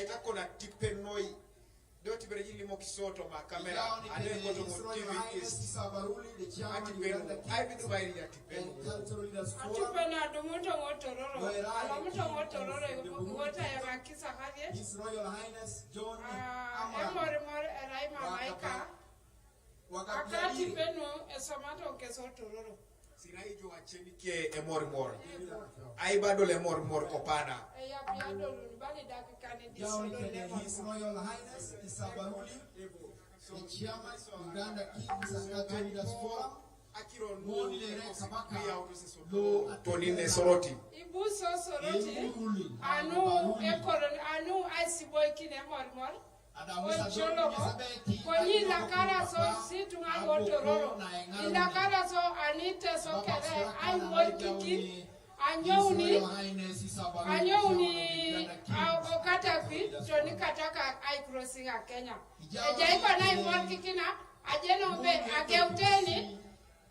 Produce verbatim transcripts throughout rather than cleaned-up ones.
Ita kona tipen noi. Do tibere jili mo kisoto ma kamera. Ane koto mo T V East. Ati penu. Ai bitu bai ya tipen. Ati penu adumu to mo tororo. Alamu to mo tororo. Wota ya makisa kage. Ah, emor mor erai mamaika. Wakati penu esomato keso tororo. Sina ijo acheni ke emor mor. Ai bado le mor mor kopada. Eya pia dolu bali dakika ni disodo le mor. His Royal Highness Isabaruli, the chairman, Uganda King Sangata Leaders Forum. Akiron mo ni le rek kabaka. Toni ne Soroti. Ibu so Soroti. Anu ekoron anu ai siboi kine mor mor. Ojolo ko, konyi lakara so si tunga wo tororo. Ilakara so anite so kere, ai wol kiki, anyouni, anyouni, a okata kwi, toni kataka ai crossing a Kenya. Eja iko na imol kiki na, ajeno be, ageuteni,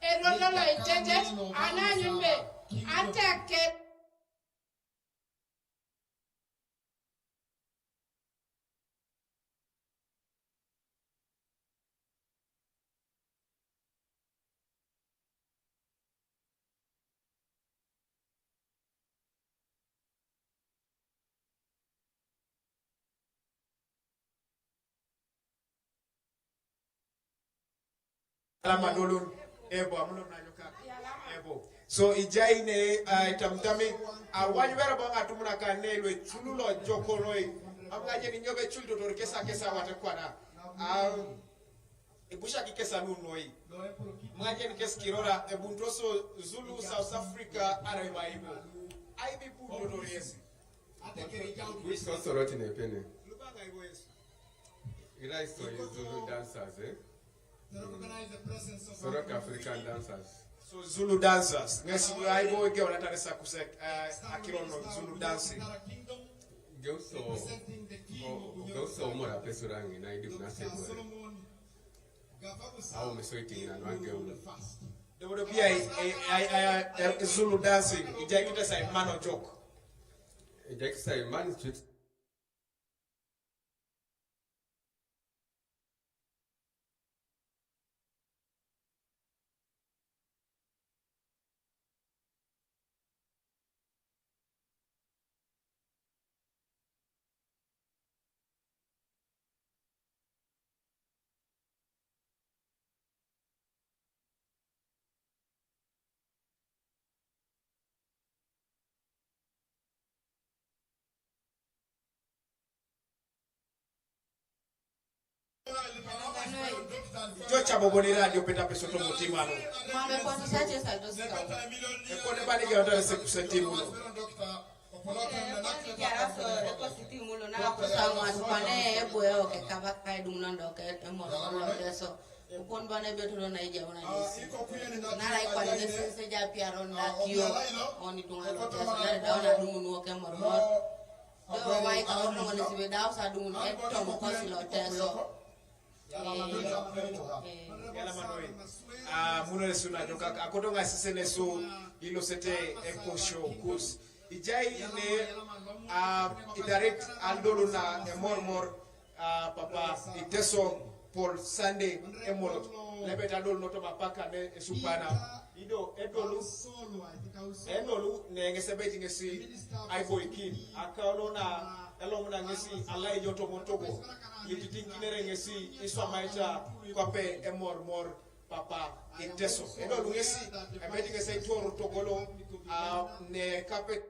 erololo itete, ananyu be, ateke. Alama dolun. Ebo, amulo na yoka. Ebo. So, ijai ne, uh, tamtami, uh, wajibera bonga tumuna ka ne lwe chulu lo joko loi. Abga jeni nyobe chulu totor kesa kesa wate kwana. Um, ibusha ki kesa nu noi. Mwajen kes kirora ebuntoso Zulu South Africa ara iba ibo. Ai bi bu totor yesi. Wish so Soroti ne pene. Lubanga ibo yesi. Ila iso Zulu dancers, eh? Soroti African dancers. So Zulu dancers. Ngesi ai bo ge wana tare sa kuse, eh, akirono Zulu dancing. Geuso, o, geuso mora pesurangi na idi kuna sebo. Au mesoiti na nwange ulu. Dodo pia i, i, i, i, i, Zulu dancing. Ijai kita sa imano joke. Ijai kita sa imano joke. Jocha boboni radio peta peso to motimano. Mame kwa sache sa dosi ka. E kone bani ge otare se kusetimulo. Jara so eko siti mulo na ko sa ngwan kwane ebo yo ke kaba kai dum nan do ke emo lo ke so. Ukon bane beto na ija una nisi. Na rai kwane se se ja piaron da kio. Oni tunga lo ke so da da ona dum no ke mor mor. Be wai ka ko ngone sibe da sa dum e to ko si lo ke so. Yala manoi. Ah, muno le suna joka akoto nga sise ne so ilo sete eko show kus. Ijai ne, ah, idirect aldolu na emor mor, ah, papa Iteso Paul Sunday emolot. Lebe ta dolu noto mapaka ne esupana. Ido edolu, edolu ne ngese beti ngesi aiboikin. Akaulo na elomuna ngesi alai joto motogo. Yititinkinere ngesi iswamaita kwape emor mor papa Iteso. Edolu ngesi, ebeti ngesi aitoro togolo, ah, ne kape.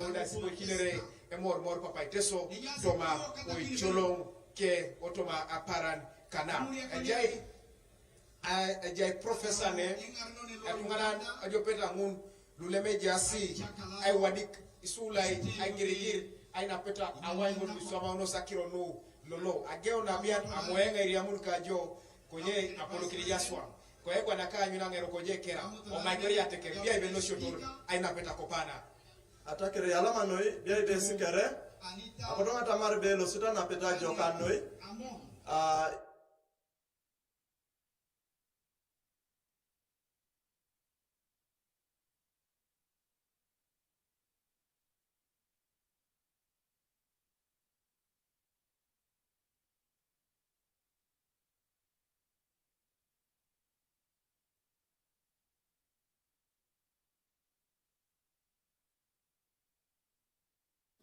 Onda sibo kinere emor mor papa Iteso toma oicholong ke otoma aparan kana. Ajai, a-, ajai professor ne, atunganan ajopeta ngun, luleme jasi, ai wadik, isulai, ai girigir, Ainapeta awai ŋun luswamaunos akiro nu lolo. Ageun abian amoeŋ airiamun kajo, konye apolokini jaswam. Koegwa naka anyun aŋero koje kera, omaikori ateker, bia ibe losiotor, ainapeta kopana. Atakere yalama noi, bia ibe sikere, akodoŋ atamar be losita napeta joka noi, a,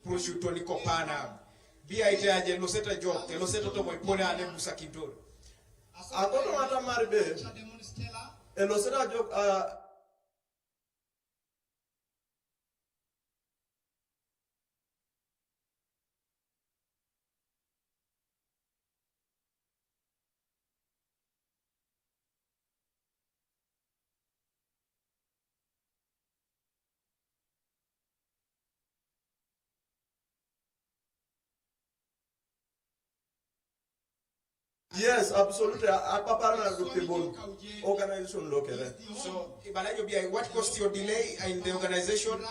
Prosciutto ni kopana. Bia ite aje loseta jo, ke loseta tomo ipone ane busakintor. Akoto ŋata mari be, eloseta jo, a, Yes, absolutely. Apapar na duk ti bun organization lo kere. So, ibala jo bia, what caused your delay in the organization?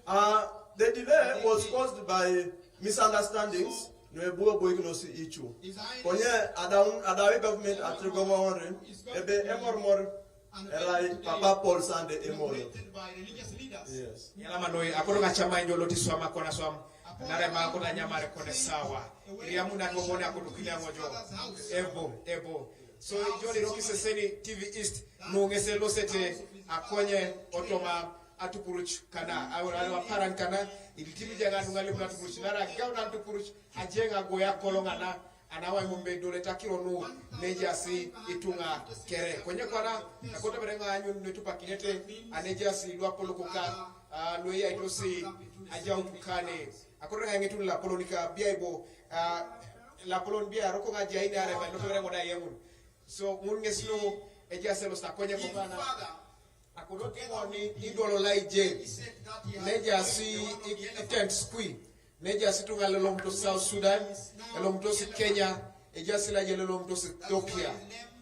Uh, the delay was caused by misunderstandings. Nwe buo boikinos ichu. Konye adaun, adawi government atrigo maorin. Ebe emormor erai Papa Paul Sande Emolo. Yes. Yalama noi, akoto ŋa cama injo loti swama kona swam. Nare ma akoto anyamare kone sawa. Iriamun atomone akoto kiliaŋo jo. Ebo, ebo. So, ijo lirok iseseni T V East, nu ŋes elosete akonye otoma atupuruc kana, au, au aparan kana, ilitimi jaŋa nu ŋalimun atupuruc, nara gaun atupuruc, ajeŋ agoya koloŋ ana, anawai mumbe dole takiro nu, nejasi ituŋa kere. Konye kwana, akoto bere ŋa anyun netupakinete, anejasi luapolok ka, a, lueyaitosi ajautu kane. Akoto ŋa ŋitun lapolon ka biaibo, a, lapolon bia roko ŋa jaini areba, loto bere ŋoda yemun. So, ŋun ŋes lo ejaas elosit akonye kopana. Akoto tiŋoni idolo laije. Nejasi i, i tent square. Nejasi ituŋa lolomutos South Sudan, elomutos Kenya, ejasi laije lolomutos Ethiopia.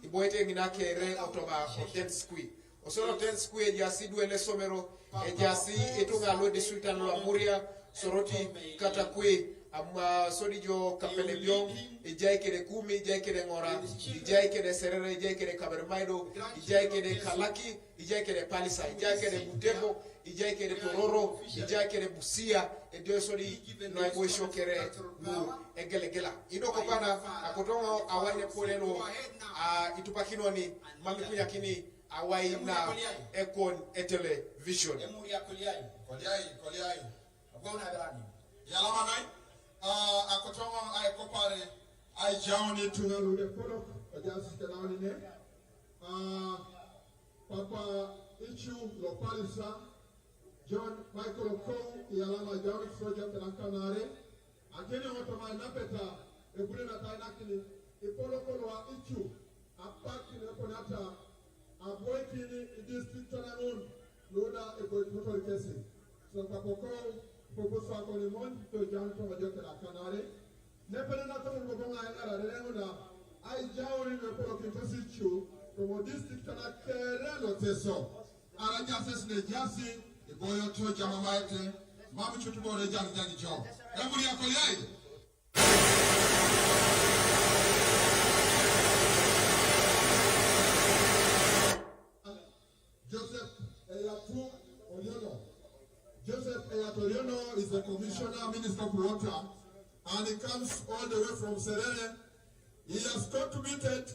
Iboete ŋina kere otoma o tent square. Osoro tent square ejasi idwe lesomero, ejasi ituŋa lo district lo Amuria, Soroti, Katakwi, am, a, sodi jo Kapelebyong, ejai kede Kumi, ejai kede Ŋora, ejai kede Serere, ejai kede Kaberamaido, ejai kede Kalaki, ejai kede Pallisa, ejai kede Butembo, ejai kede Tororo, ejai kede Busia, edo sodi no eboisio kere nu egelegela. Ido kopana, akoto ŋo awane pone lo, a, itupakinoni, mam ikunyakini, awai na ekon e television. Emuria koliai. Koliai, koliai. Abona berani. Yalama noi, a, akoto ŋo aikopare, aijaun ituŋa lu epolok, ojaas kenauni ne. A, Papa Ichu lo Pallisa, John Michael Okou, iyalama ajaun soja kenakanare, Ateni otoma ainapeta ebure natainakini ipolopolo a icu apak neponata aboikin idistrikto naŋun luda eboikinotor kesi. Sokapoko pupusa konimon tojan tomojo kelakanare. Nepene natomon bobo ŋa eŋarare ŋuna aijaun nuepolokintos icu tomo distrikto nakere loteso. Arajases nejasi iboyoto jamamaete mam cutubore jaŋijaŋi jo. Emuria koyai. Joseph Eyatu Oriono. Joseph Eyatu Oriono is the commissioner, minister of water, and he comes all the way from Serere. He has contributed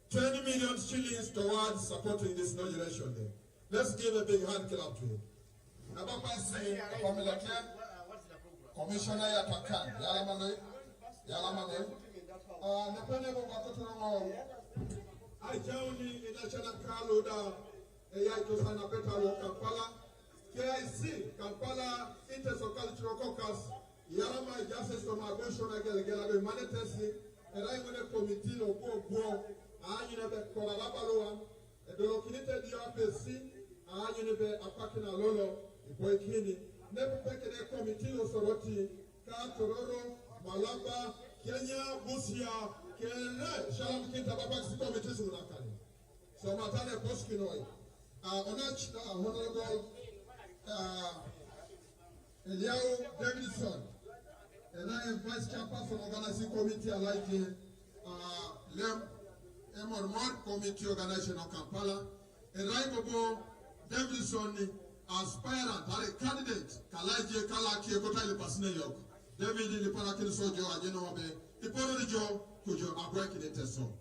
ten million shillings towards supporting this inauguration day. Let's give a big hand clap to him. Nabapasi apamilete commissioner ya Takan, yalamanoi, yalamanoi. Ah, nepene bo bakotoro ngol. Ajauni inachana kaluda, eyaito sana petalo Kampala, K I C, Kampala Intercultural Caucus, Yalama justice toma aboisio nagelegela do imanetesi, erai ŋun ekomiti lobuo buo, aanyun ebe korara abalua, edolokinit edio apesi, aanyun ebe apak nalolo, iboikini, nepepe kede ekomiti losoroti, Ka Tororo, Malaba, Kenya, Busia, kere, Shalom Kinta, Baba Kisiko, Mitisu, Nakani. So, Matane, Poskinoi. Uh, Onach, uh, Honorable, uh, Eliau Davidson, ena e Vice Chairperson Organizing Committee alaje, uh, lem Emormor Committee Organization of Kampala, erai bobo Davidson ni aspirant are candidate kalaje kala kie kota ile pasine yok. David ni para kin sojo aje no be iporo jo kujo abwe kine teso.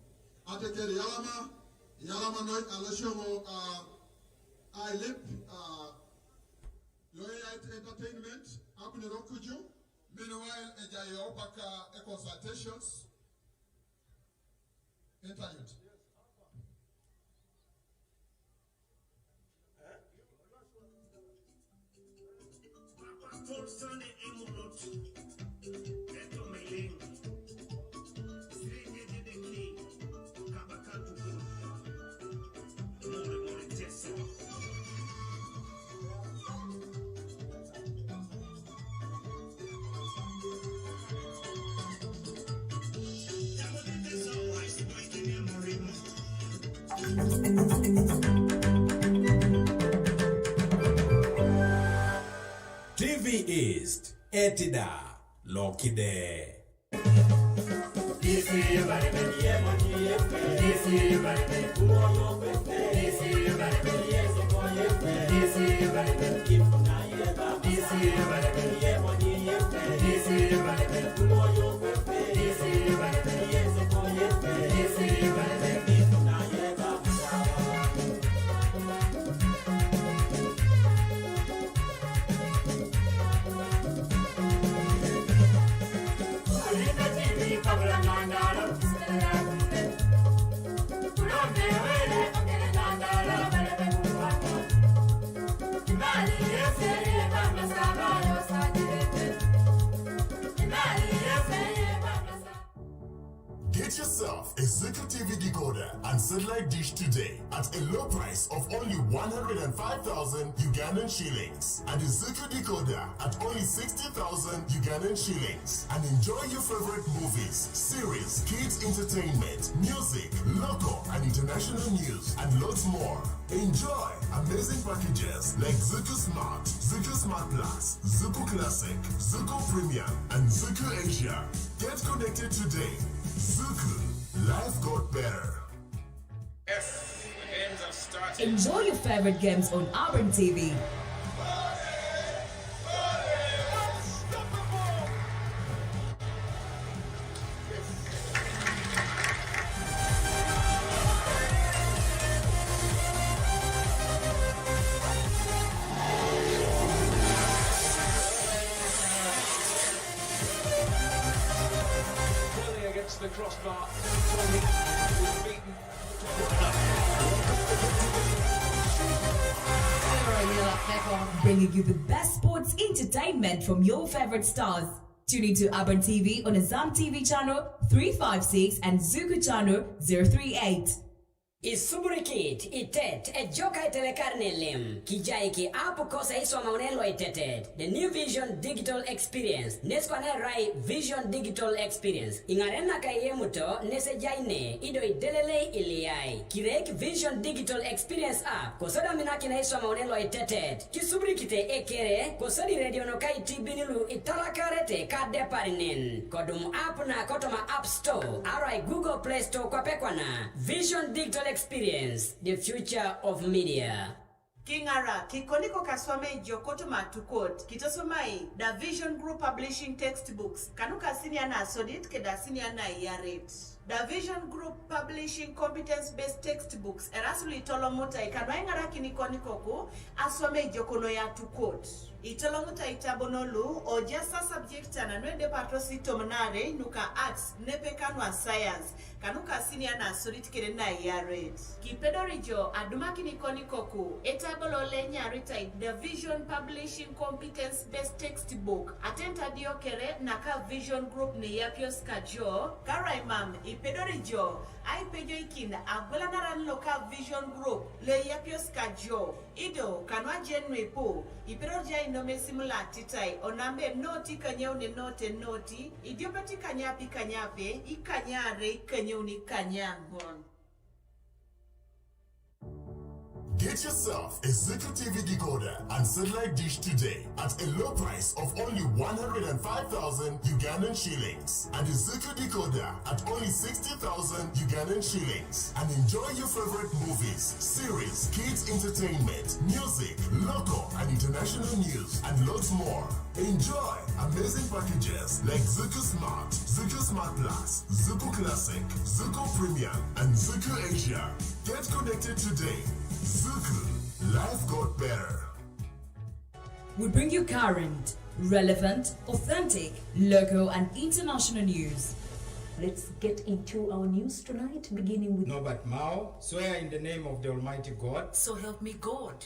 Atekeri yalama, yalama noi aloshomo, uh, I lip, uh, Loyal Entertainment, Abner Okuju. Meanwhile, ejayo baka e consultations. Interlude. T V East, Etida, Lokide. Get yourself a Zuku T V decoder and satellite dish today at a low price of only one hundred and five thousand Ugandan shillings, and a Zuku decoder at only sixty thousand Ugandan shillings, and enjoy your favorite movies, series, kids entertainment, music, local and international news, and lots more. Enjoy amazing packages like Zuku Smart, Zuku Smart Plus, Zuku Classic, Zuku Premium, and Zuku Asia. Get connected today. Zuku, life got better. Yes, the games have started. Enjoy your favorite games on Urban T V. Volley against the crossbar. Beaten. Bringing you the best sports entertainment from your favorite stars. Tune into Urban T V on Azam T V channel three five six and Zuku channel zero three eight. Isuburikit, itet, ejoka itelekar nelim. Kijai ki apu kosa iswa maune lo itetet. The New Vision Digital Experience. Neskwane rai Vision Digital Experience. Ingaren na kayemuto, nese jaine, ido idelele iliai. Kirek Vision Digital Experience app. Kosoda minaki na iswa maune lo itetet. Kisuburikite ekere, kosodi radio no kai tibinilu italakarete ka deparinen. Kodum app na kotoma App Store, arai Google Play Store kwa pekwana. Vision Digital Experience, the future of media. Kingara, kikoniko kaswame jo kotoma tukot. Kitosomai, the Vision Group Publishing Textbooks. Kanuka senior na sodit, keda senior na yarit. The Vision Group Publishing Competence-Based Textbooks, erasulu itolomuta ikanwa ing'arakini konikoku, aswame ijokono ya tukot. Itolomuta itabonolu, ojasa subject ana nwende pato sitom nare, nuka arts, nepe kanwa science, kanuka senior na sorit kere na yaret. Kipedori jo, adumakini konikoku, etabolo le nyarita The Vision Publishing Competence-Based Textbook, atenta dio kere naka Vision Group ni yapios kajo, karaimam, Ipedori jo, aipejo ikin agwelanaran loka Vision Group, le yapios ka jo. Ido, kanwa jen nuipu, ipedori ja inomesi mula titai, onambe noti kanyeuni noti noti, idiopeti kanyapi kanyape, ikanyare ikanyeuni kanyangon. Get yourself a Zuku T V decoder and satellite dish today at a low price of only one hundred and five thousand Ugandan shillings, and a Zuku decoder at only sixty thousand Ugandan shillings, and enjoy your favorite movies, series, kids entertainment, music, local and international news, and lots more. Enjoy amazing packages like Zuku Smart, Zuku Smart Plus, Zuku Classic, Zuku Premium, and Zuku Asia. Get connected today. Zuku, life got better. We bring you current, relevant, authentic, local, and international news. Let's get into our news tonight, beginning with Norbert Mao. Swear in the name of the Almighty God. So help me God.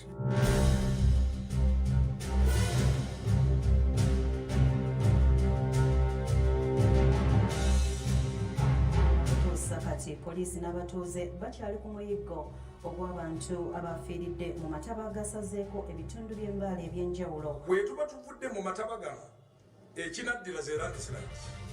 Okutuusa kati, poliisi n'abatuuze bakyali ku muyiggo ogw'abantu abaafiiridde mu mataba agasazeeko ebitundu by'e Mbale eby'enjawulo. Bwe tuba tuvudde mu mataba gano, ekinaddira ze landslide.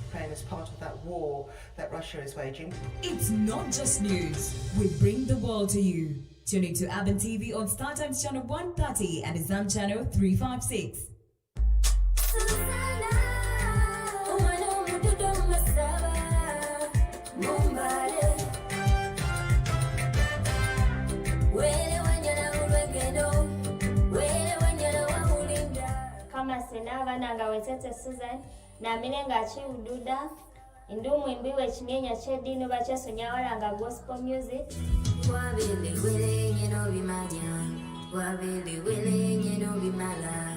Ukraine is part of that war that Russia is waging. It's not just news. We bring the world to you. Tune into Urban T V on Star Times Channel one thirty and Azam Channel three five six. Susana, omwana omududo masaba, mumbale. Wele wanyala olwegendo, wele wanyala wawulinda. Kama sena abana nga wetete Susan, namile nga chiududa, ndi umwimbi we chimyenya che dini oba chesunyawala nga gospel music. Wabili wele nye no bimanya, wabili wele nye no bimala.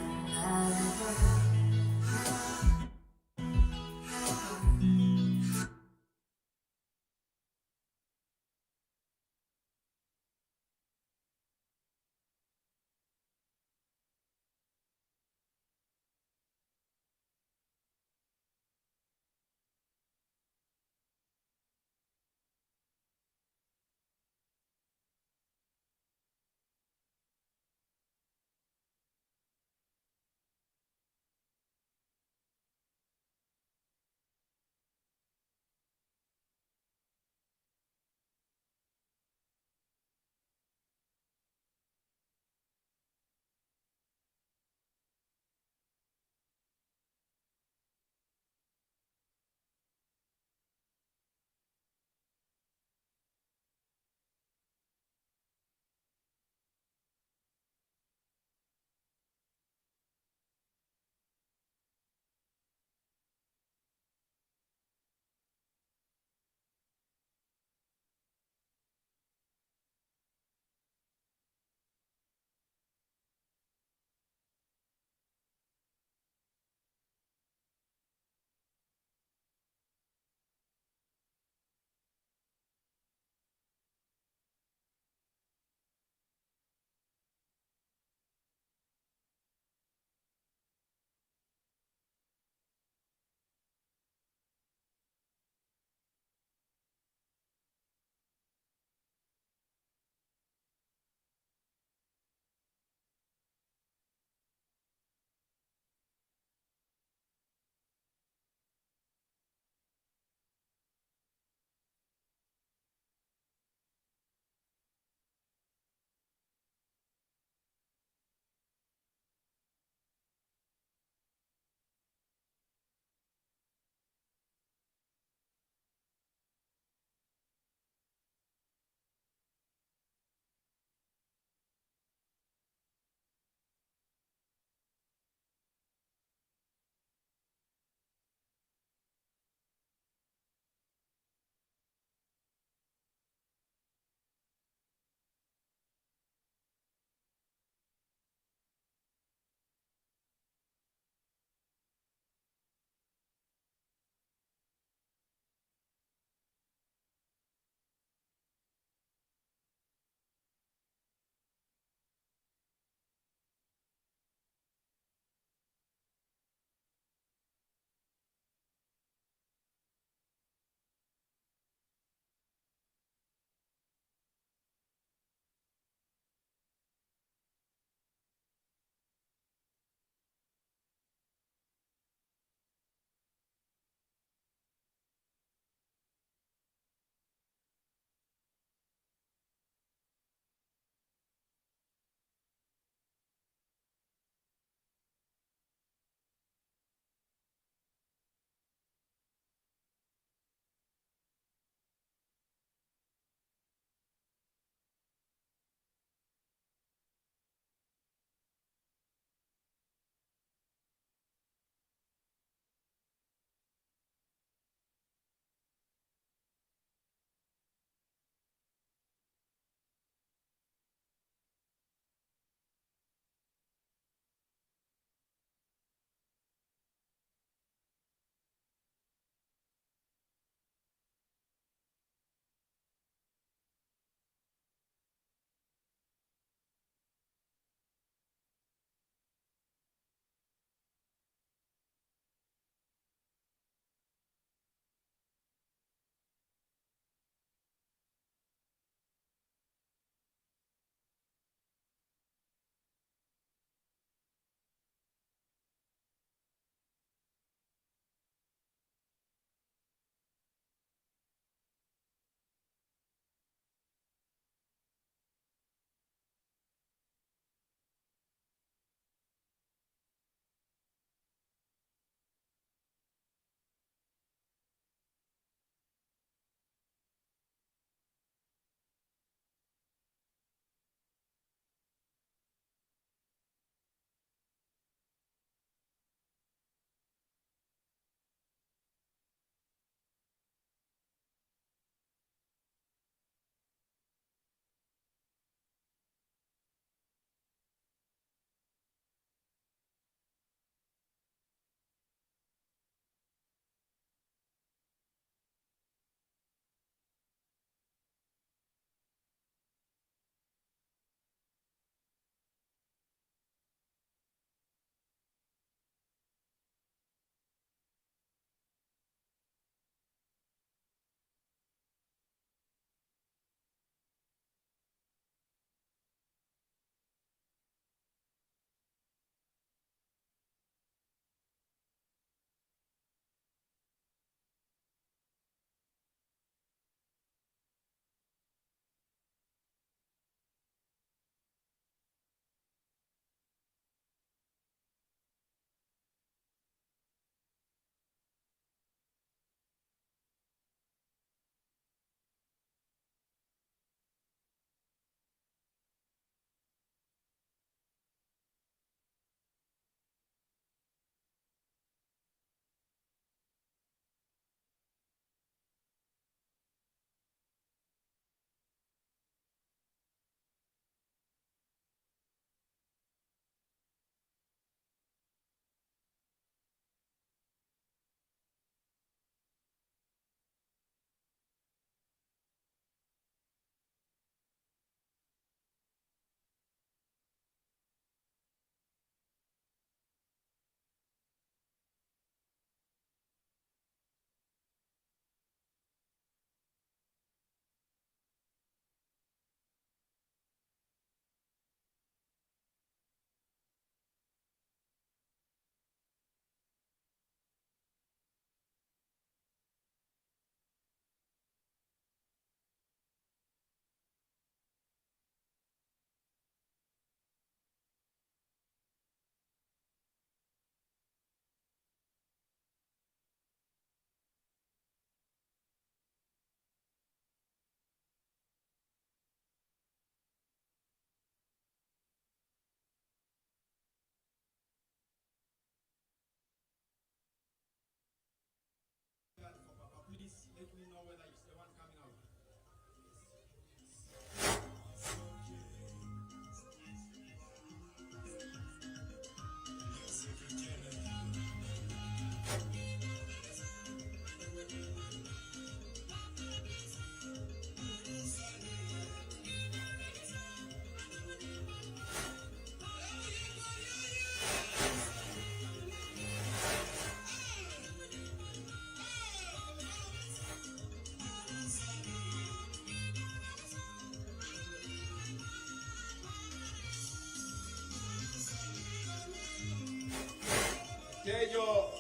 Ejo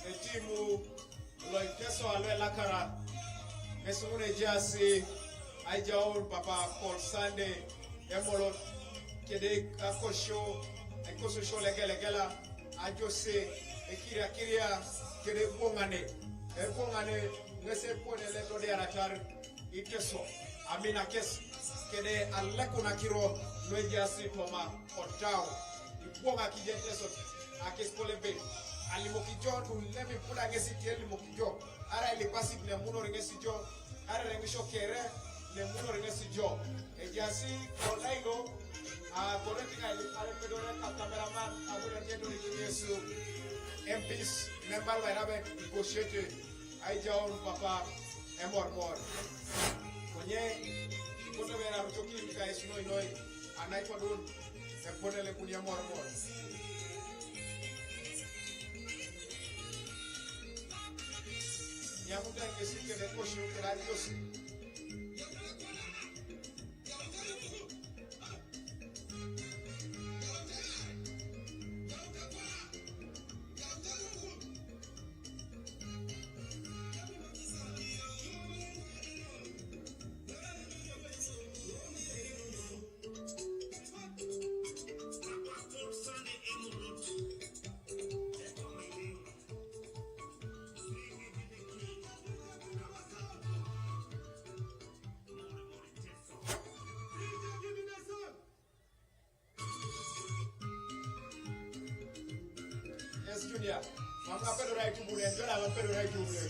etimu lo Iteso alo Elakara, ŋes ŋun ejaasi aijaun Papa Paul Sande Emolot, kede akosio, aikososio lo egelegela, ajosi, ekiriakiria, kede ebwoŋane, ebwoŋane ŋes epone lo etodiaratar Iteso, amina kes, kede alekun akiro nu ejaasi toma otau, ibwoŋak ijo Iteso akes kolebet, alimok ijo, nulem ipuda ŋes iti elimok ijo, arai lipasit nemunor ŋes ijo, arai reŋisio kere nemunor ŋes ijo. Ejaasi kodai lo, a, korek ŋai arepedore ka cameraman, abu rejetori Yesu, M Ps, member lo airabet, igoshete, aijaun Papa Emormor. Konye, koto bera rucokin ka esunoinoi, anaitodun, epone lekuni Emormor. Nyamuta kesi kede kosio kede adiosi. Yes, Junior. Mam ka pedora itubune, pedora mam pedora itubune.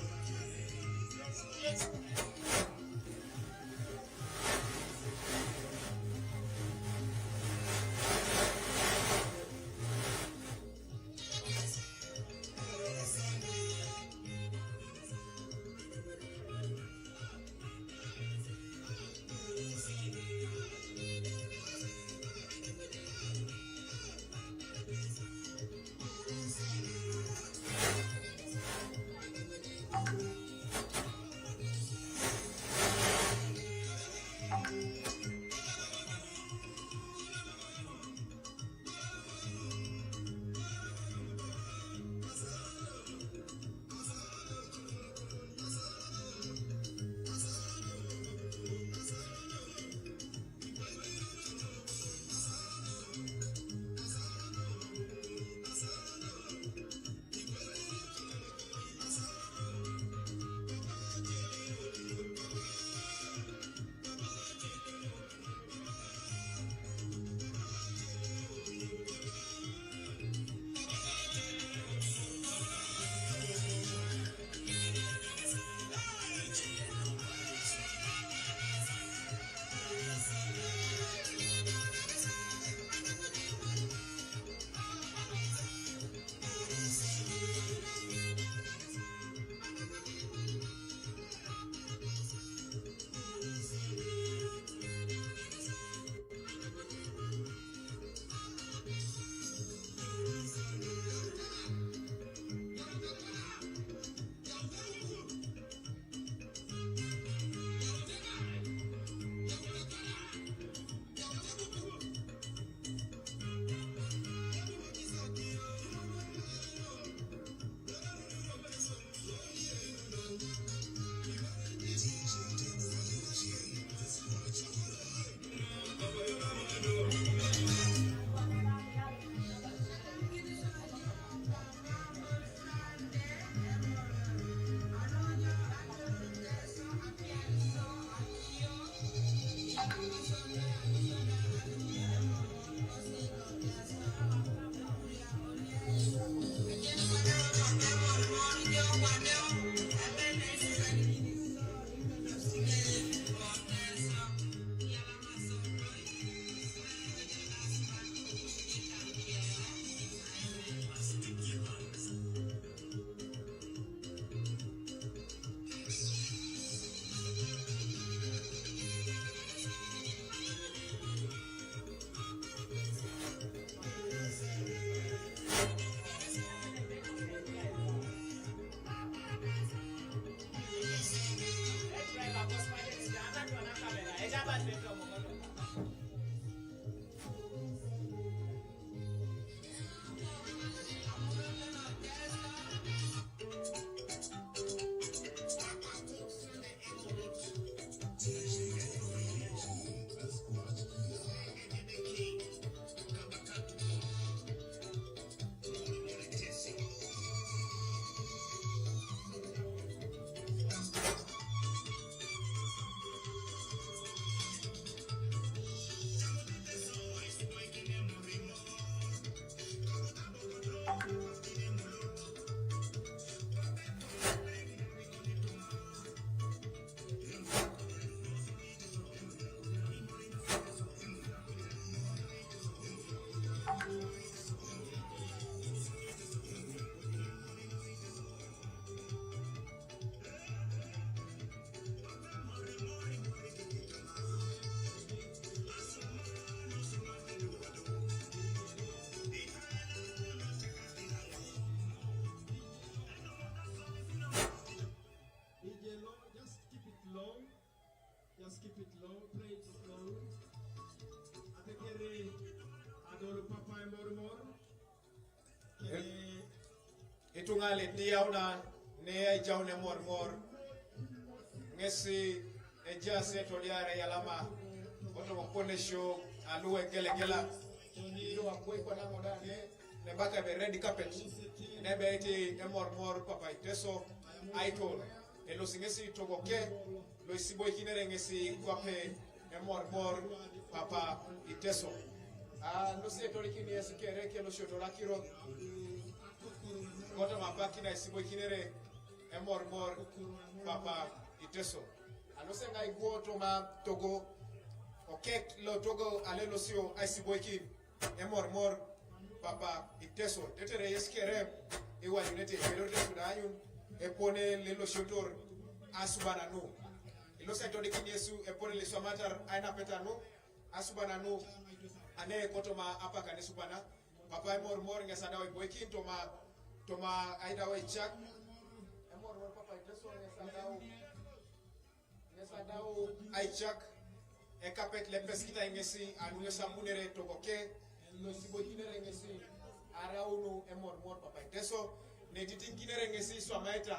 Just keep it low, play it slow. Atekere adol papa emor mor. Kere ituŋa le diauna ne aijaun emor mor. Ŋesi ejaas etoliare yalama kotoma konesio alu egelegela. Ido akwai kwana ŋoda ne nebaka be red carpet. Nebe iti emor mor papa Iteso aitor. Elosi ŋesi togoke loisiboikinere ŋesi kwape emormor papa Iteso. Alosi etorikini yesi kere kelosiotor akiro kotoma apak naisiboikinere emormor papa Iteso. Alosi eŋaiguo toma togo okek lo togo alelosio aisiboikin emormor papa Iteso. Tetere yes kere iwanyunete ipedorete suda anyun epone lelosiotor asubananu. Ilosi aitodikin Yesu epone lesuamatar ainapetanu asubananu. Ane kotoma apak anesubana papa emormor ŋes adau iboikin toma toma aidau aicak emormor papa Iteso ŋes adau Ŋes adau aicak ekapet lepesikitai ŋesi anu ŋes abunere togoke losiboikinere ŋesi araunu emormor papa Iteso netitiŋikinere ŋesi iswamaeta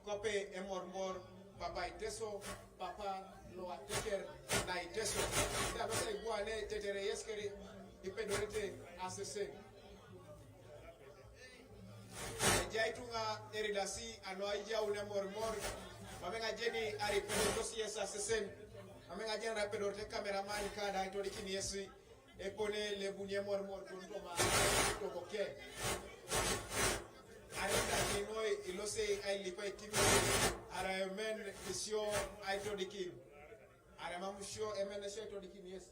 kwape emormor papa Iteso papa loateker na Iteso. Ida losa iguane tetere yeskeri ipedorete asesen. Ejai ituŋa eridasi anu aijaun emormor, mame ŋajeni aripedortos yes asesen, mame ŋajeni aripedorte kameraman kada aitodikin yes epone lebuni emormor toma togoke. Aridasi noi ilose ailipa itimi, ara emen isio aitodikin, ara mam isio emen isio aitodikin yes.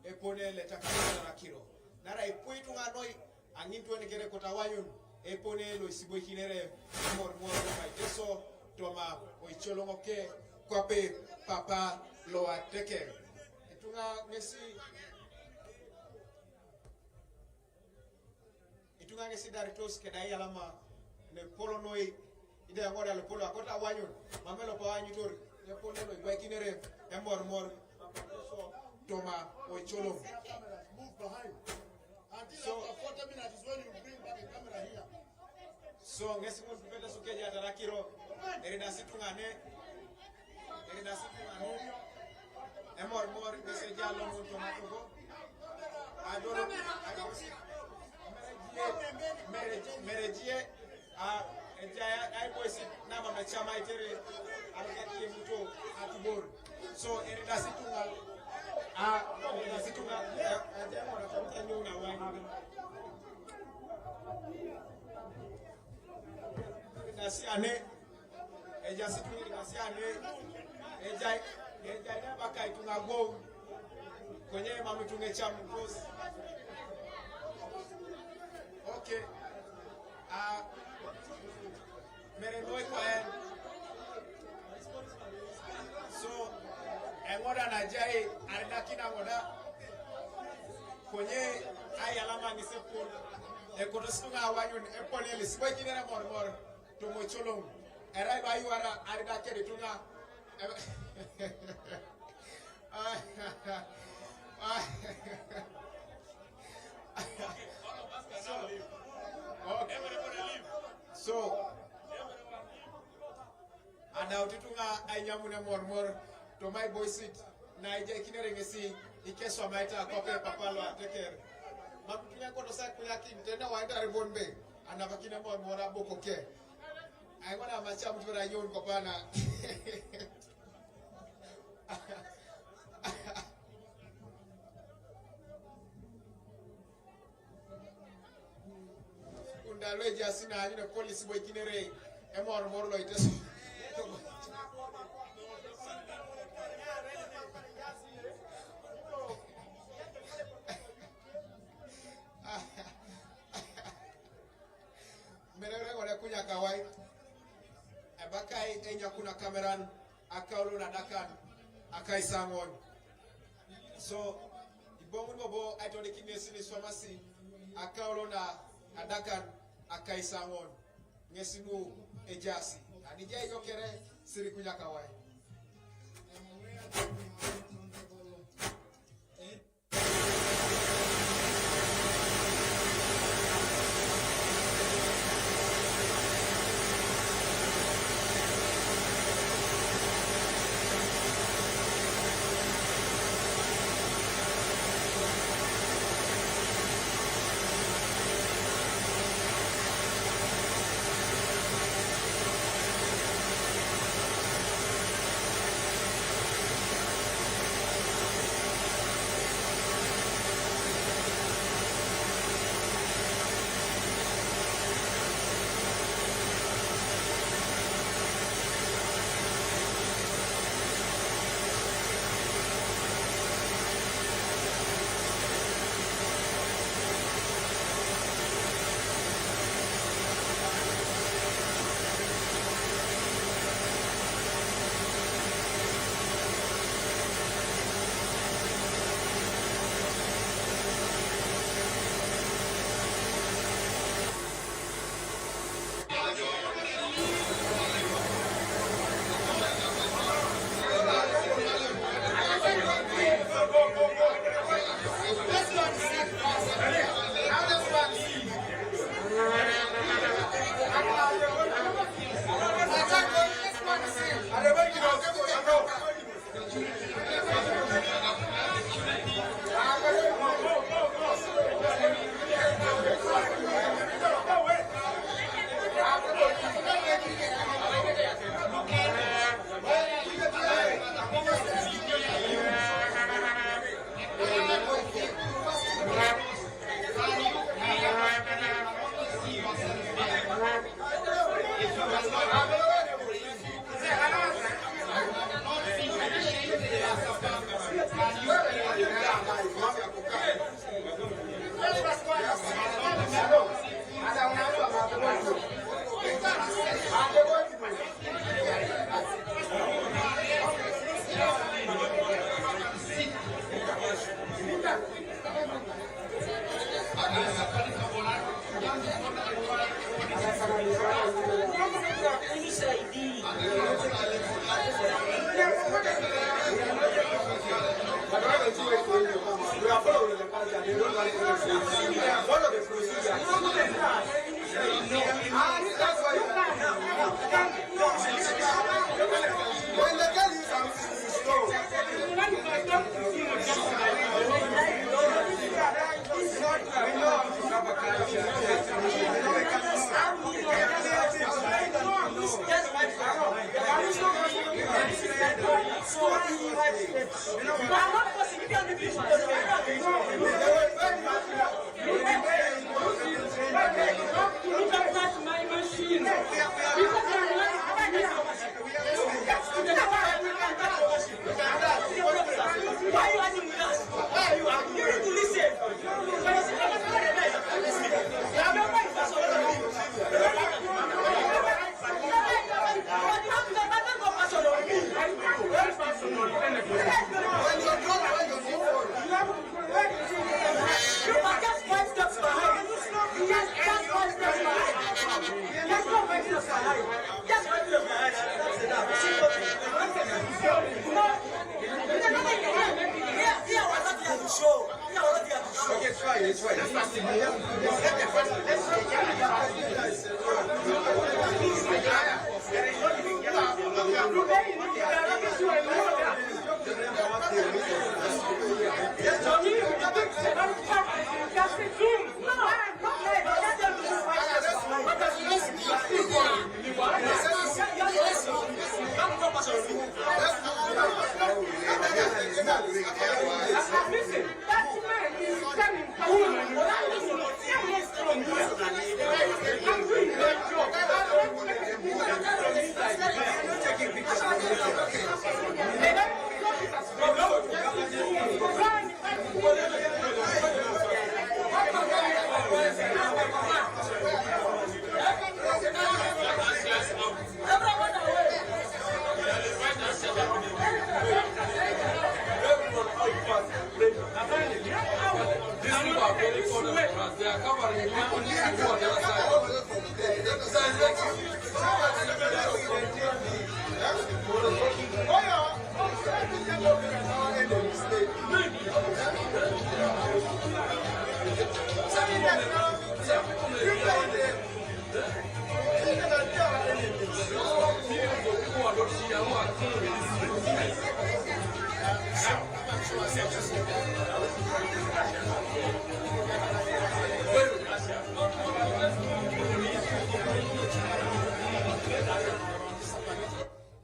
Epone letakatakiro nara ipu ituŋa noi aŋin tuenikere kotawanyun epone loisiboikinere emormor papa Iteso toma oicoloŋoke kwape papa loateke. Ituŋa ŋesi ituŋa ŋesi daritos kedai alama nepolo noi ida eŋoda lopolo akota awanyun mame lopo awanyutor epone loibwaikinere emormor toma oicoloŋ. Move behind. Until so, after forty minutes is when you bring back the camera here. So ŋesi ŋun pupete sukeja tarakiro eridasi tuŋane eridasi tuŋane emormor ŋesi eja lomun toma togo adolo merejie merejie a eja aiboisi nama mecama itere alakakiemuto atubor. So eridasi tuŋa a eridasi tuŋa eja mona kamta nyuna wani eridasi ane eja situ ni kasi ane eja eja ne baka ituŋa go konye mam ituŋa ecam kos. Okay. Ah, mere noi kwaen. So eŋoda najai aridakina ŋoda konye ai alama ŋisepol ekotos ituŋa awanyun epone lisiboikinere mormor toma oicoloŋ erai lo ayuara arida kede ituŋa. So, okay. So adaut ituŋa ainyamun emormor toma iboisit naijaikinere ŋesi ikeswamaita kwape papa loateker. Mam ituŋa ekotosa kuyakin tene waidar bon be anapakin emormor abokoke. Aing'ona amacam tibara yon kopana. Kunda lo ejaasi naanyun epolisi boikinere emormor lo Iteso. Merere ŋole kunya kawai. Ebakai enyakuna kameran akaulo nadakan akaisaŋon. So iboŋun bobo aitodikin ŋesi niswamasi akaulo na adakan akaisaŋon. Ŋesi nu ejaasi anijai yokere sirikunya kawai.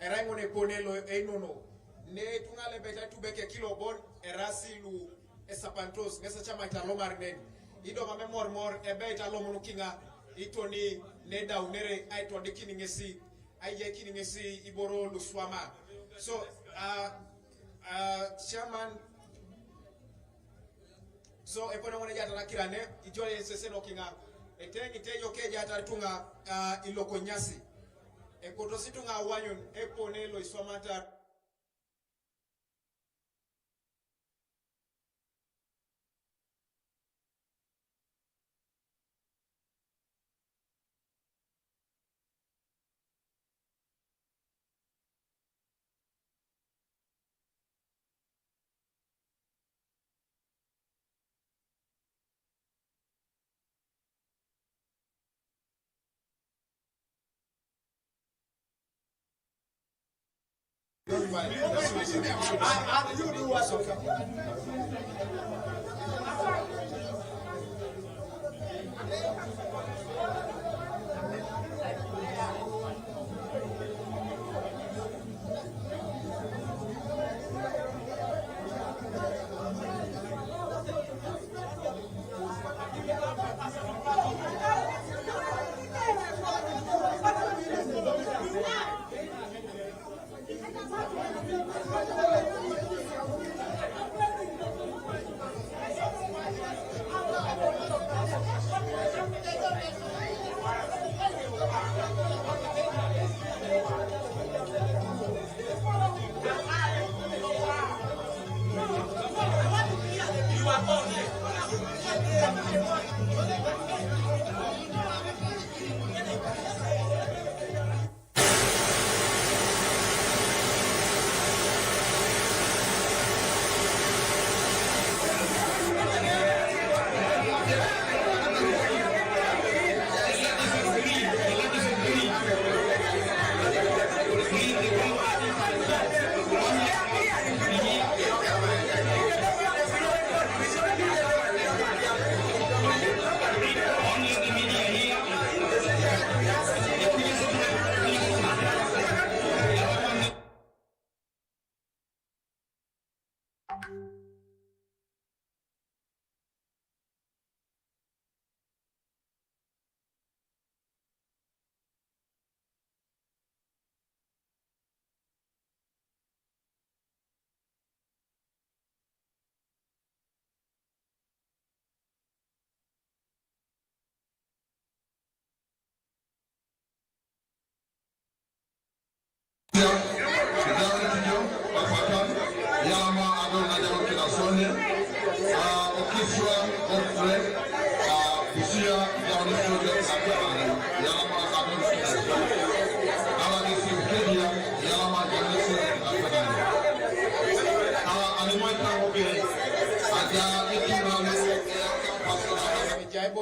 Era ing'un epone lo einono. Ne tung'al ebeta tubeke kilobon erasi lu esapantos ng'esa chama italo mar neni. Ido mame mor mor ebe italo munu king'a itoni ne daunere aitoni kini ng'esi aiye kini ng'esi iboro luswama. So, uh, uh, chairman, so epone ng'one jatara kirane ijole sese no king'a. Ete ng'ite yoke jatara tung'a uh, iloko nyasi. Ekoto si tung'a wanyon epone lo iswamata.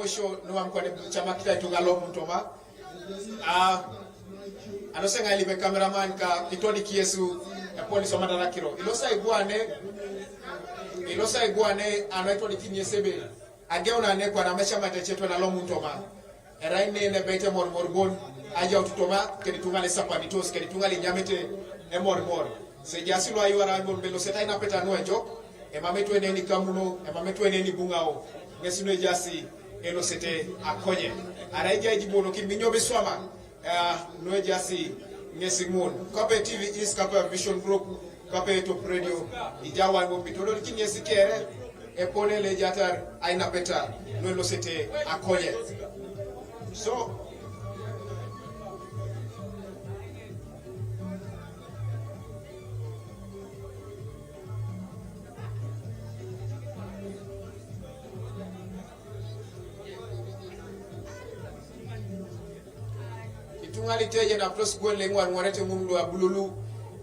Sho nuwam kwane chama kita ituŋa lo Muntoma. Ah, ano seŋa ilipe cameraman ka itodiki Yesu epolis omatar akiro. Ilosa iguane, ilosa iguane ano itodiki Yesu ebe. Ageuna ne kwana mechama techetwe na lo Muntoma. Erai ne nebeit Emorimor bon, ajaut toma, kede ituŋa le sapanitos, kede ituŋa le nyamete Emorimor. Sejasi lo ayuara bon belosetai napeta nu ejok, emam etweneni kamuno, emam etweneni buŋao, ŋes nu ejasi elosete akonye. Arai ejai jibonokin minyo biswama, eh, nu ejasi ŋes ŋun. Kwape T V East, kwape Vision Group, kwape Top Radio, ijawan bo bitodolikin ŋes kere, epone lejatar ainapeta nu elosete akonye. So, ituŋa liteje napulos gwen leŋuaruŋarete ŋun luabululu,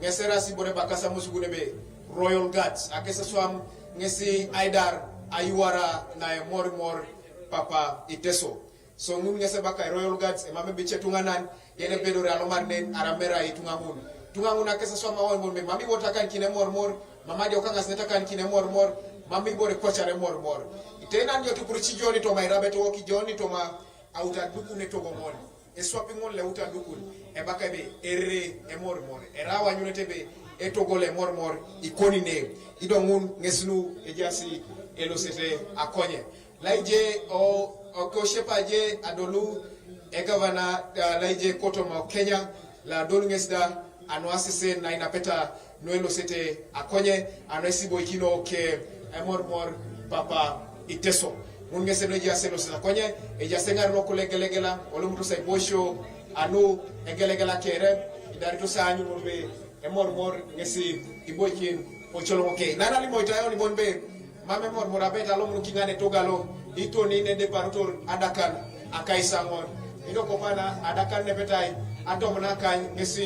ŋes erasi bore bakasa musugune be Royal Guards, akeseswam ŋes aidar ayuara na Emorimor Papa Iteso. So ŋun ŋes ebakai Royal Guards, emam ebice tuŋanan, yen ebedore alomar nen aramera ituŋa ŋun. Tuŋa ŋun akeseswam awan bon be, mam iwot akan kine Emorimor, mam adio kaŋas net akan kine Emorimor, mam ibore kocar Emorimor. Iteinan jo tukuruci joni toma irabet wok, joni toma autadukun etogoŋon. Eswapi ŋol le autadukun, ebaka ebe ere Emorimor. Era awanyunet ebe etogo le Emorimor ikoni ne. Ido ŋun ŋes nu ejasi elosete akonye. Laije o, o koshepa je adolu egavana, uh, laije kotoma Kenya, la adolu ŋes da anu asesen na inapeta nu elosete akonye, anu esiboikino ke Emorimor Papa Iteso. Ŋun ŋes nu ejaas elosete akonye, ejaas eŋar lokul egelegela, olomutos aiboisio anu egelegela kere, idaritos aanyun ŋun be Emorimor ŋes iboikin ocoloŋo ke. Nana limoit ayon bon be, mam Emorimor abeit alomun kiŋa netogalo, itoni nedeparotor adakan akaisaŋon. Ido kopana adakan nepetai, atomon akany ŋes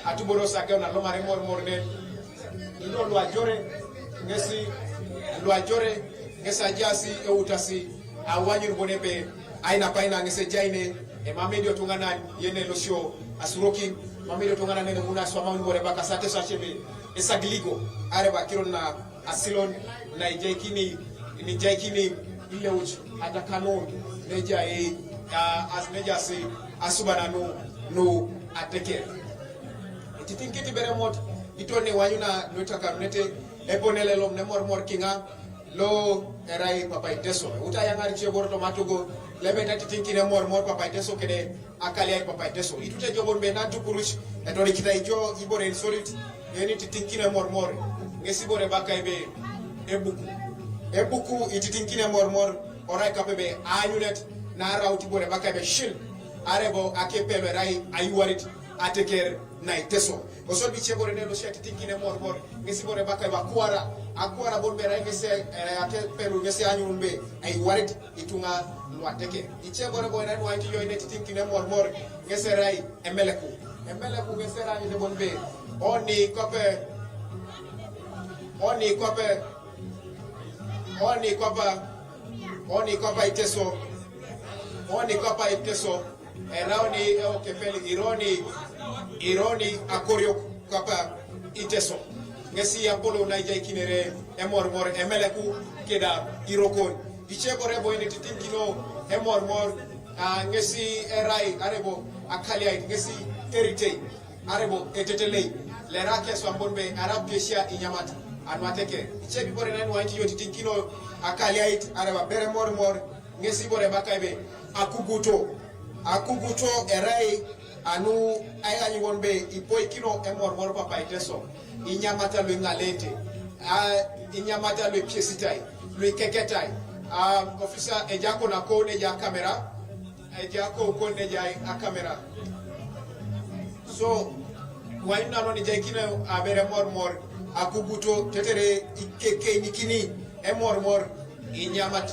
atuboros ageun alomar Emorimor nen. Ido luajore ŋes, luajore ŋes ajaasi eutasi awanyun bon ebe ainapaina ŋes ejaine, emam edio tuŋanan yen elosio asurokin, emam edio tuŋanan yen ebuni aswamaun bore bakasate sacebe esagiligo, areba kiron na asilon, na ijaikini, nijaikini ileuc atakanun, nejai, ah, as, nejaasi asubananu nu ateker. Ititiŋ kitiberemot, itoni wanyuna nutakanunete, eponelelom ne Emorimor kiŋa, lo erai Papa Iteso. Uta yaŋar cebor tomatugo, lebeta titiŋ kine Emorimor Papa Iteso kede akaliai Papa Iteso. Itute jobon be natukuruc, etorikita ijo ibore ensorit, eni titiŋ kine Emorimor. Ŋes ibore baka ebe ebuku. Ebuku ititiŋ kine Emorimor, orai kape be aanyunet, naraut ibore baka ebe shil. Arebo akepelo erai ayuarit ateker na Iteso. Kosodi bice bore ne losi atitiŋ kine Emorimor, ŋesi bore baka ebe akuara, akuara bon bere ŋesi, eh, ake pelu ŋesi anyun be, eh, iwarit ituŋa luateke. Ice bore bore ne nuaiti jo ine titiŋ kine Emorimor, ŋesi erai emeleku. Emeleku ŋesi erai ne bon be, oni kope, oni kope, oni kopa, oni kopa Iteso, oni kopa Iteso. Erauni eokepel, ironi, ironi akoriok kapa Iteso. Ŋesi apolou naijaikinere Emorimor emeleku keda irokon. Ice bore boine titiŋkino Emorimor, a, ŋesi erai arebo akaliait, ŋesi eritei arebo etetelei. Lera keswam bon be arab kesia inyamat anuateke. Ice bibore nanuaiti jo titiŋkino akaliait arebo abere Emorimor. Ŋesi ibore baka ebe akuguto. Akuguto erai anu ailany won be iboikino Emorimor papa Iteso. Inyamata luiŋalete. A, inyamata luipiesitai, luikeketai. A, ofisa ejako nakon eja kamera. Ejako kon eja akamera. So, wain nano nijaikino abere Emorimor akuguto tetere ikekeinikini Emorimor inyamat.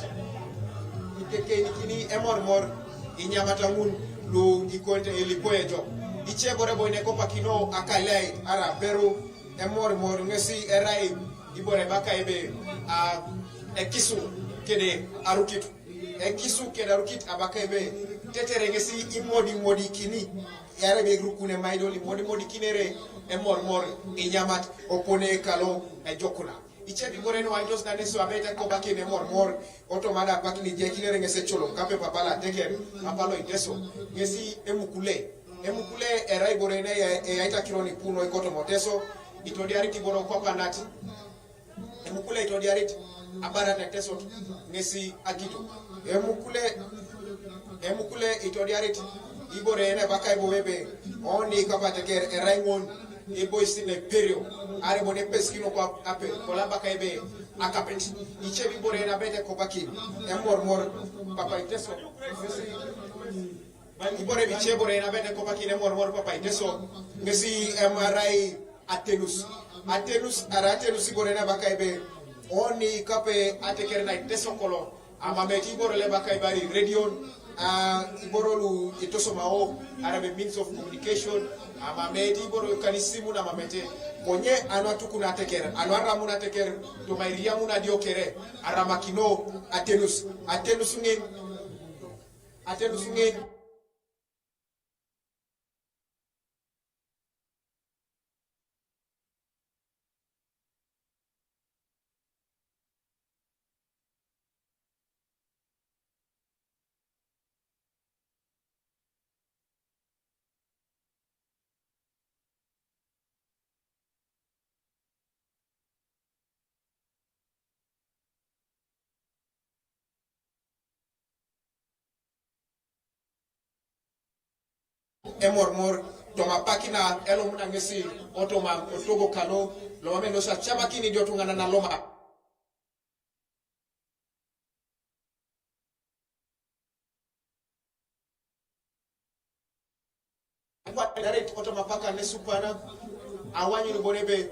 Ikekeinikini Emorimor inyamat ŋun lu ikonte elipo ejok. Ice bore boine kopakino akalai ara beru Emorimor ŋesi erai ibore baka ebe, a, ekisu kede arukitu. Ekisu keda rukit abaka ebe, tetere ŋesi imodi modi kini, yare be rukune maidol imodi modi kinere, emor mor, inyamat, opone kalo, ejokuna. Ice bibore no aitos na neso abete ko bakin emor mor, oto mada bakin ije kinere ŋesi ecolo, kape papa la teker, papa lo iteso, ŋesi emukule. Emukule era ibore ne ya, ya ita kironi puno ikoto moteso, itodiari tiboro kwa panati. Emukule itodiarit abarat etesot ŋesi akitu. Emukule, emukule itodiarit ibore ene baka ibo ebe oni kapateker eraiŋon ibo isine perio are bo nepesikino kwa ape kola baka ebe akapet. Ice bibore ene abete kopakin emormor papa iteso. Ibore bice bore na bete kopa kine mor mor papa iteso. Ŋesi emarai atelus. Atelus ara atelus ibore na baka ebe. Oni kape ateker na iteso kolo. Amameti iboro le baka ibari radio. Ah, iboro lu itosomao. Ara be means of communication. Amameti iboro kani simu na mamete. Konye anu atukun ateker. Anu aramun ateker. Toma iriamun adiokere. Aramakino atelus. Atelus ŋin. Ate lusuŋen. Emormor toma pakina elomuna ŋesi otoma otogo kalo lomame losa camakini diotuŋanan aloma. Kwaret otoma paka nesukwana awanyun bonebe.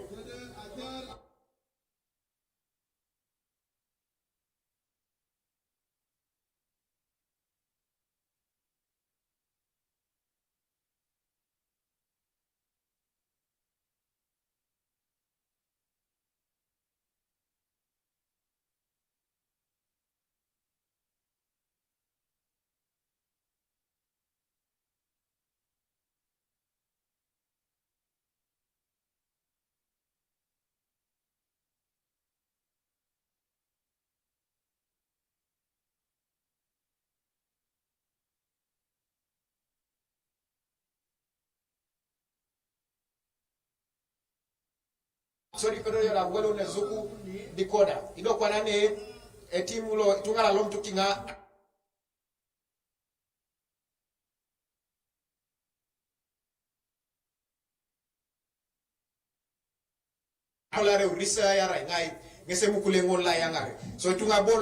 Sodi kodo yora welo ne zuku dikoda ido kwana ne etimu lo ituŋa la lom tukiŋa. Kolare urisa yara ŋai ŋese mukule ŋol la yaŋare so ituŋa bol.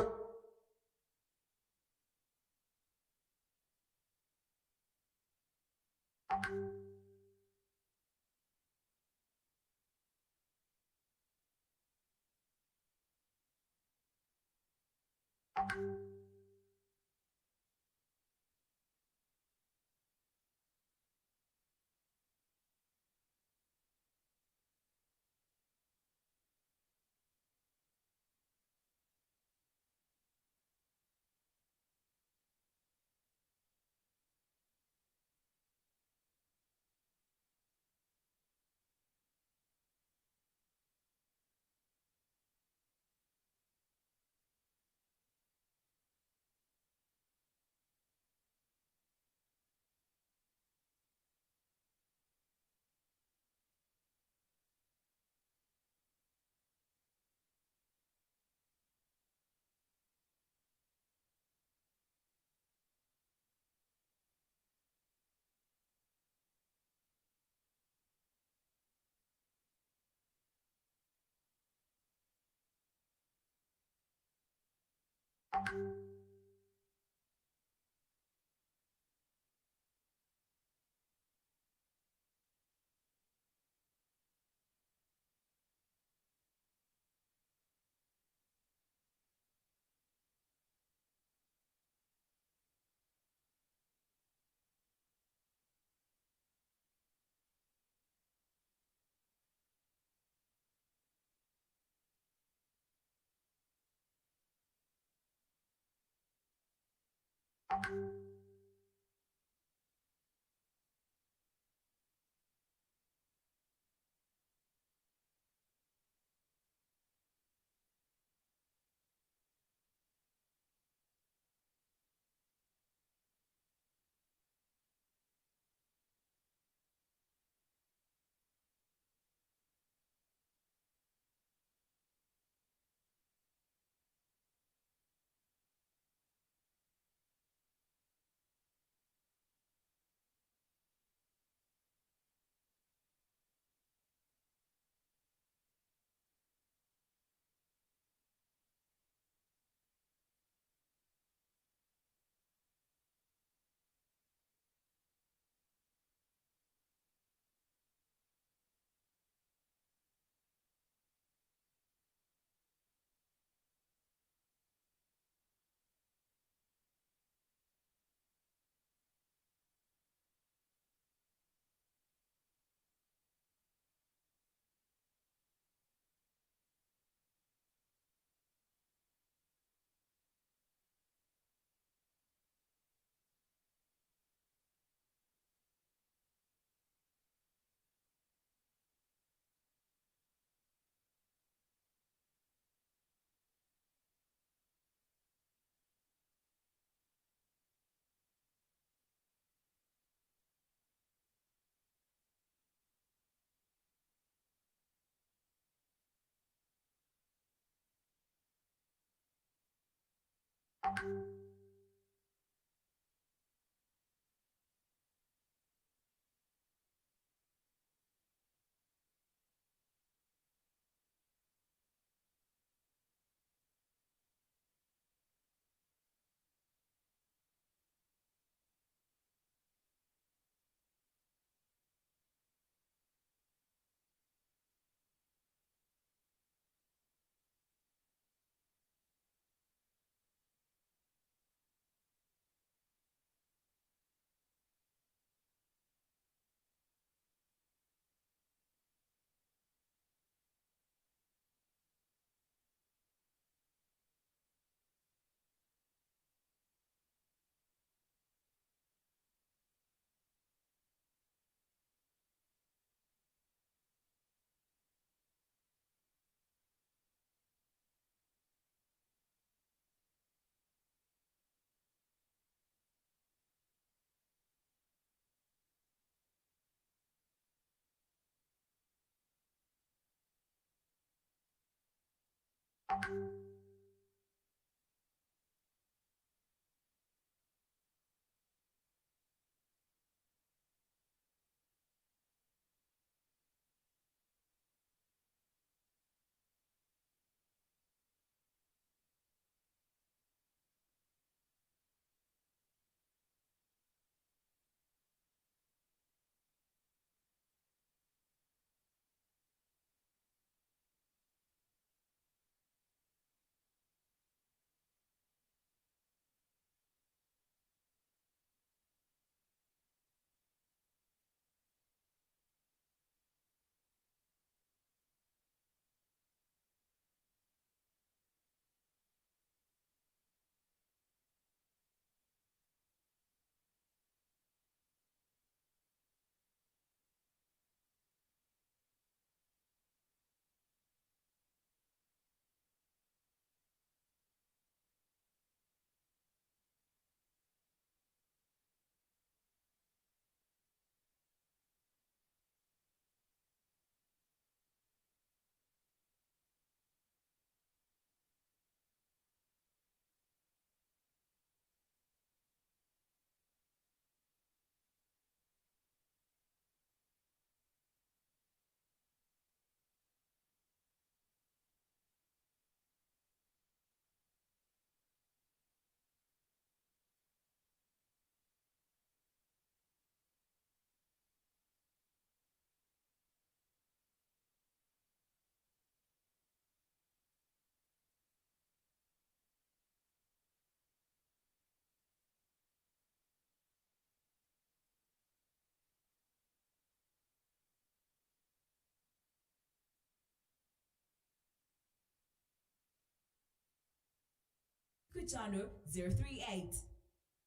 Kuchano zero three eight.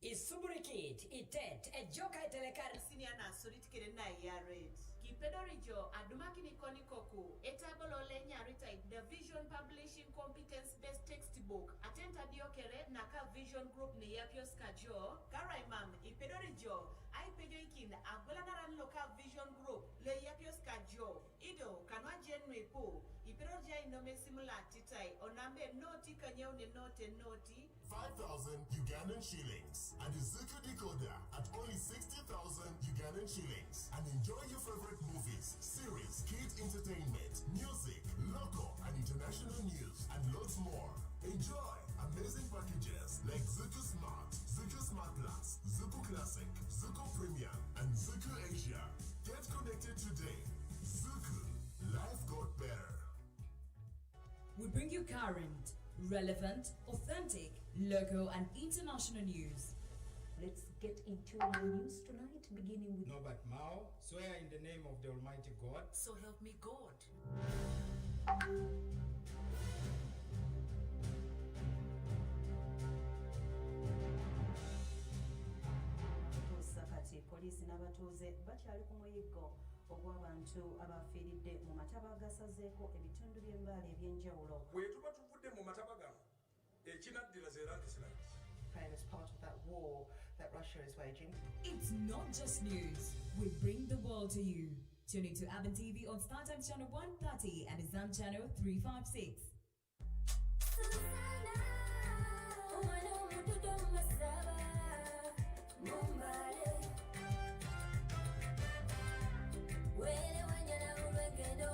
Isuburikit, itet, ejoka etelekar. Senior nursery kede na yaret. Kipedori jo adumakini koni koku, etabolo le nyaritai Division Publishing Competence Based Textbook, atenta dio kere naka Vision Group ne yapios ka jo, karaimam, ipedori jo, aipejoikin, agwelanaran loka Vision Group, le yapios ka jo. Ido, kanwa jen nwipu, ipedori ja inome simula titai, onambe noti kanyeune note noti, five thousand Ugandan shillings and a Zuku decoder at only sixty thousand Ugandan shillings. And enjoy your favorite movies, series, kid entertainment, music, local and international news, and lots more. Enjoy amazing packages like Zuku Smart, Zuku Smart Plus, Zuku Classic, Zuku Premium, and Zuku Asia. Get connected today. Zuku, life got better. We bring you current, relevant, authentic, local and international news. Let's get into our news tonight, beginning with Norbert Mao. Swear in the name of the Almighty God. So help me God. Tutuusa kati, poliisi n'abatuuze bakyali ku muyiggo ogw'abantu abaafiiridde mu mataba agasazeeko ebitundu by'e Mbale eby'enjawulo. Bwe tuba tuvudde mu mataba gano, ekinaddira ze landslide. Crime is part of that war that Russia is waging. It's not just news. We bring the world to you. Tune into Urban T V on StarTimes Channel one thirty and Azam Channel three five six. Susana, omwana omutoto omusaba, mumbale. Wele wanyala olwegendo,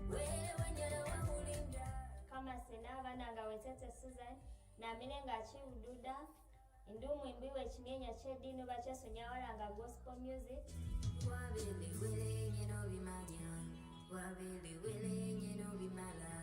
wele wanyala wawulinda. Kama sena abana nga wetete Susan, namine nga chiududa, ndi umwimbi w'ekimyenya ky'eddiini oba kyesunyawala nga gospel music. Wabele wele nyeno bimanya, wabele wele nyeno bimala.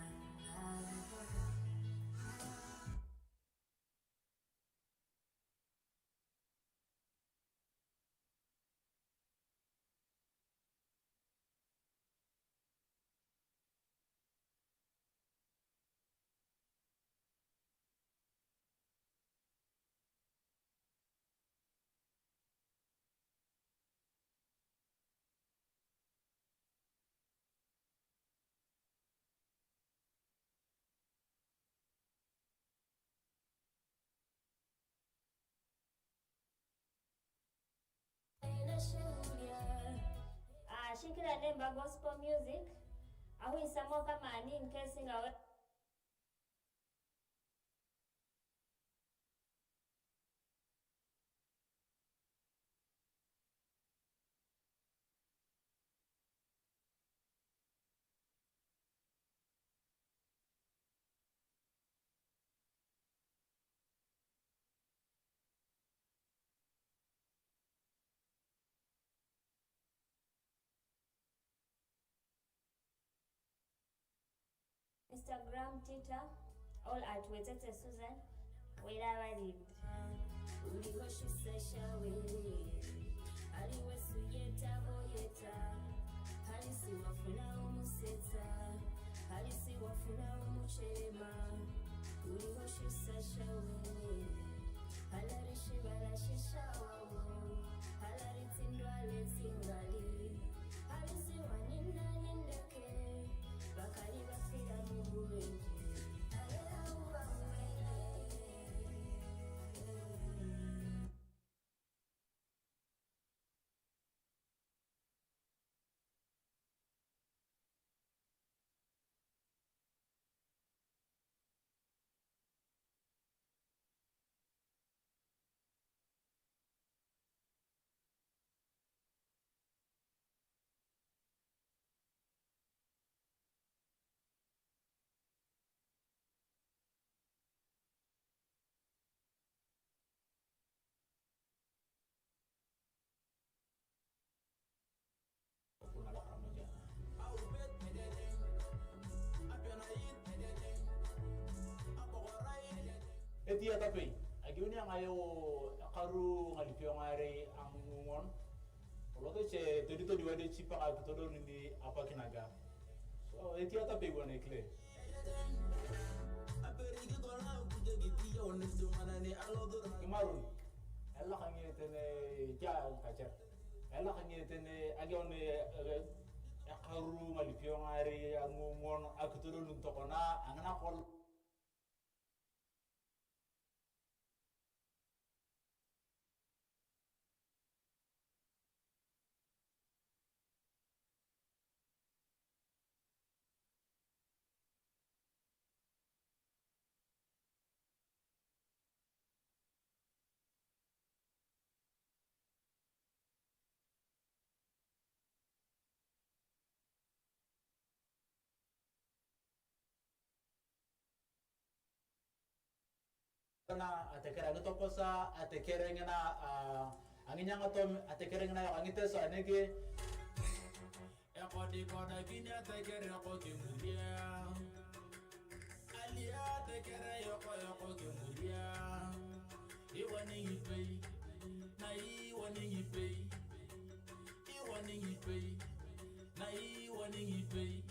Ah, shikira nemba gospel music. Ahuisamo kama ani in case nga we Instagram, Twitter, all at Wetete Susan. Wera balid. Uliho shisesha wele. Aliwe suyeta boyeta. Halisi wafuna umusetsa. Halisi wafuna umuchema. Uliho shisesha wele. Halari shibala shishawawo. Halari tindwale tingali. Halisi wanina nindeke. Bakali bafira mu bwenge. Alera uba mwene. Etii atapei, agiuni ang'ayo ekaru ng'alipio ng'are ang'ung'uon, olotoche toditodi wade chipaka kitodoluni apa kinaga. So, etii atapei wana ekile. Kimarun. Elak ng'eten, eh, ja kacer. Elak ng'eten, eh, ageun, eh, eh, ekaru ng'alipio ng'are ang'uong'uon akitodolun tokona ang'ina kol. Na ateker ang'itoposa, ateker ng'ina, ah, ang'inyang'atom, ateker ng'ina yok ang'iteso anege. Ekodikodakin ateker eko kimuria. Alia ateker eko, eko kimuria. Iwaning'i pei, na iwaning'i pei. Iwaning'i pei, na iwaning'i pei.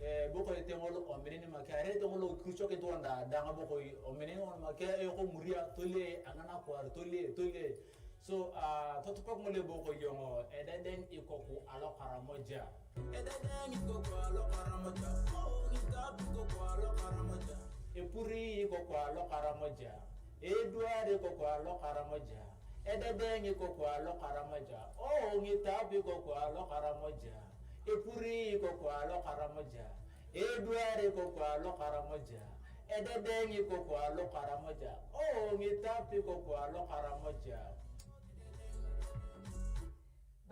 Eh, boko eteng'ol ominin make, are eteng'ol okiruchok itwanda dang boko ominin ng'ol make, eko muria, tole, ang'ana kwar, tole, tole. So, ah, totopok ng'ole boko yong'o, ededeng ikoku alo Karamoja. Ededeng ikoku alo Karamoja. Oh, ng'itap ikoku alo Karamoja. Epuri ikoku alo Karamoja. Eduar ikoku alo Karamoja. Ededeng ikoku alo Karamoja. Oh, ng'itap ikoku alo Karamoja. Epuri ikoku alo Karamoja. Eduar ikoku alo Karamoja. Ededeng ikoku alo Karamoja. Oh, ng'itap ikoku alo Karamoja.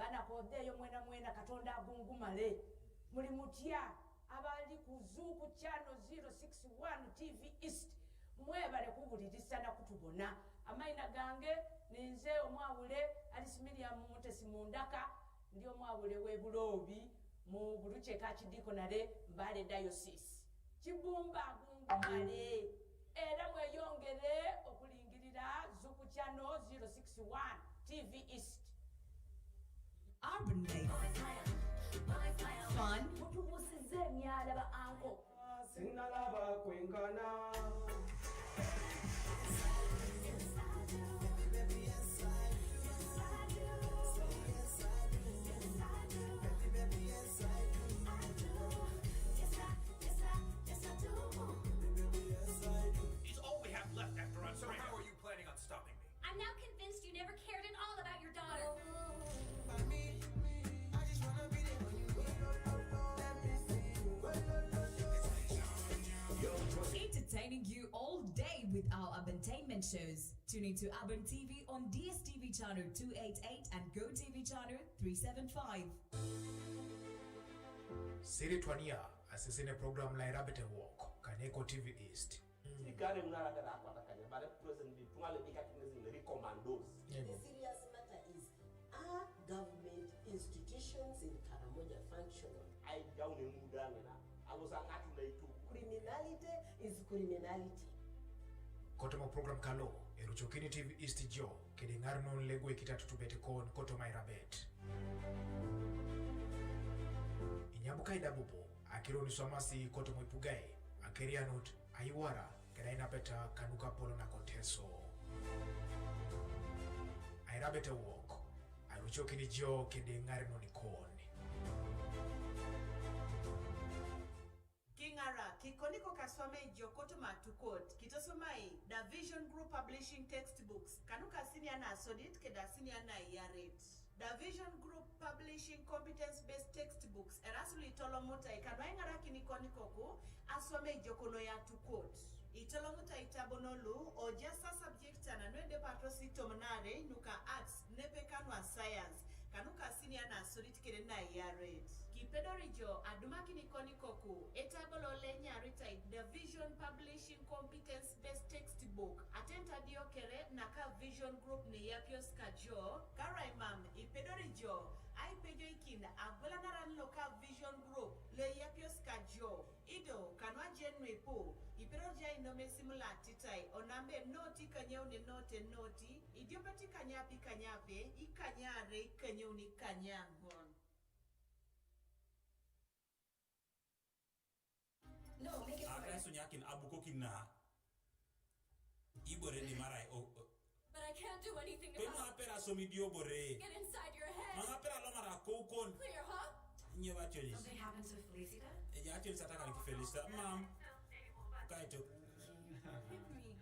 Bana kodeyo mwena mwena Katonda agungumale. Muli mutya abali ku Zuku Channel zero six one T V East? Mwebale kuwulirisa na kutubona. Amaina gange ninze omwawule Alice Miriam Mutesi Mundaka, ndi omwawule we Bulobi mu Bulucheka Kidikonale, Mbale Diocese. Kibumba agungumale. Era mweyongere okulingirira Zuku Channel zero six one T V East. Urban Life. Fun. Mutubusize emyala ba anko. Sinalaba kwenkana. It's all we have left after all. So how are you planning on stopping me? I'm now convinced you never cared at all about your daughter. Entertaining you all day with our Urbantainment shows. Tune into Urban T V on D S T V channel two eight eight and Go T V channel three seven five. Siri twania asisine program la Irabete Walk kaneko T V East. Tikale mnara kada akwata kanya, but presently tungale bika kinezi ne commandos. The serious matter is, are government institutions in Karamoja functional? Ai, jaune muda ngena. Alo sangatu na itu. Criminality is criminality. Kotomo program kalo, eruchokini T V East jo, kede ng'ar non legwe kitatu tubete kon kotomo Irabet. Inyabuka idabubo, akiro ni swamasi kotomo ipugae, akerianut, aiwara, kede inapeta kanuka polo na konteso. Airabete Walk, aruchokini jo kede ng'ar non ikon. King'ara, kikoniko kaswame jo kotomo atukot, kitosomai, The Vision Group Publishing Textbooks, kanuka siniana sodit keda siniana yaret. The Vision Group Publishing Competence Based Textbooks, erasu lu itolomutai, kanu aing'arakini konikoku, aswame jo kono yatukot. Itolomutai tabonolu, oja sa subject ana nwede pato sitom nare, nuka arts, nepe kanwa science, kanuka siniana sodit kede na yaret. Kipedori jo, adumakini konikoku, etabolo le nyaritai, The Vision Publishing Competence Based Textbook, atenta dio kere naka Vision Group ne yapios kajo, karaimam, ipedori jo, aipejo ikin, agwela naran loka Vision Group, le yapios kajo, ido, kanwa jen nwipu, ipedori ja inome simula titai, onambe noti kanyeu ne note noti, idiopeti kanyapi kanyape, ikanyare kanyeu ni kanyangon. No, make it fast. Aka sunyakin abukokin na ibore ni marai o, o, But I can't do anything about it. Pe ma apera somi dio bore. Get inside your head. Ma apera lo mara ko kon. Clear, huh? Nye ba cholis. Something happened to Felicita? E ya cholis ataka ni Felicita. Mam. Kaito. Can you hit me?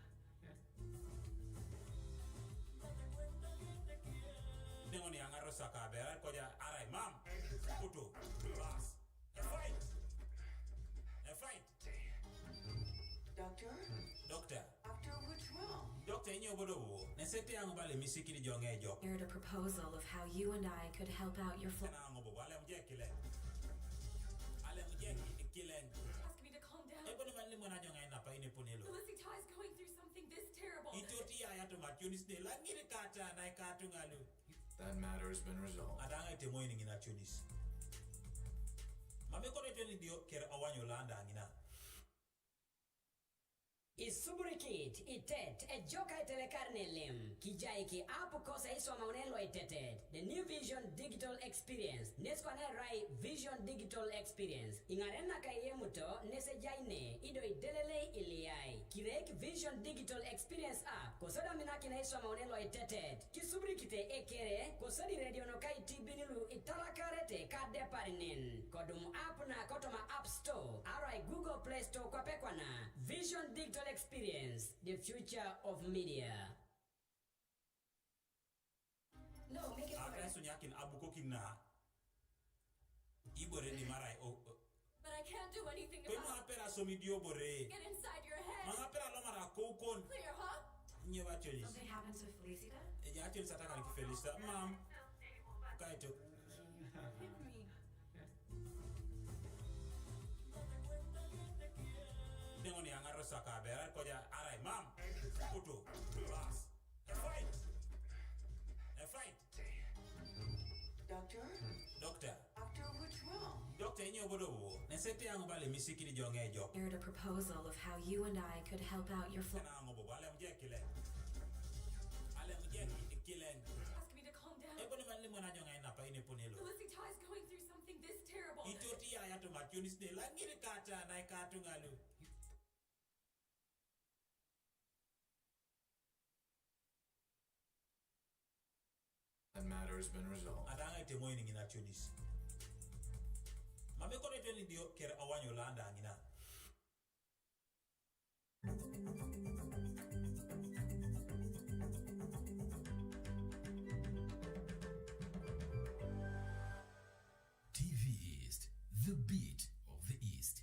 Dengo ni angaro saka bera koja arai mam. Kuto. Bas. A fight. A fight. Doctor? Doctor. Doctor, what's wrong? Doctor, inyo bodo wo. Nesete ang bale misikiri jonge jok. Heard a proposal of how you and I could help out your fl- Na ngo bo ale muje kile. Ale muje kile. Ask me to calm down. E bodo mali mwana jonge na pa ine punelo. Felicita is going through something this terrible. Itoti ya ya to matunis de la ngiri kata na ikatu ngalu. That matter has been resolved. Adanga ite moini ngina tunis. Mame kono ito ni dio kere awanyo landa ngina. Isuburikit, itet, e joka itelekar ne lim. Kijai ki apu kosa iswa maune lo itetet. The New Vision Digital Experience. Neskwa ne rai Vision Digital Experience. Ingaren na ka iye muto, nese jaine, ido idelele iliai. Kirek Vision Digital Experience app. Kosoda minaki na iswa maune lo itetet. Kisubrikite ekere, kosodi radio no kai T V nilu italakarete ka deparinin. Kodum app na kotoma App Store, arai Google Play Store kwa pekwana. Vision Digital Experience, the future of media. No, make it. Ata quiet. Sunyakin abuko kinna. Ibore ni marai o. O- But I can't do anything about it. Pe ma apera somi dio bore. Get inside your head. Ma apera lo mara ko kon. Clear, huh? Nye ba cholis. Something happened to Felicita? E ya cholis ataka ni Felicita. Mam. Kaito. Can you hit me? Dengo ni angaro saka bera koja arai mam. Kuto. Bas. A fight. A fight. Doctor? Doctor. Doctor, what's wrong? Doctor, inyo bodo wo. Nesete ang bale misikiri jonge jok. Heard a proposal of how you and I could help out your fl- Na ngo bo ale muje kile. Ale muje kile. Ask me to calm down. E bodo mali mwana jonge na pa ine punelo. Felicita is going through something this terrible. Itoti ya ya to matunis de la ngiri kata na ikatu ngalu. That matter has been resolved. Adanga ite moini ngina tunis. Mame kono ito ni dio kere awanyo landa ngina. T V East, the beat of the East.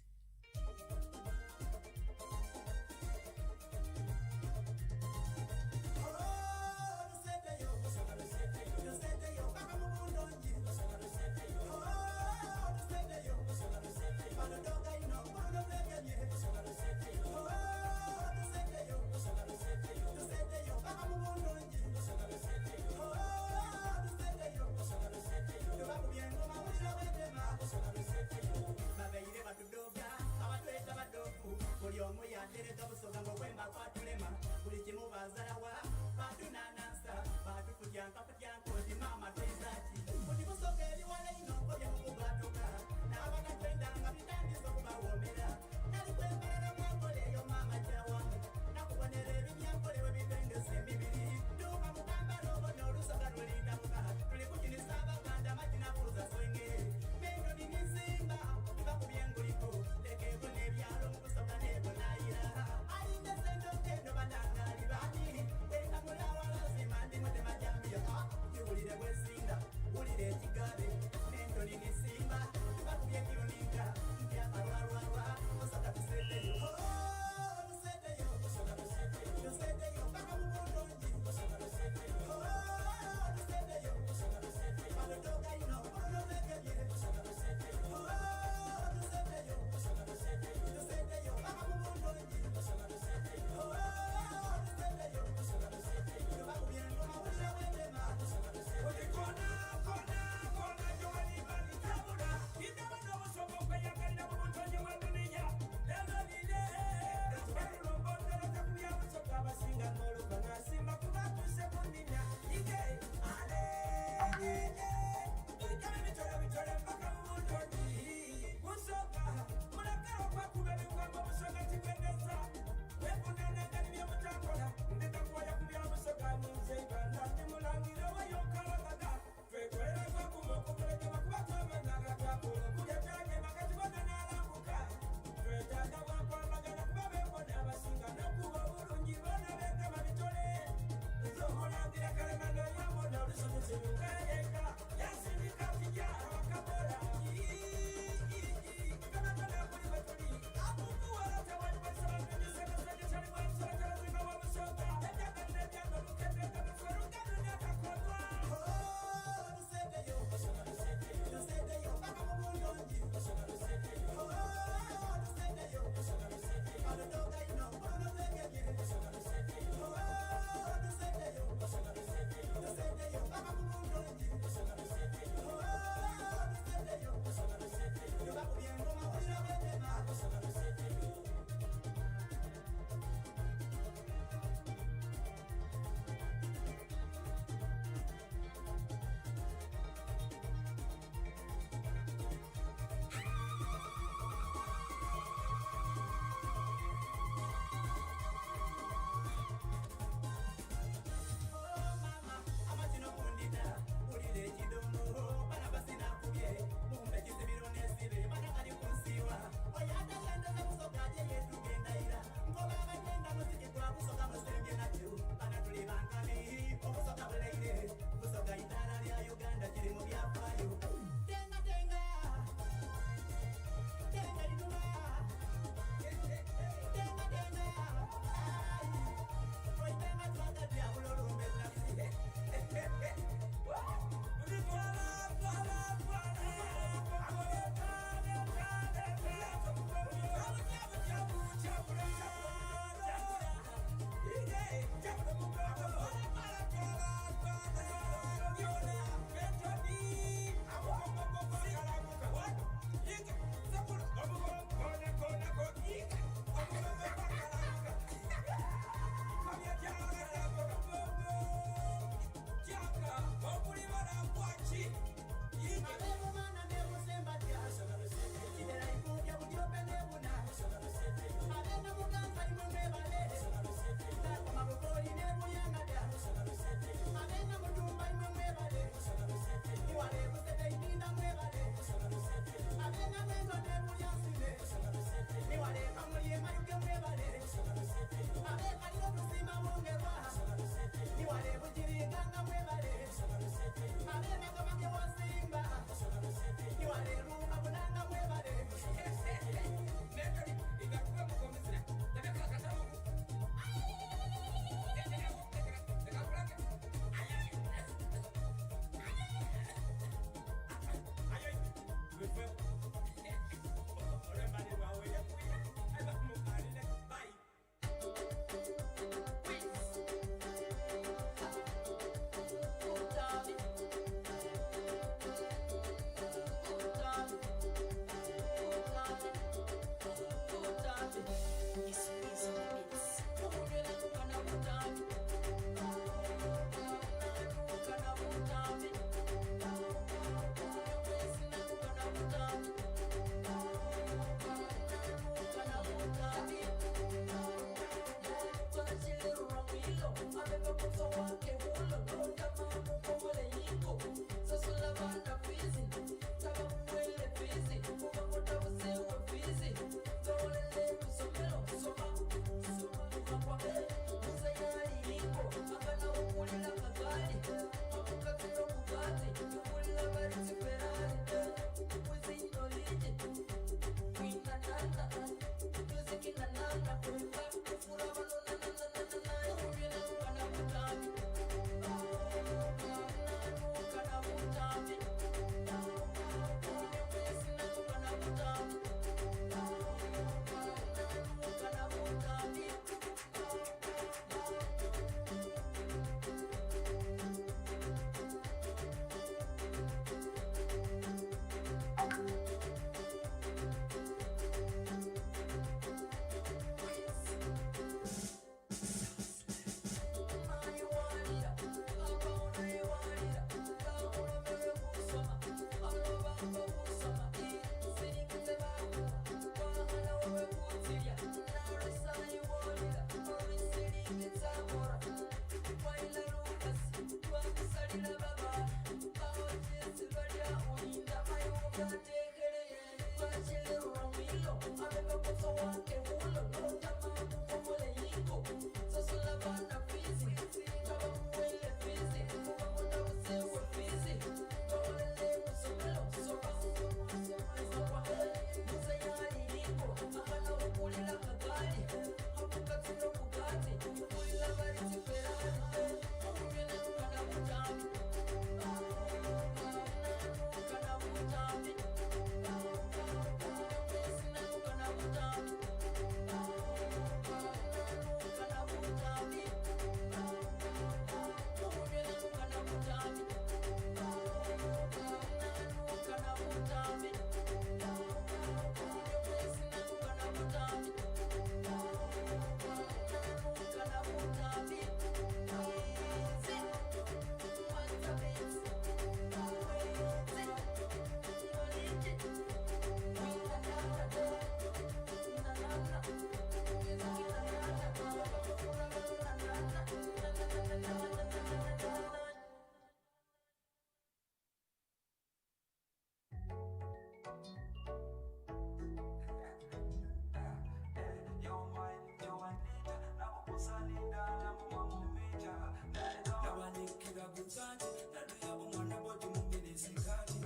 Nabanikira ku nsangi, naduya omwana bw'oti mu mbiri sikati.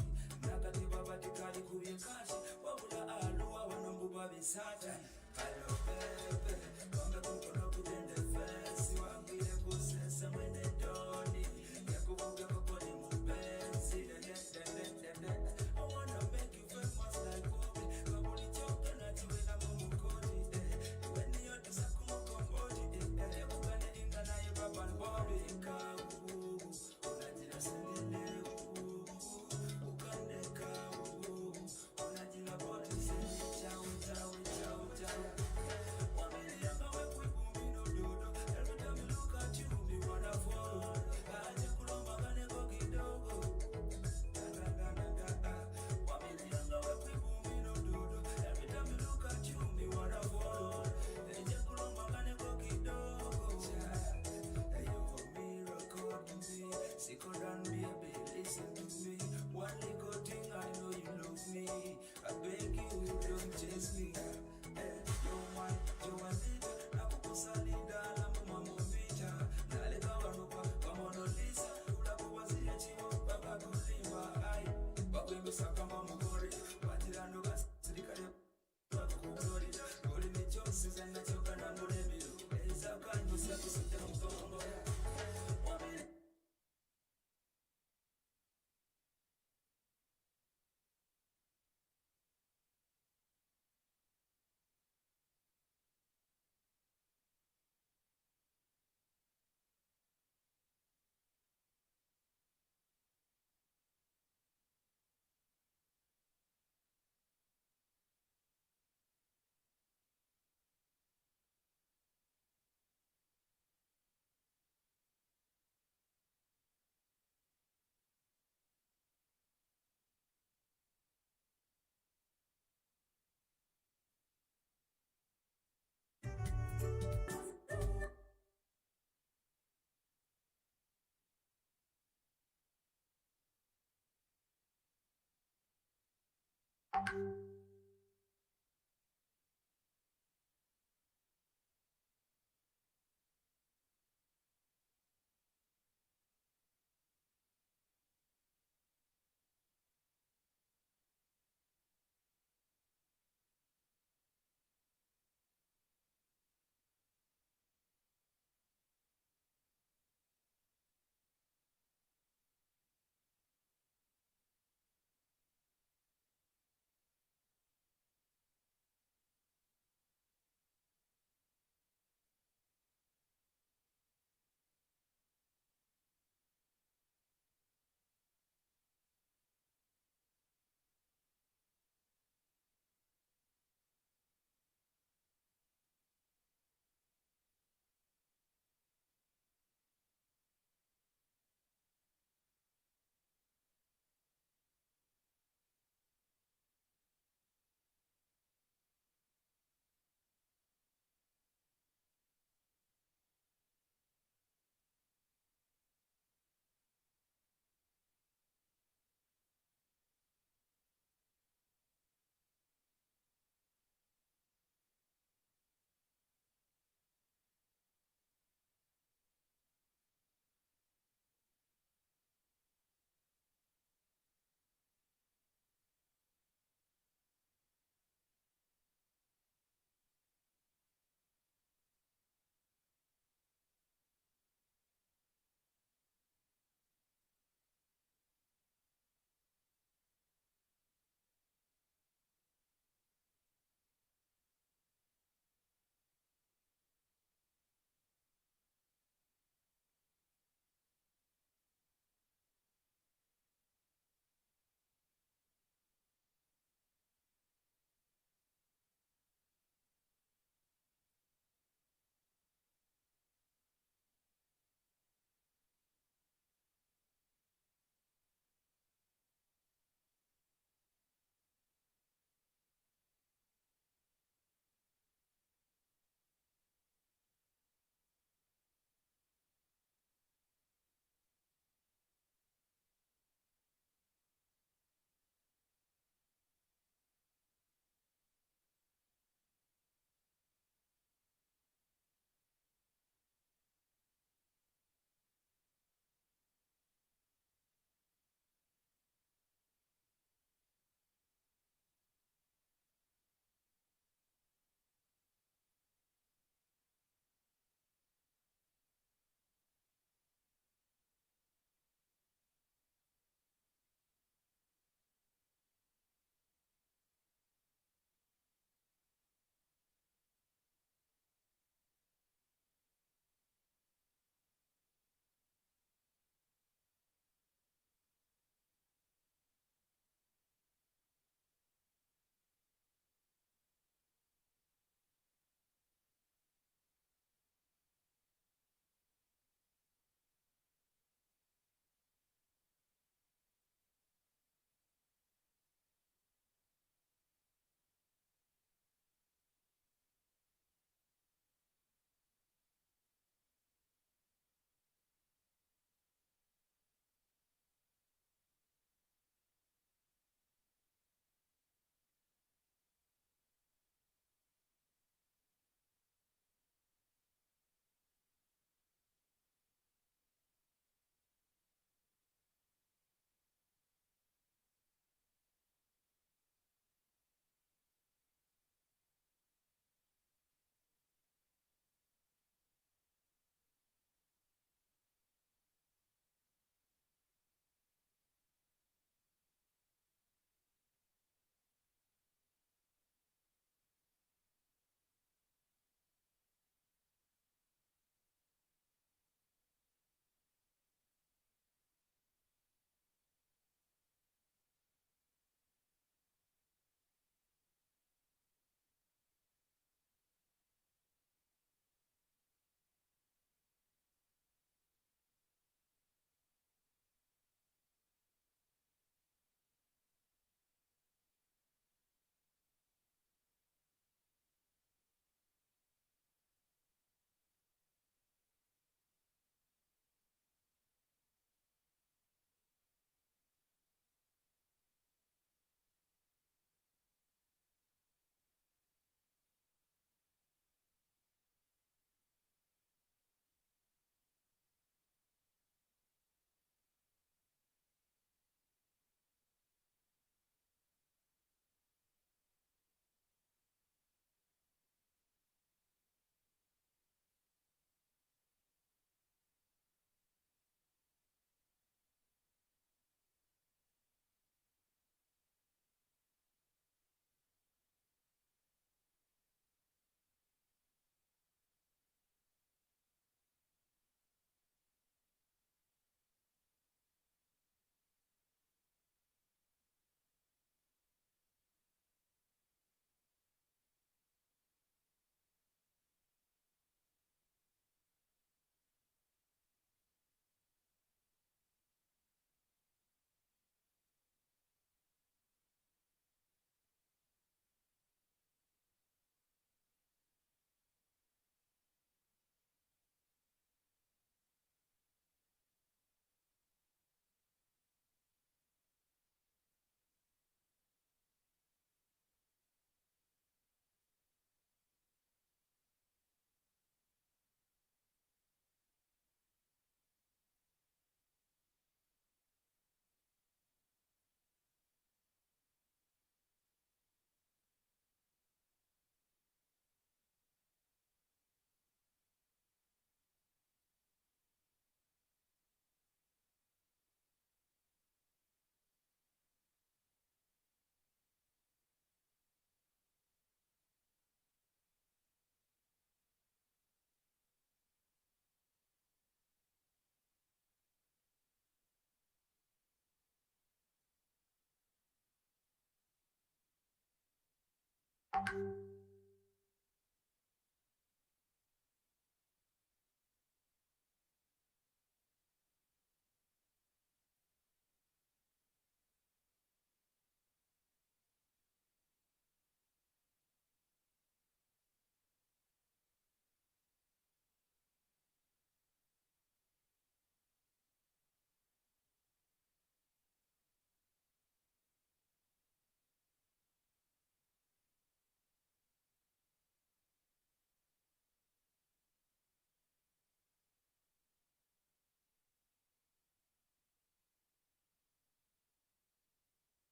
Nakati baba tikali kubye kati, wabula aluwa bano mbu babisata. Hello, baby, bambe kukono kudende fesi, wangire kusese mwene doni, yakuvuga kokoni mu benzi, de, de, de, de, de, de. I wanna make you famous like Bobi, kabuli choke na chiwe na mumukoni, eh. Iwe niyo tusa kumukomboni, eh, eh. Kugane inga naye baba Bobi, kawu, unajira sendele, ukande kawu. Every time you look at you, me wanna fall. Aje kulomba kane ko kidogo. Every time you look at you, me wanna fall. Aje kulomba kane ko kidogo. Hey, yo, miracle to me. Sit down, baby, listen to me. One little thing, I know you love me. I beg you, don't chase me. Eh, yo, man, yo, Anita, nakukusalida, na mama mumita. Naleka wanopa, kwa Mona Lisa, ula kuwazia chiwo, baba kulima. Ai, bakwe lusaka mamugori, batira no gas, sirikale, bakugori. Gori ni chosi, zana choka na muremiro. Eza kanyo, sa kusita mkongo. Wabiri.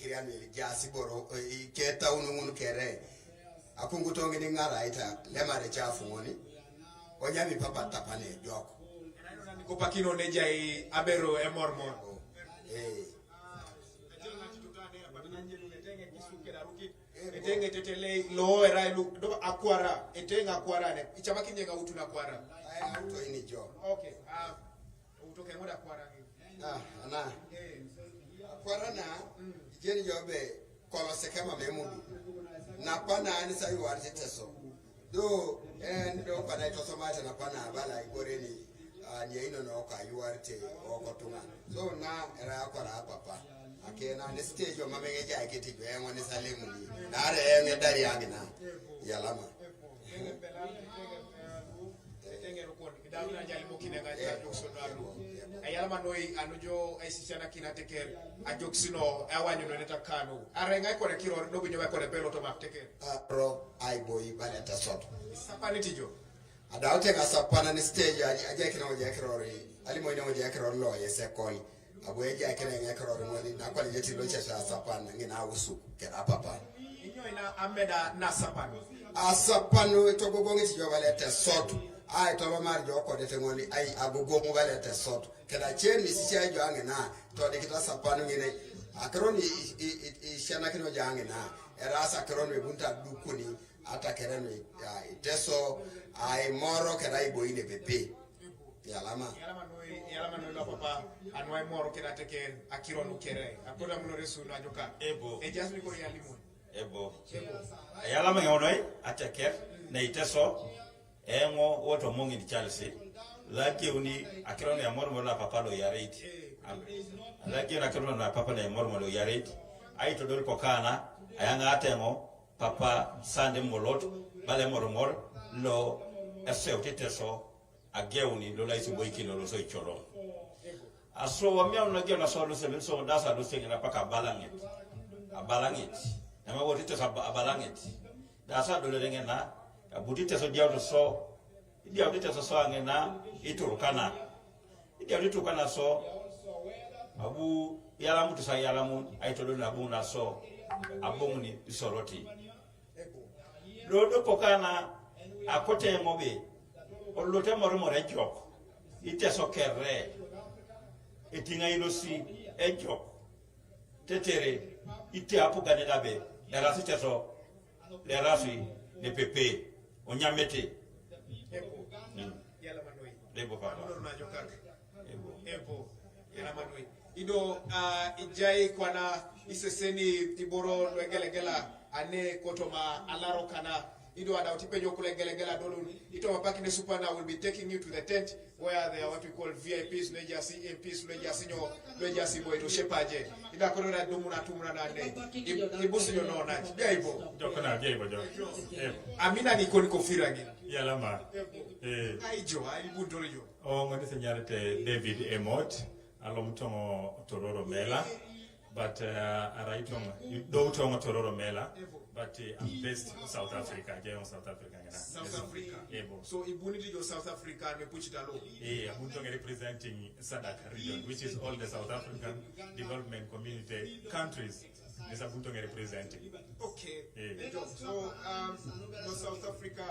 Yan wil jasi boro, eh, ke taunu ngun kere. Akungu tongi ni ngara ita lemare chafu ngoni. Onyami papa tapane jok. Kopakino ne jai abero e mor mor. Eh. Etenge tetele lo era lu do akwara, etenge akwara ne. Ichama kinye nga utu na kwara. Ai auto ini jo. Okay. Ah, utoke ngoda kwara ngi. Ah, ana. Eh. Kwara na jeni jobe kolo sekema memudu. Na pana ani sa yuwar teso. Do en do pana itoso mate na pana bala igoreni. Ah, ni ino no ka yuwar te oko tunga. So na era kwara papa. Akena ni stage o mamenge ja kiti jo engo ni salemu ni. Na re enge dari agina. Yalama. Etenge rukon. Idawina jali mokine nga jali jokso dalu. Ayala manoi anujo aisisiana kina teker. Ajoksino awanyo no neta kano. Arenga kore kiror no binyo kore pelo to mak teker. Ro ai boy bale ta sot. Sapani tijo. Adaw te nga sapana ni stage aja kina waja kirori. Ali mo ina waja kirori lo ye sekol. Abu eja kina nga kirori mo ni na kwali jeti lo chesa sapana ngina usu kera papa. Inyo ina ameda na sapani. Asapanu to gogo ngi tijo bale te sot. Ai to lo mar jo ko de te ngoni ai agogo mu bale te sot. Keda chen ni si jo ange na to de kita sapanu ngine. Akron i i i shana kino jo ange na. Era sa kron we bunta dukuni ata keren we teso ai moro keda ibo ine pepe. Yalama. Yalama noi, yalama noi lo papa. Anwai moro keda teker akiro no kere. Akoda mulo resu na joka. Ebo. Ejas ni kori alimo. Ebo. Ayala ma ngonoi ateker na iteso. Engo woto mongin Charles. Laki uni akiro ne amor mo la papa lo yareit. Laki uni akiro na papa ne amor mo lo yareit. Ai to dol pokana ayanga atengo papa sande molot bale mor mor lo eseu titeso. Ageuni lo laisi boiki lo lo so ichoro. Aso wamia una geo na so lo se so dasa lo se ngena paka balangit. Abalangit. Ema woti to sa abalangit. Dasa do le ngena abuti te so diaw to so. Diaw te so so ngena iturukana. Diaw iturukana so. Abu yalamu to sa yalamu ai to lo na bu na so. Abongni isoroti. Dodo pokana akote mobe olote moro moro ejok. Iteso kerre etinga ilosi ejok. Tetere ite apugane dabe derasi teso derasi ne pepe onyamete. Yala manoi. Debo papa. Mulo na joka. Ebo. Ebo. Yala manoi. Ido uh, ijai kwana iseseni iboro lwegelegela ane kotoma alaro kana. Ido ada utipenyo kule gelegela dolun. Ito mapaki ne supana will be taking you to the tent where there are what we call V I Ps, lejasi M Ps, lejasi nyo, lejasi boy to shepaje. Ida kono na dumuna tumuna na ne. Ibusi nyo no na. Jaibo. Jokona jaibo jo. Ebo. Amina ni koni kofira ngi. Yalama. Eh. Aijo, ai bundori jo. Ongo ni senyarete David Emot. Alom tongo Tororo Mela. But uh, arai tongo do tongo Tororo Mela. But uh, I'm based in South Africa. Jai on South Africa ngena. South Africa. Ebo. So ibuniti jo South Africa me puchita lo. Eh, I'm tongo representing SADC region, which is all the South African development community countries. This I'm tongo representing. Okay. Eh. Ejo. So um, no South Africa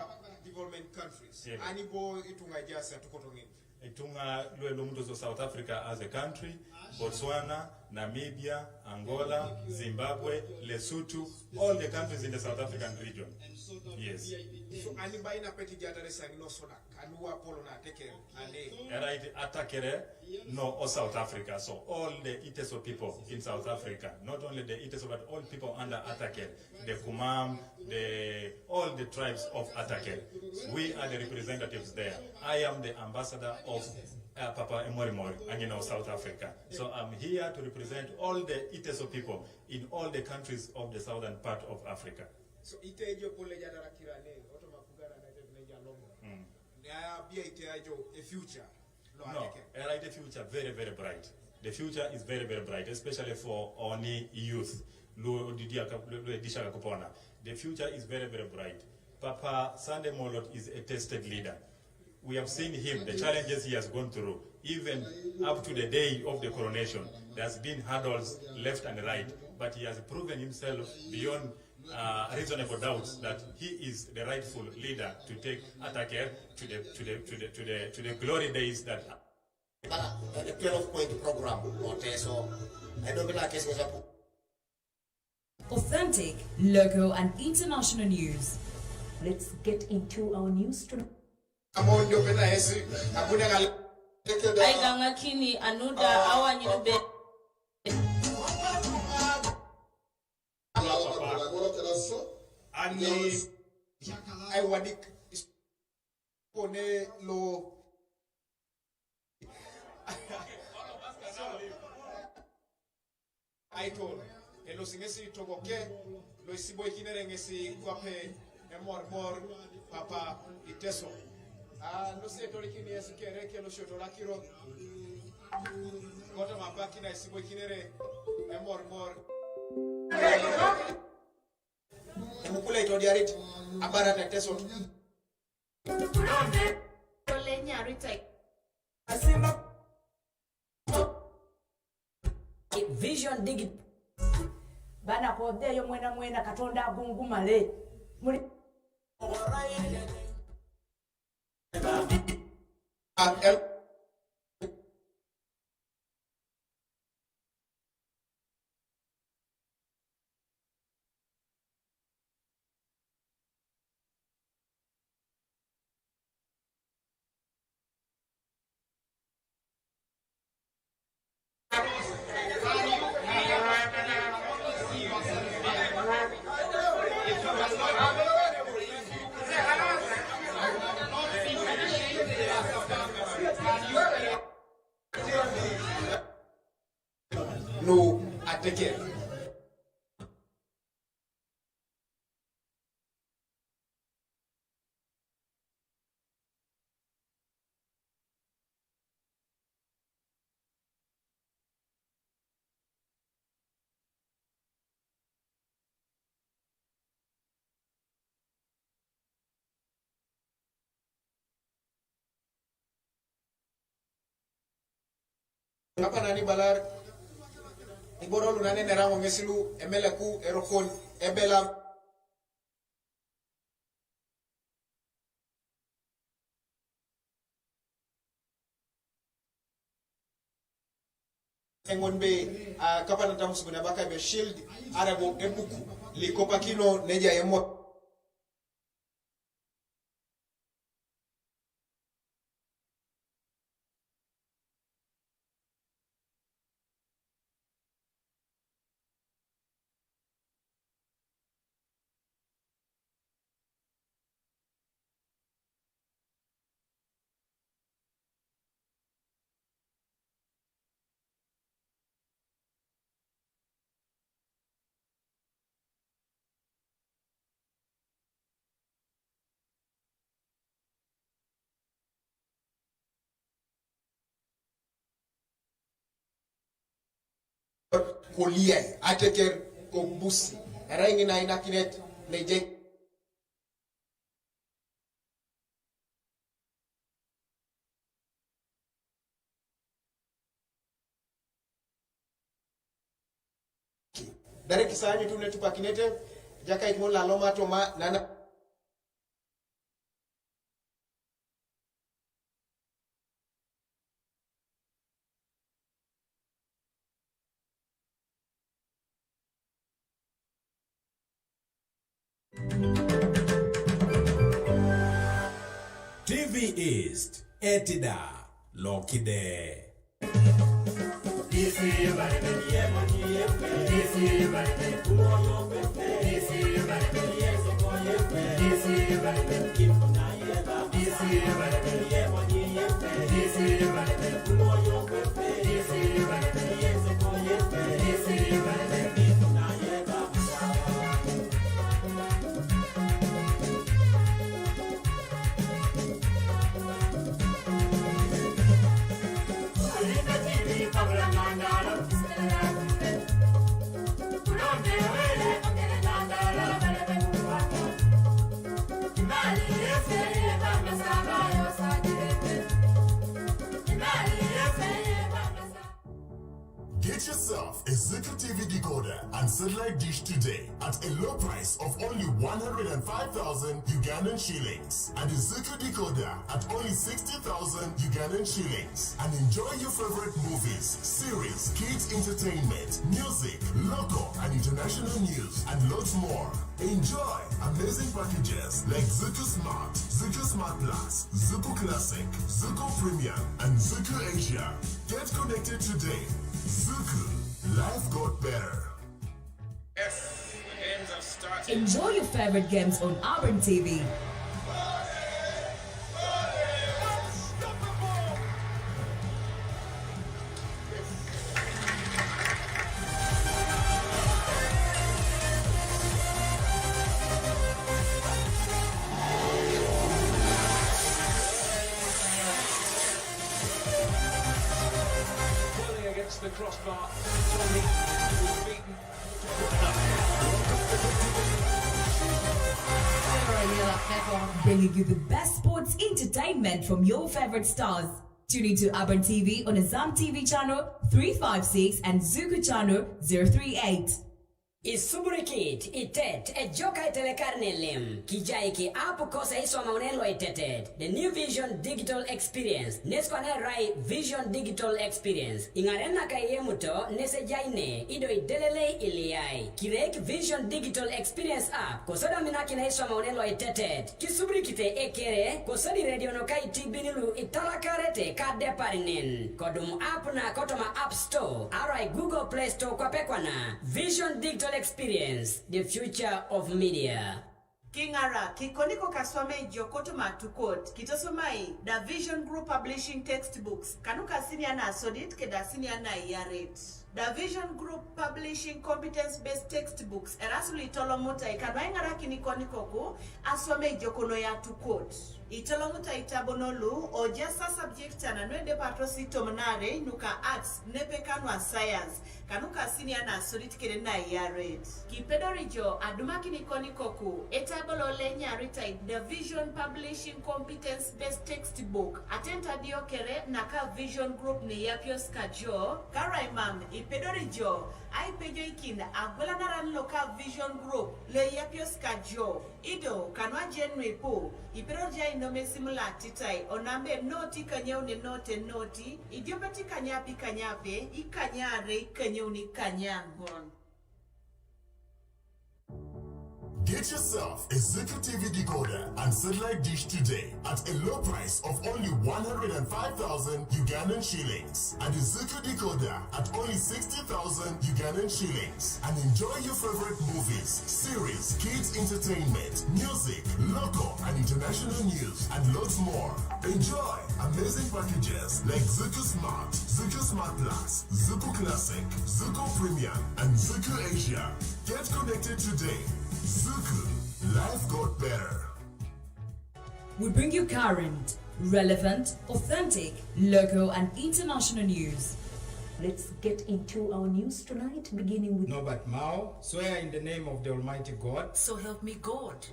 development countries. Yeah. Ani bo itunga jasa tukotongin. Itunga lwe lumuto so South Africa as a country, Botswana, Namibia, Angola, Zimbabwe, Lesotho, all the countries in the South African region. Yes. So ani baina peti jata de sang no soda. Kanu wa polo na teke ane. Era iti atakere no o South Africa. So all the Iteso people in South Africa, not only the Iteso but all people under Atakere, the Kumam, the all the tribes of Atakere. We are the representatives there. I am the ambassador of uh, Papa Emorimori, and you know South Africa. So I'm here to represent all the Iteso people in all the countries of the southern part of Africa. So ite jo pole jata rakira ne. Oto mapugara na ite ne jalomo. Mm. Ne abia ite ajo a future. Lo No, ateke. era the future very very bright. The future is very very bright, especially for Oni youth. Lo didia ka lo lo disha ka kupona. The future is very very bright. Papa Sunday Molot is a tested leader. We have seen him, the challenges he has gone through. Even up to the day of the coronation, there has been hurdles left and right, but he has proven himself beyond uh, reasonable doubts that he is the rightful leader to take Ataker to the to the to the to the to the glory days that. Bala, the twelve point program, or so. I don't know, Authentic, local, and international news. Let's get into our news tonight. Ai ganga kini anuda awa nyini be. Ani I wadik kone lo. I told. Elo singesi togoke lo isibo ikinere ngesi kwape emor mor papa iteso. Ah, no se tori kini esi kere ke lo shotora kiro. Kota mapaki na isibo ikinere emor mor. Emukule itodiarit abara na teso. Vision Digit. Bana kodeyo mwena mwena Katonda agungumale. Muli No, I take care. Ngapa nani balar iboro lu nane nerango ngesilu emeleku erokon ebela. Engon be uh, kapana tamus guna baka be shield arabo ebuku likopakino neja emo. Kuliai ateker kobusi erai ng'ina inakinet neje. Dare kisanyu tune tupakinete jaka ikmo lalo matoma nana. T V East, Etida, Lokide. Zuku T V decoder and satellite dish today at a low price of only one hundred and five thousand Ugandan shillings, and a Zuku decoder at only sixty thousand Ugandan shillings, and enjoy your favorite movies, series, kids entertainment, music, local and international news, and lots more. Enjoy amazing packages like Zuku Smart, Zuku Smart Plus, Zuku Classic, Zuku Premium, and Zuku Asia. Get connected today. Zuku, life got better. Yes, the games have started. Enjoy your favorite games on Urban T V. Volley against the crossbar. Bringing you the best sports entertainment from your favorite stars. Tune into Urban T V on Azam T V channel three five six and Zuku channel zero three eight. Isuburi kit, itet, ejoka itelekar ne lim. Kijai ki apu kosa iswa maune lo itetet. The New Vision Digital Experience. Neskwa ne rai Vision Digital Experience. Ingare na ka yemuto, nese jaine, ido idelele iliai. Kirek Vision Digital Experience app. Kosoda minaki na iswa maune lo itetet. Kisuburi kite ekere, kosodi radio no kai tibinilu italakarete ka deparinin. Kodum app na kotoma App Store, arai Google Play Store kwa pekwana. Vision Digital Experience, the future of media. Kingara, kikoniko kaswame jokotoma tukot, kitosomai, the Vision Group Publishing Textbooks, kanuka senior na sodit, keda senior na yaret. The Vision Group Publishing Competence-Based Textbooks, erasulu itolomuta ikanwa ing'arakini konikoku, aswame ijokono ya tukot. Itolomuta itabonolu, oja sa subject ana nwende patrosi tomonare, nuka arts, nepe kanwa science, kanuka senior na sodit kede na yaret. Kipedorijo, adumakini konikoku, etabolo le nyarita The Vision Publishing Competence-Based Textbook, atenta dio kere naka Vision Group ne yapios kajo, karaimam, ipedorijo, aipejo ikin, agwela naran loka Vision Group, le yapios kajo, ido, kanwa jen nuipu, ipedorja inome simula titai, onambe noti kanyau ne note noti, idiopeti kanyapi kanyape, ikanyare, ikanyau ni kanyangon. Get yourself a Zuku T V decoder and satellite dish today at a low price of only one hundred and five thousand Ugandan shillings, and a Zuku decoder at only sixty thousand Ugandan shillings, and enjoy your favorite movies, series, kids entertainment, music, local and international news, and lots more. Enjoy amazing packages like Zuku Smart, Zuku Smart Plus, Zuku Classic, Zuku Premium, and Zuku Asia. Get connected today. Zuku, life got better. We bring you current, relevant, authentic, local and international news. Let's get into our news tonight, beginning with Norbert Mao. Swear in the name of the Almighty God. So help me God.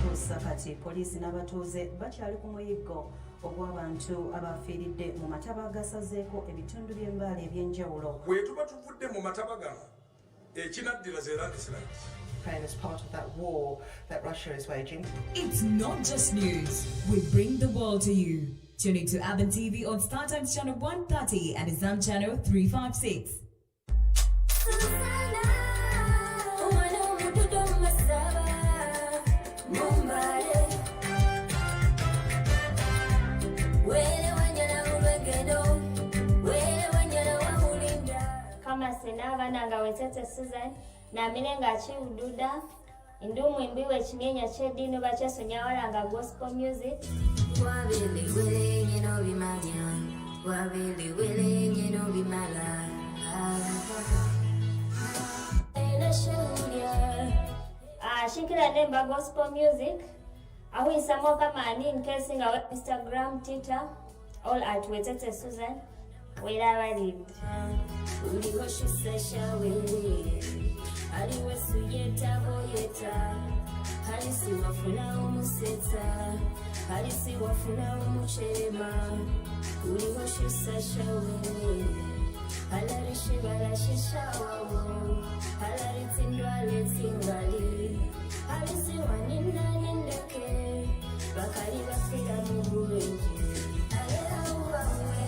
Tuusa kati, poliisi n'abatuuze bakyali ku muyiggo ogw'abantu abafiiridde mu mataba agasazeeko ebitundu by'e Mbale eby'enjawulo. Bwe tuba tuvudde mu mataba gano, ekinaddira ze landislide. Ukraine is part of that war that Russia is waging. It's not just news. We bring the world to you. Tune into Urban T V on Star Times Channel one thirty and Azam Channel three five six. Susana, omwana omutudo masaba, mumbale. Wele wanyala olwegeno, wele wanyala wawulinda. Kama sena abana nga wetete Susan, namine nga chiududa, ndi umwimbi we chimyenya che dini oba chesunya walanga gospel music. Wabili wele nyeno bimanya, wabili wele nyeno bimala. Ah, shinkira nemba gospel music. Ahuisamo kama ani in case nga we Instagram, Twitter, all at Wetete Susan. Wera balid. Uliho shisesha we. Aliwe suyeta boyeta. Halisi wafuna umusetsa, halisi wafuna umuchema, uliho shisasha wene, halali shibala shishawawo, halali tsindwale tsingali, halisi wanina nindeke, bakali bafila mu bulenje, ale auba mwene.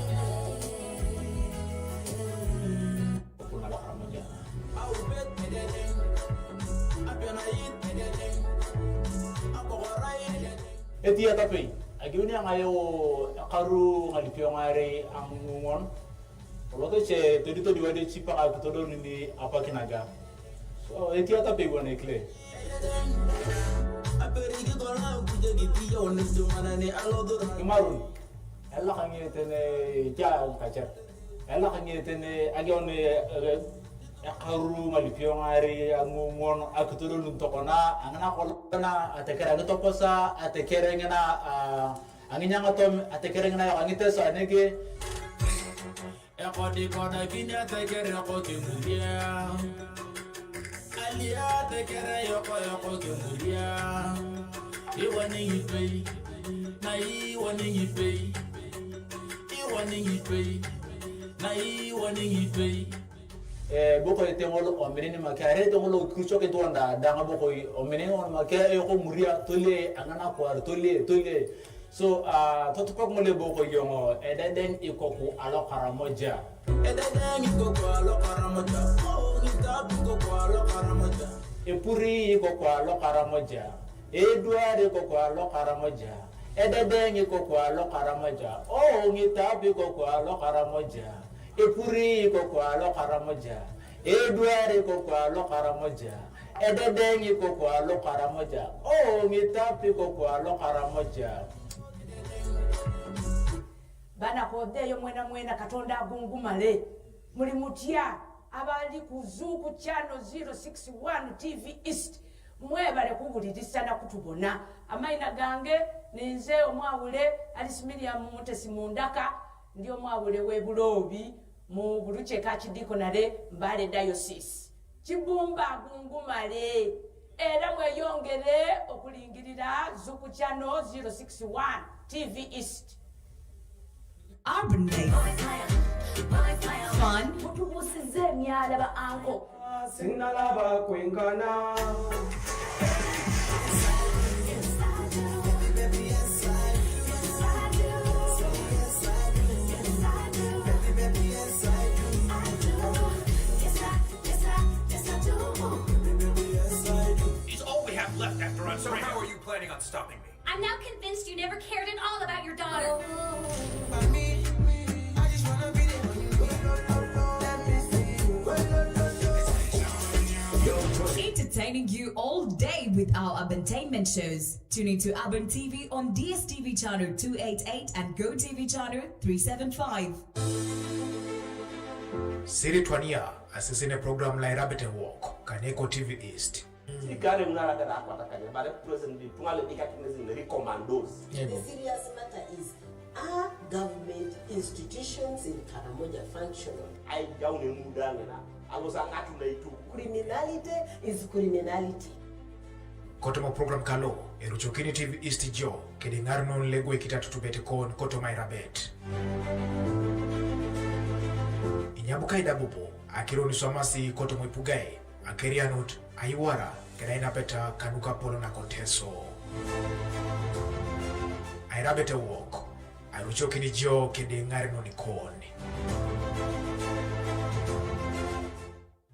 Etii atapei, agiuni ang'ayo ekaru ng'alipio ng'aare ang'uan, olotoche toditodi wade chipaka kitodoluni apa kinaga. So, etii atapei wana ekile. Kimarun, elak ng'etene tia kacher. Elak ng'etene agiuni ekaru ng'alipio ng'aare ang'uan akitodoluni tokona, ang'ina kolona, atekere ang'itoposa, atekere ng'ina, ah, ang'inyang'atom, atekere ng'ina yok ang'iteso anege. Ekodikodakin atekere kokimuria. Alia atekere yoko yoko kimuria. Iwaning'ipei, na iwaning'ipei. Iwaning'ipei, na iwaning'ipei. Eh, boko eteng'ol ominin make, are eteng'ol okiruchok etuonda dang boko ominin on make, eyoko muria, tolie, ang'ana kwar, tolie, tolie. So, ah, totupok ng'ole boko yong'o, ededeng ikoku alo Karamoja. Ededeng ikoku alo Karamoja. Oh, ngitap ikoku alo Karamoja. Epuri ikoku alo Karamoja. Eduar ikoku alo Karamoja. Ededeng ikoku alo Karamoja. Oh, ngitap ikoku alo Karamoja. Epuri ikoku alo Karamoja. Eduar ikoku alo Karamoja. Ededeng ikoku alo Karamoja. Oh, ngitap ikoku alo Karamoja. Bana kodeyo mwena mwena Katonda agungumale. Muli mutya abali ku Zuku Channel zero six one T V East. Mwebale kuwulirisa na kutubona. Amaina gange ninze omwawule Alice Miriam Mutesi Mundaka, ndi omwawule we Bulobi mu Bulucheka Kidikonale, Mbale Diocese. Kibumba agungumale, era mweyongere okulingirira Zuku Channel zero six one T V East. Urban Night. Fun. Mutubusize emyala ba anko. Sinalaba kwenkana. It's all we have left after all. So how are you planning on stopping me? I'm now convinced you never cared at all about your daughter. Entertaining you all day with our Urbantainment shows. Tune into Urban T V on D S T V channel two eight eight and Go T V channel three seven five. Siri twania asisine program la Irabete Walk, Kaneko T V East. Sikare mnara kana akwata kanya, but presently, tungale ika kinezi ni recommandos. The serious matter is, are government institutions in Karamoja functional? Ai, jaune muda ngena, alosa ngatu na itu. Criminality is criminality. Kotomo program kalo, eruchokini T V East jo, kede ngar non lego ikita tutubete kon, kotomo Irabet. Inyabuka idabubo, akironi swamasi kotomo ipugae, akerianut, aiwara, keda inapeta kanuka polo na koteso. Airabete Walk, aruchokini jo kede ngar non ikon.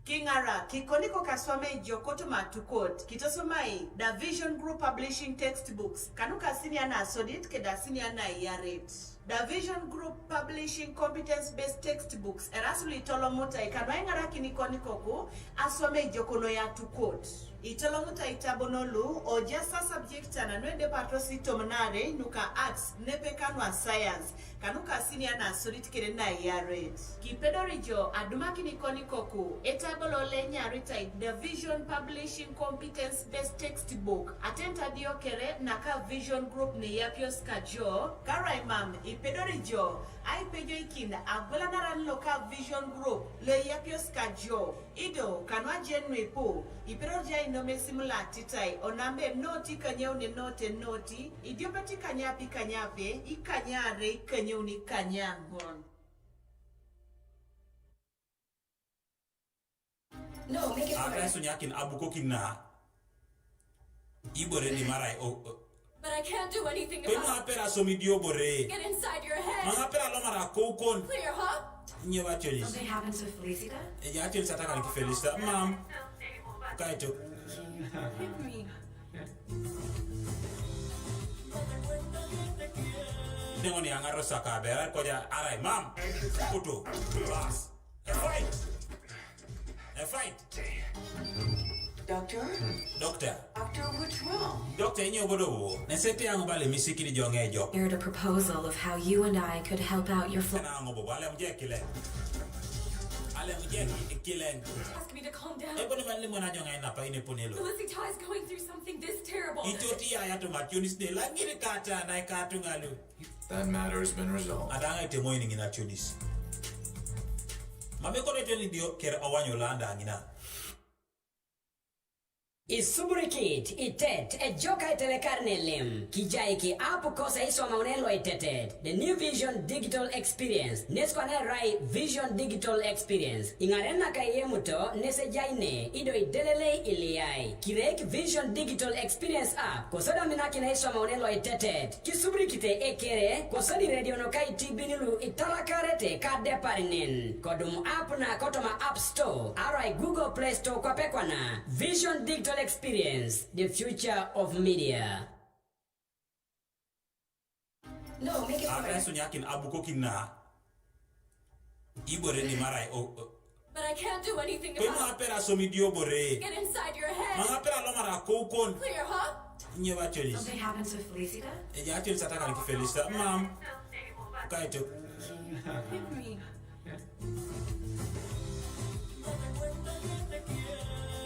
King'ara, kikoniko kaswame ijo kotum atukot, kitosomai, The Vision Group Publishing Textbooks, kanuka senior na sodit, keda senior na iyaret. The Vision Group Publishing Competence Based Textbooks, erasul itolomuta ikanwa ing'ara kinikonikoku, aswame ijo kono ya tukot. Itolomuta itabonolu, oja sa subject ana nwende patrosi tomnare, nuka arts, nepe kanwa science. Kanuka senior na sorit kere na iyaret. Kipedori jo adumakini konikoku, etabolo le nyaritai The Vision Publishing Competence Based Textbook. Atenta dio kere na ka Vision Group ni yapios ka jo, karaimam, ipedori jo, aipejo ikin, agwela naran lo ka Vision Group, le yapios ka jo. Ido, kanwa jen nuipu, ipedori ja Nome simu lati tai, onambe noti kanyeuni noti noti, idiope ti kanyapi kanyape, ikanyare ikanyeuni kanyangon. No, make it Ata quiet. Isu nyakin abuko kina. Ibore ni marai o. But I can't do anything about it. Pe ma apera somi dio bore. Get inside your head. Ma apera lo mara kokon. Clear, huh? Nye ba cholis. Something happened to Felicita? E ya cholis ataka ni Felicita. Mam. Kaito. Hit me. Nengo ni angaro saka bera koja arai mam. Puto. Bas. A fight. A fight. Doctor? Doctor. Doctor, what's wrong? Doctor, inyo bodo wo. Nesete yangu bale misikiri jonge jo. Heard a proposal of how you and I could help out your fl- Na ngo bobo ale mje kile. Ale mje kile. Ask me to calm down. E bodo mali mwana jonge na pa ine ponelo. Felicita is going through something this terrible. Ito ti ya ya to matunis ne langiri kata na ikatu ngalu. That matter has been resolved. Adanga ite moini ngina tunis. Mame kone teni dio kere awanyo landa ngina. Isuburikit, itet, ejoka itelekar ne lim. Kijai ki apu kosa isoma unelo itetet. The New Vision Digital Experience. Neskwane rai Vision Digital Experience. Ingarena ka yemuto, nese jaine, ido idelele iliai. Kirek Vision Digital Experience app. Kosoda minaki na isoma unelo itetet. Kisubrikite ekere, kosodi radio no kai tibinilu italakarete ka deparinin. Kodum app na kotoma App Store, arai Google Play Store kwa pekwana. Vision Digital Experience, the future of media. No, make it Ata quiet. Isu nyakin abuko kina. Ibore ni marai o. But I can't do anything about it. Pe ma apera somi dio bore. Get inside your head. Ma apera lo mara kokon. Clear, huh? Nye ba cholis. Something happened to Felicita? E ya cholis ataka ni Felicita. Mam. Kaito. Hit me.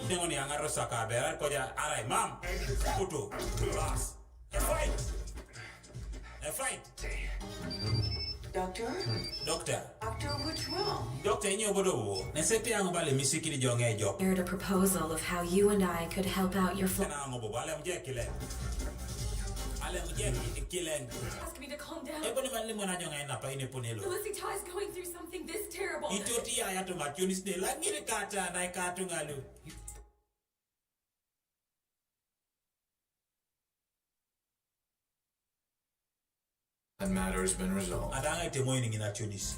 Nengo ni angaro saka bera koja arai mam. Puto. Bas. A fight. A fight. Doctor? Doctor. Doctor, what's wrong? Doctor, inyo bodo wo. Nesete yangu bale misikiri jonge jo. Heard a proposal of how you and I could help out your fl- Na ngo bobo ale mje kile. Ale mje kile. Ask me to calm down. E bodo mali mwana jonge na pa ine ponelo. Felicita is going through something this terrible. Ito ti ya ya to matunis ne langiri kata na ikatu ngalu. That matter has been resolved. Adanga ite moini ngina tunis.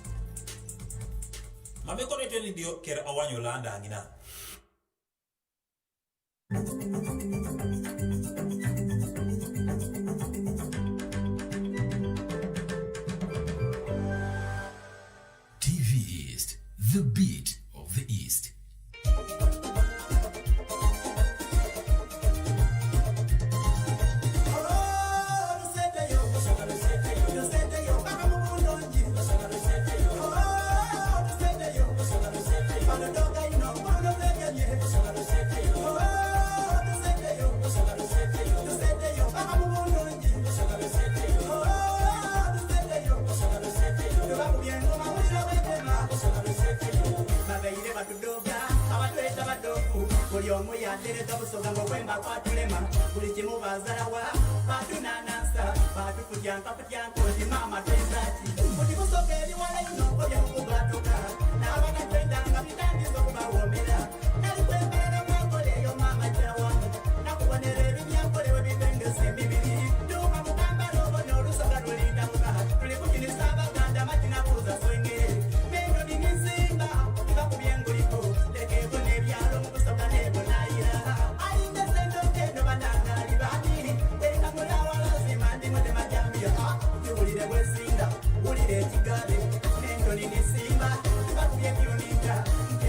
Mame kone teni dio kere awanyo landa ngina. T V East, the beat of the East. Babaire batudoga, abatweta badofu, buli omu yatereza busoga ng'okwemba kwatulema. Buli kimu bazalawa, batunanansa, batukutyanka kutyanka oti maama twenzaki. Buli busoga ebiwala ino obya okubwatuka, n'abana twenda nga bitandise okubawomera. Nali kwembeera mwakola eyo maama kyawa, nakubonera ebinyankole we bibengesa emibiri. Tuuka mu Kampala obona olusoga lulindawuka, tuli kukinisa Abaganda makina buuza swenge. Meno nini simba, bakubye enguliko, leka ebona ebyalo mu busoga n'ebonayira. Ayinde sente okendo banangali bani, eringa mulawa lazima ndi mutema jambiya. Ah, kiwulire bwesinga, wulire ekigabe, n'entoni nisimba, bakubye byuninga, nti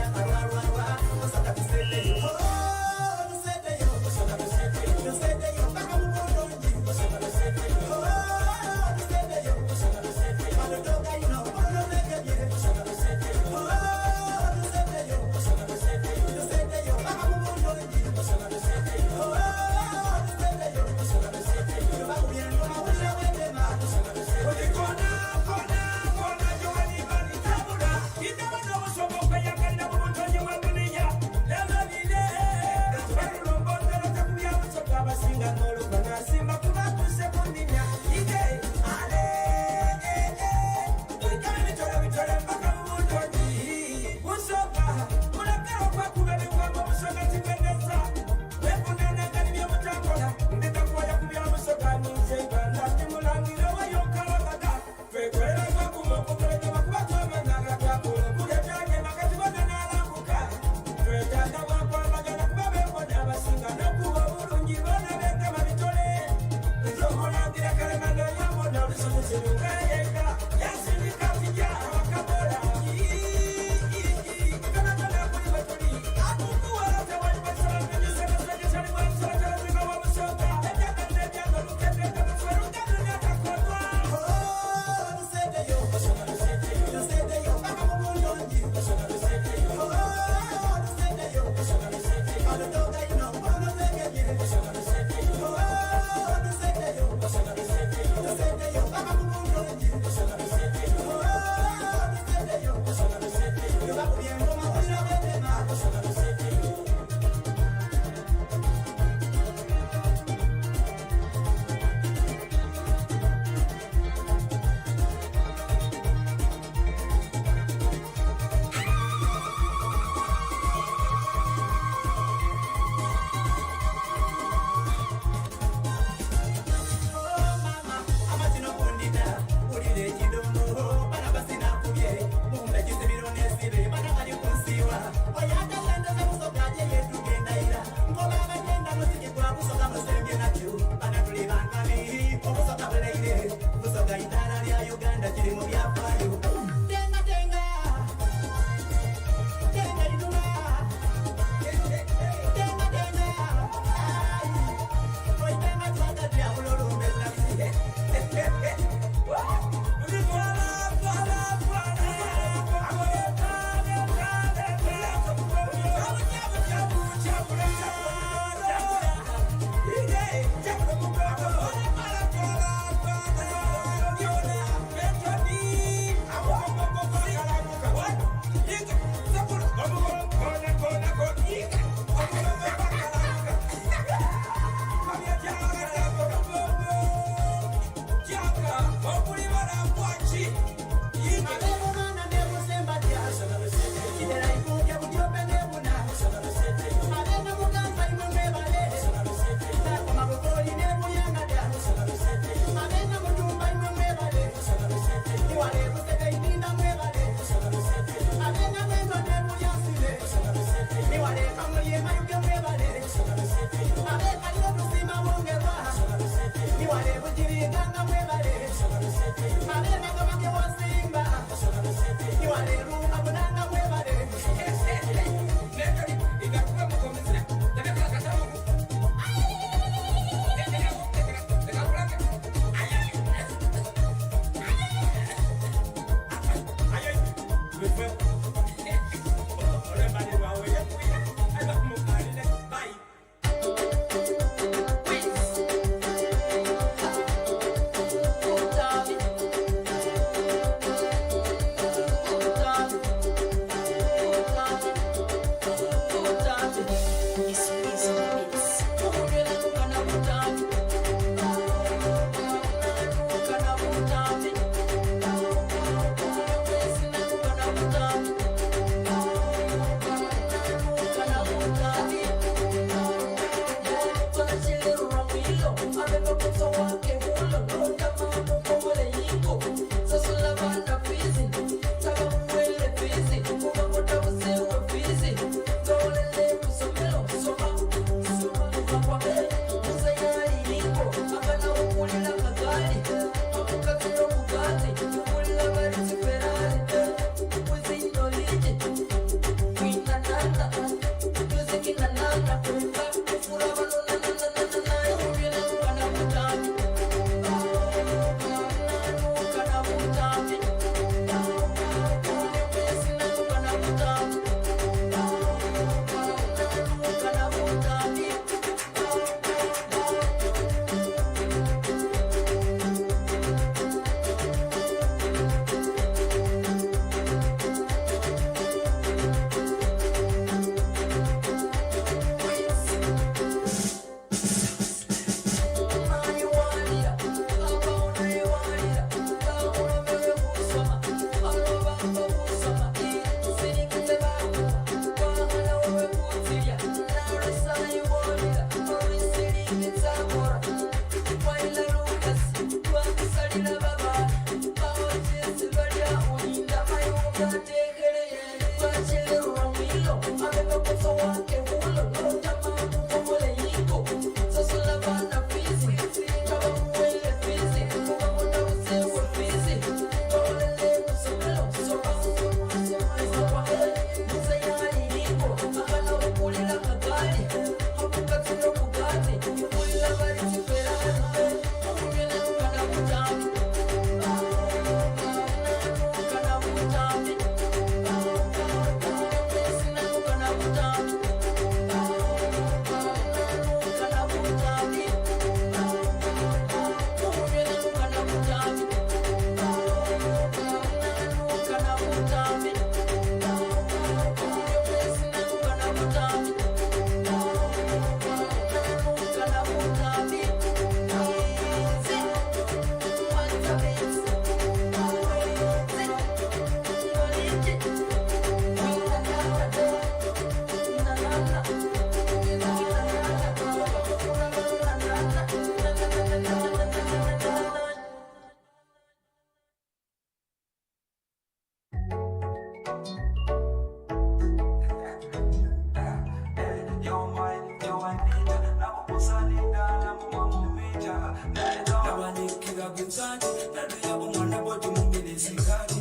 Kati, nadu ya omwana boti mumini sikati.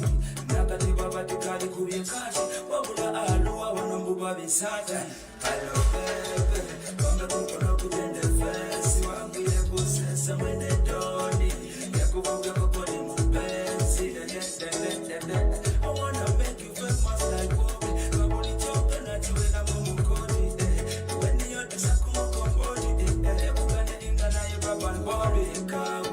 Nakati baba tikali kubye kati. Wabula aluwa wano mbuba bisati. Hello, baby. Bamba kukono kutende fesi. Wangile kusesa mwene doni. Ya kubuga kokoni mupenzi. De, de, de, de, de, de. I wanna make you famous like Bobi. Kabuli choka na chiwela mumukoti. Eh, when you do sakumu komboti. Eh, eh, kugane inga na ye baba bori. Kawu.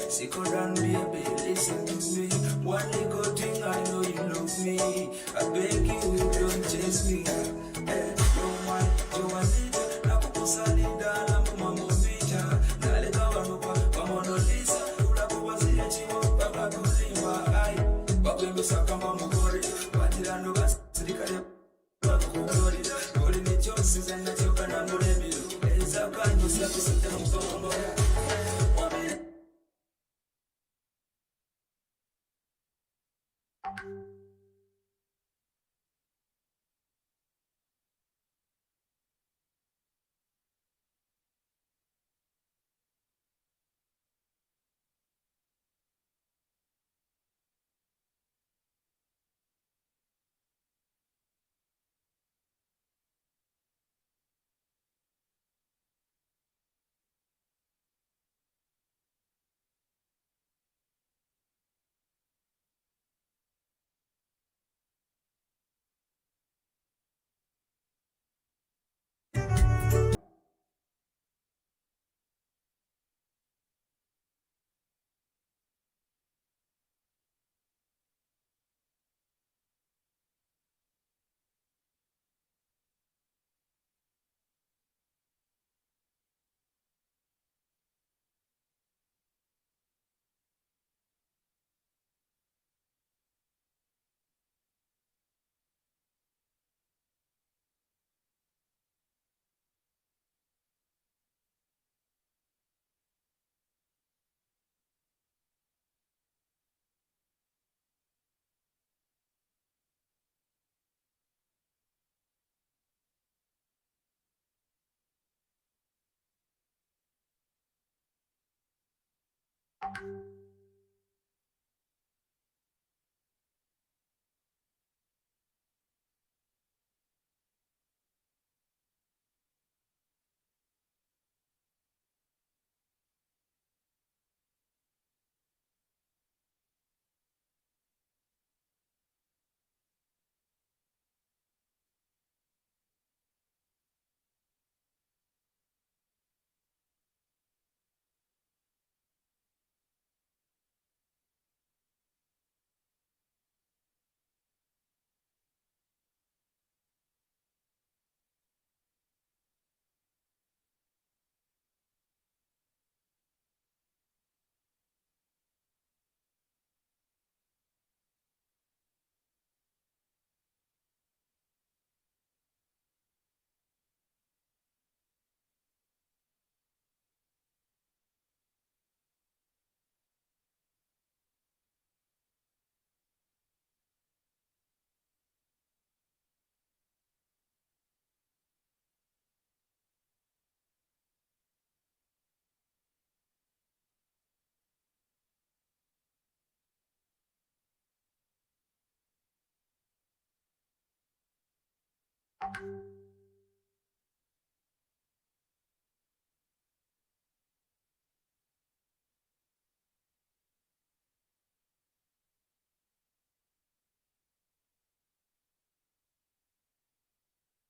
Sit down, baby, listen to me. One little thing, I know you love me. I beg you, don't chase me. Eh, you're my, you're my leader. Nakukusalida, na mama mumita. Naleka wanupa, kwa Mona Lisa. Ula kuwasiya chiwo, baba kulimba. Ai, wakwembe sakamba mugori. Batira no bas, sirikale. Bakugori, gori ni chosi, zana choka na muremiro. Eza kanyo, siya kusita mkongo.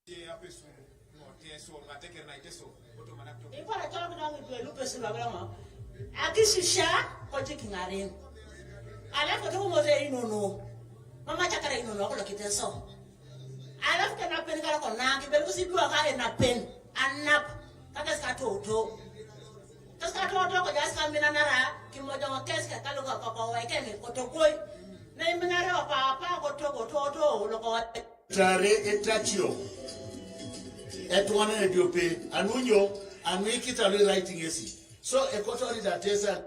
Te apesu, no, te so, ma te kerna ite so, oto mana to. Ipara chok na ngi dwe lupe sula brama. Aki shisha, ko chiki ngarin. Alafu ko mo ze inono. Mama chakara inono, ko lo kite so. Alafu ke na pen kala ko na, ki bel ko si dua ka e na pen. Anap, kaka ska to to. Ka to to ko jas ka mina nara, ki mo jong kes ka kalo ka ko ko wai ke mi ko to koi. Na mina re pa pa ko to ko to to lo ko. Tare e tachio. E tuane e diope, anu nyo, anu ikita lo writing esi. So, e koto ri da tesa.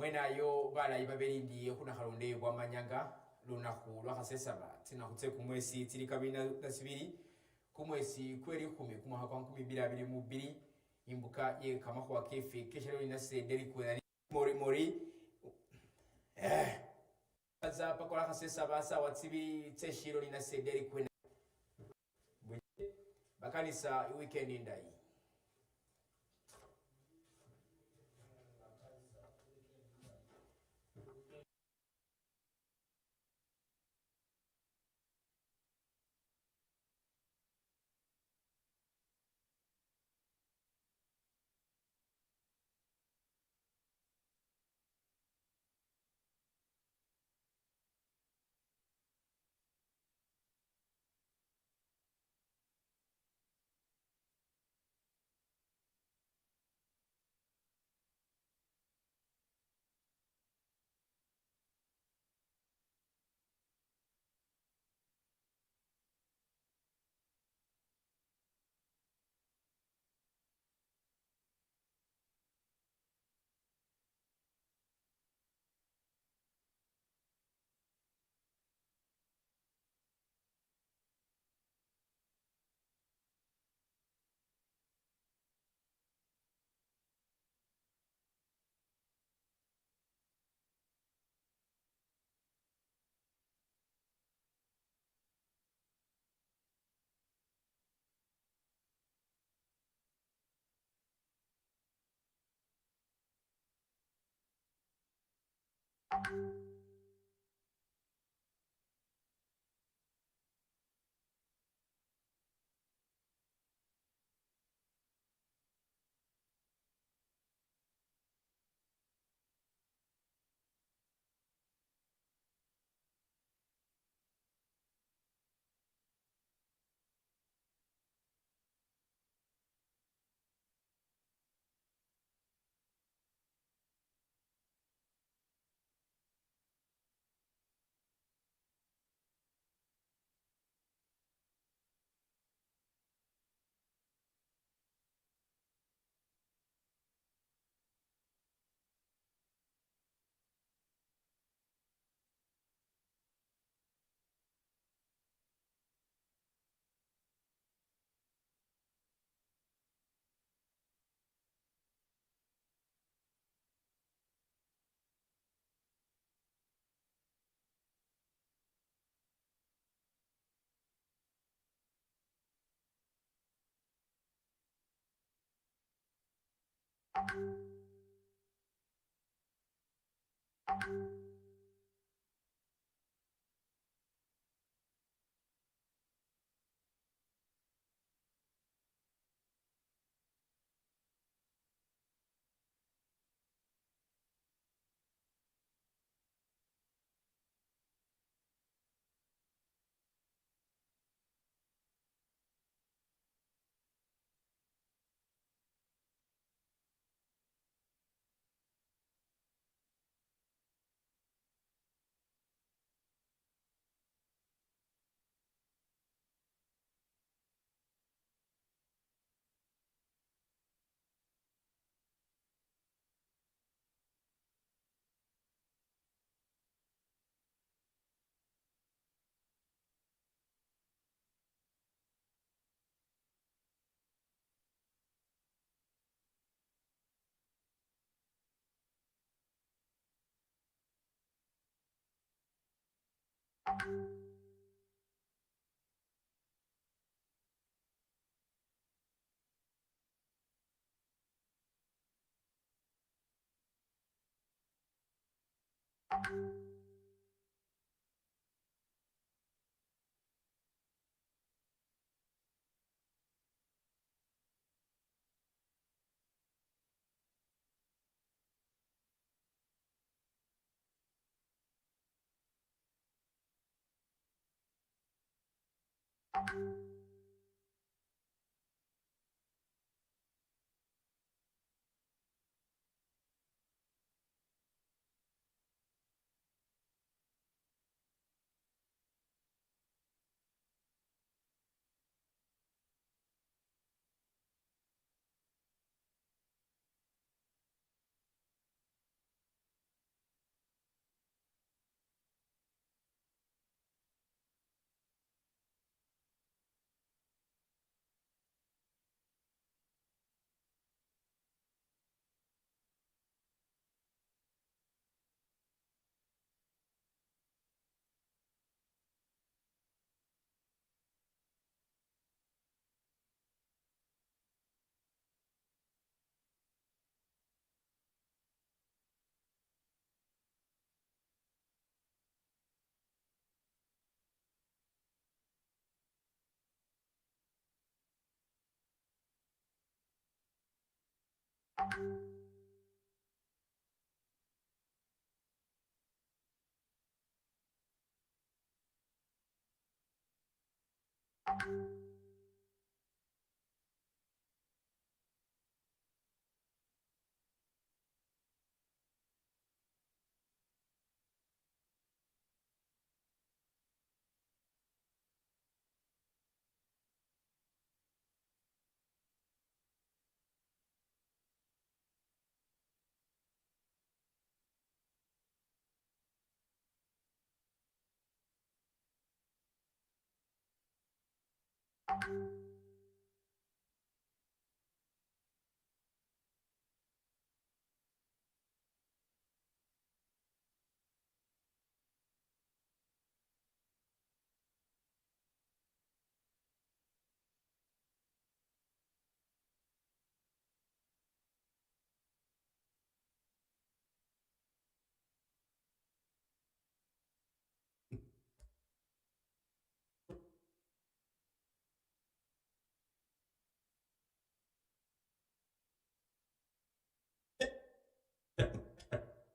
Mwenayo balayi babelindiye khunakhalonde bwamanyanga, lunakhu lwa khasesaba, tsinakhu tse kumwesi tsili kabili na, na sibili, kumwesi kwe likhumi, kumwakha kwa nkhumi mbili abili mubili, imbuka ye kamakhuwa kefe keshalo linase Derrick Wena ni mori mori. Eh. Baza pakola khasesaba sawa tsibili tse shilo linase Derrick Wena. Bakanisa iweekend indayi.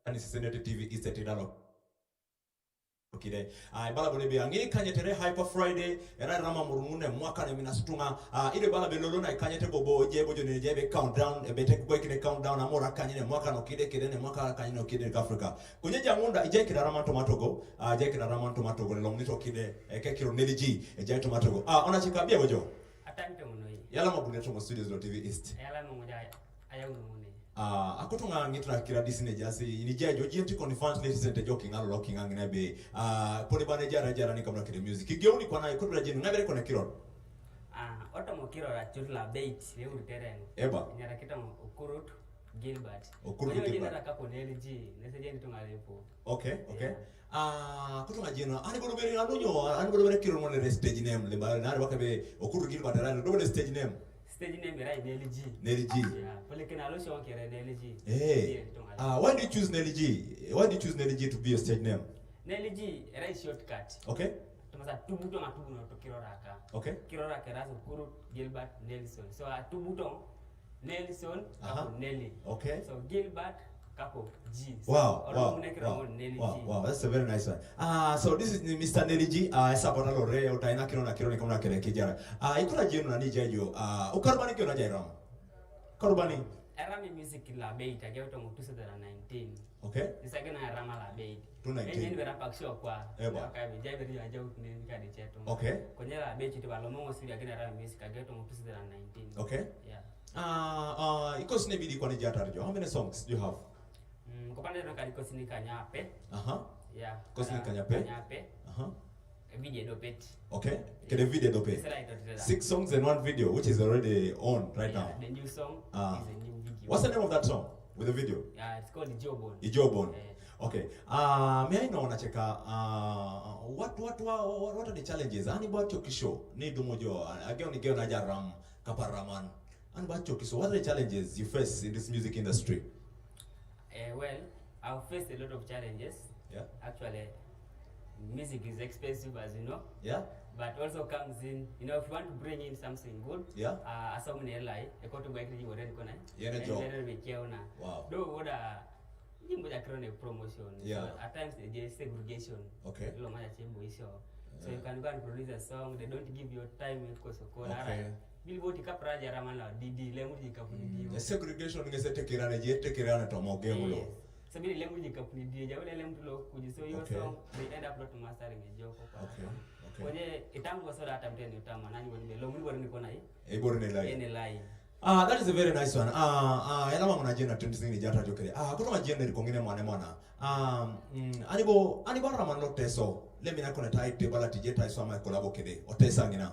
Ani sisi nete T V East eti dalo. Okide. Ah, ibala bole be angini kanye tere Hyper Friday, era rama murungune mwaka ne minastunga. Ah, ile bala be lolo na kanye te bobo, je bojo ne je be countdown, e be te kwe kine countdown, amora kanye ne mwaka no kide, kide ne mwaka kanye no kide Africa. Kunye jamunda, ije kida rama tomatogo, ah, je kida rama tomatogo, le long nito kide, e ke kiro Nelly G, e je tomatogo. Ah, ona chika bia bojo. Atante muno yi. Yala mabune to mo studios dot T V East. Yala mo muja, aya uno mune. Ah, akutunga ngitra kira disine jasi, ni je jo, jenti confront ne disente jo kinga lo kinga ngina be. Ah, pone bane jara jara ni kamna kire music. Kigeuni kwa na, kudura jenu, ngabere kona kiro. Ah, oto mo kiro la chut la bait, le uru tereno. Eba. Nyara kita mo Okurut, Gilbert. Okurut Gilbert. Nyara kapo Nelly G, nese jeni tunga lepo. Okay, okay. Yeah. Ah, kutunga jeno, ani bodo bere anunyo, ani bodo bere kiro ngone re stage name, le ba, na baka be, Okurut Gilbert, ani bodo bere stage name. Stage name era Nelly G. Nelly G. Yeah, pole kena lo shon kere Nelly G. Hey. Yeah, tunga. Ah, why do you choose Nelly G? Why do you choose Nelly G to be your stage name? Nelly G, era shortcut. Okay. Tumasa tubu to matubu no to kiro raka. Okay. Kiro raka era so Okurut Gilbert Nelson. So, ah, tubu to Nelson, aha, kapo Nelly. Okay. So Gilbert, kapo G. So, wow, oro wow, mune kira wow, mo Nelly wow, G. Wow, that's a very nice one. Ah, so this is Mister Nelly G. Ah, esa bota lo re, uta ina kiro na kiro ni kama na kere kijara. Ah, ikura jenu na ni jajo. Ah, ukarubani kio na jairam. Karubani. Era mi music la bait, age uto mo two thousand nineteen. Okay. Isa gena era ma la bait. Two nineteen. Enye ni bera pak show kwa. Eba. Kwa kabi, jai beri ya jau ne ni kadi cheto. Okay. Konye la bait tu balo mo siri age era mi music, age uto mo two thousand nineteen. Okay. Yeah. Ah, ah, ikos ne bidi kwa ni jata jo. How many songs do you have? Mm, kopande no kadi kosi ni kanyape. Aha. Yeah. Kosi ni kanyape. Kanyape. Aha. E video dopet. Okay. Kede video dope. Six songs and one video, which is already on right now. Yeah, the new song, ah, is a new video. What's the name of that song with the video? Yeah, it's called Ijobon. Ijobon. Eh. Okay. Ah, me I know na cheka. Ah, what, what, what, what are the challenges? Ani ba chokisho ni dumojo. Ageo ni geo na jaram kaparaman. Ani ba chokiso. What are the challenges you face in this music industry? Eh, well, I've faced a lot of challenges. Yeah. Actually, music is expensive, as you know. Yeah. But also comes in, you know, if you want to bring in something good, yeah, uh, as someone like, a koto bike you already gonna. Yeah, na job. Wow. Do what a, you put a chronic promotion. Yeah. So at times, there's segregation. Okay. Lo maya chimbo isho. So you can go and produce a song, they don't give you time, of course, of course. Okay. Billboard ka praja rama la D D, le muti ka puni D D. Mm, segregation nge se tekirane, je tekirane to mo ge mulo. Yes. So bili le muti ka puni D D, ja le muti lo kuji. So your, okay, song, they end up not mastering a joke. Okay. Okay. Kwenye itangu so that time ten utama nani wani lo muti wani kona yi. E bor ne lai. Ene lai. Ah, that is a very nice one. Ah, ah, ela wangu na jena twenty singini jata jokere. Ah, kutoka jena ni kongine mwane mwana. Ah, mm, anibo, anibo rama lo teso. Let me na kona tai te bala tije tai so ama kolabo kede. Otesa ngina.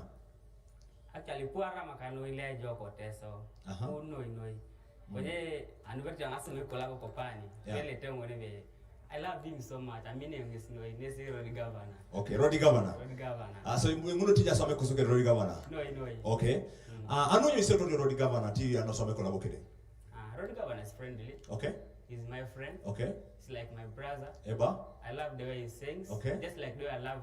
Actually, kuwa rama kano ile joko teso. Aha. Uno inoi. Mm. Kwenye anubeti angasu me kolabo kopani. Yeah. Kele tengo nebe. I love him so much. I mean, him is no, he is Road Governor. Okay, Road Governor. Road Governor. Ah, so muno tija so me kusuke Road Governor. No, no. Okay. Mm. Ah, anu you said Road Governor ti ano so me kolabo kede. Ah, Road Governor is friendly. Okay. He's my friend. Okay. He's like my brother. Eba. I love the way he sings. Okay. Just like the way I love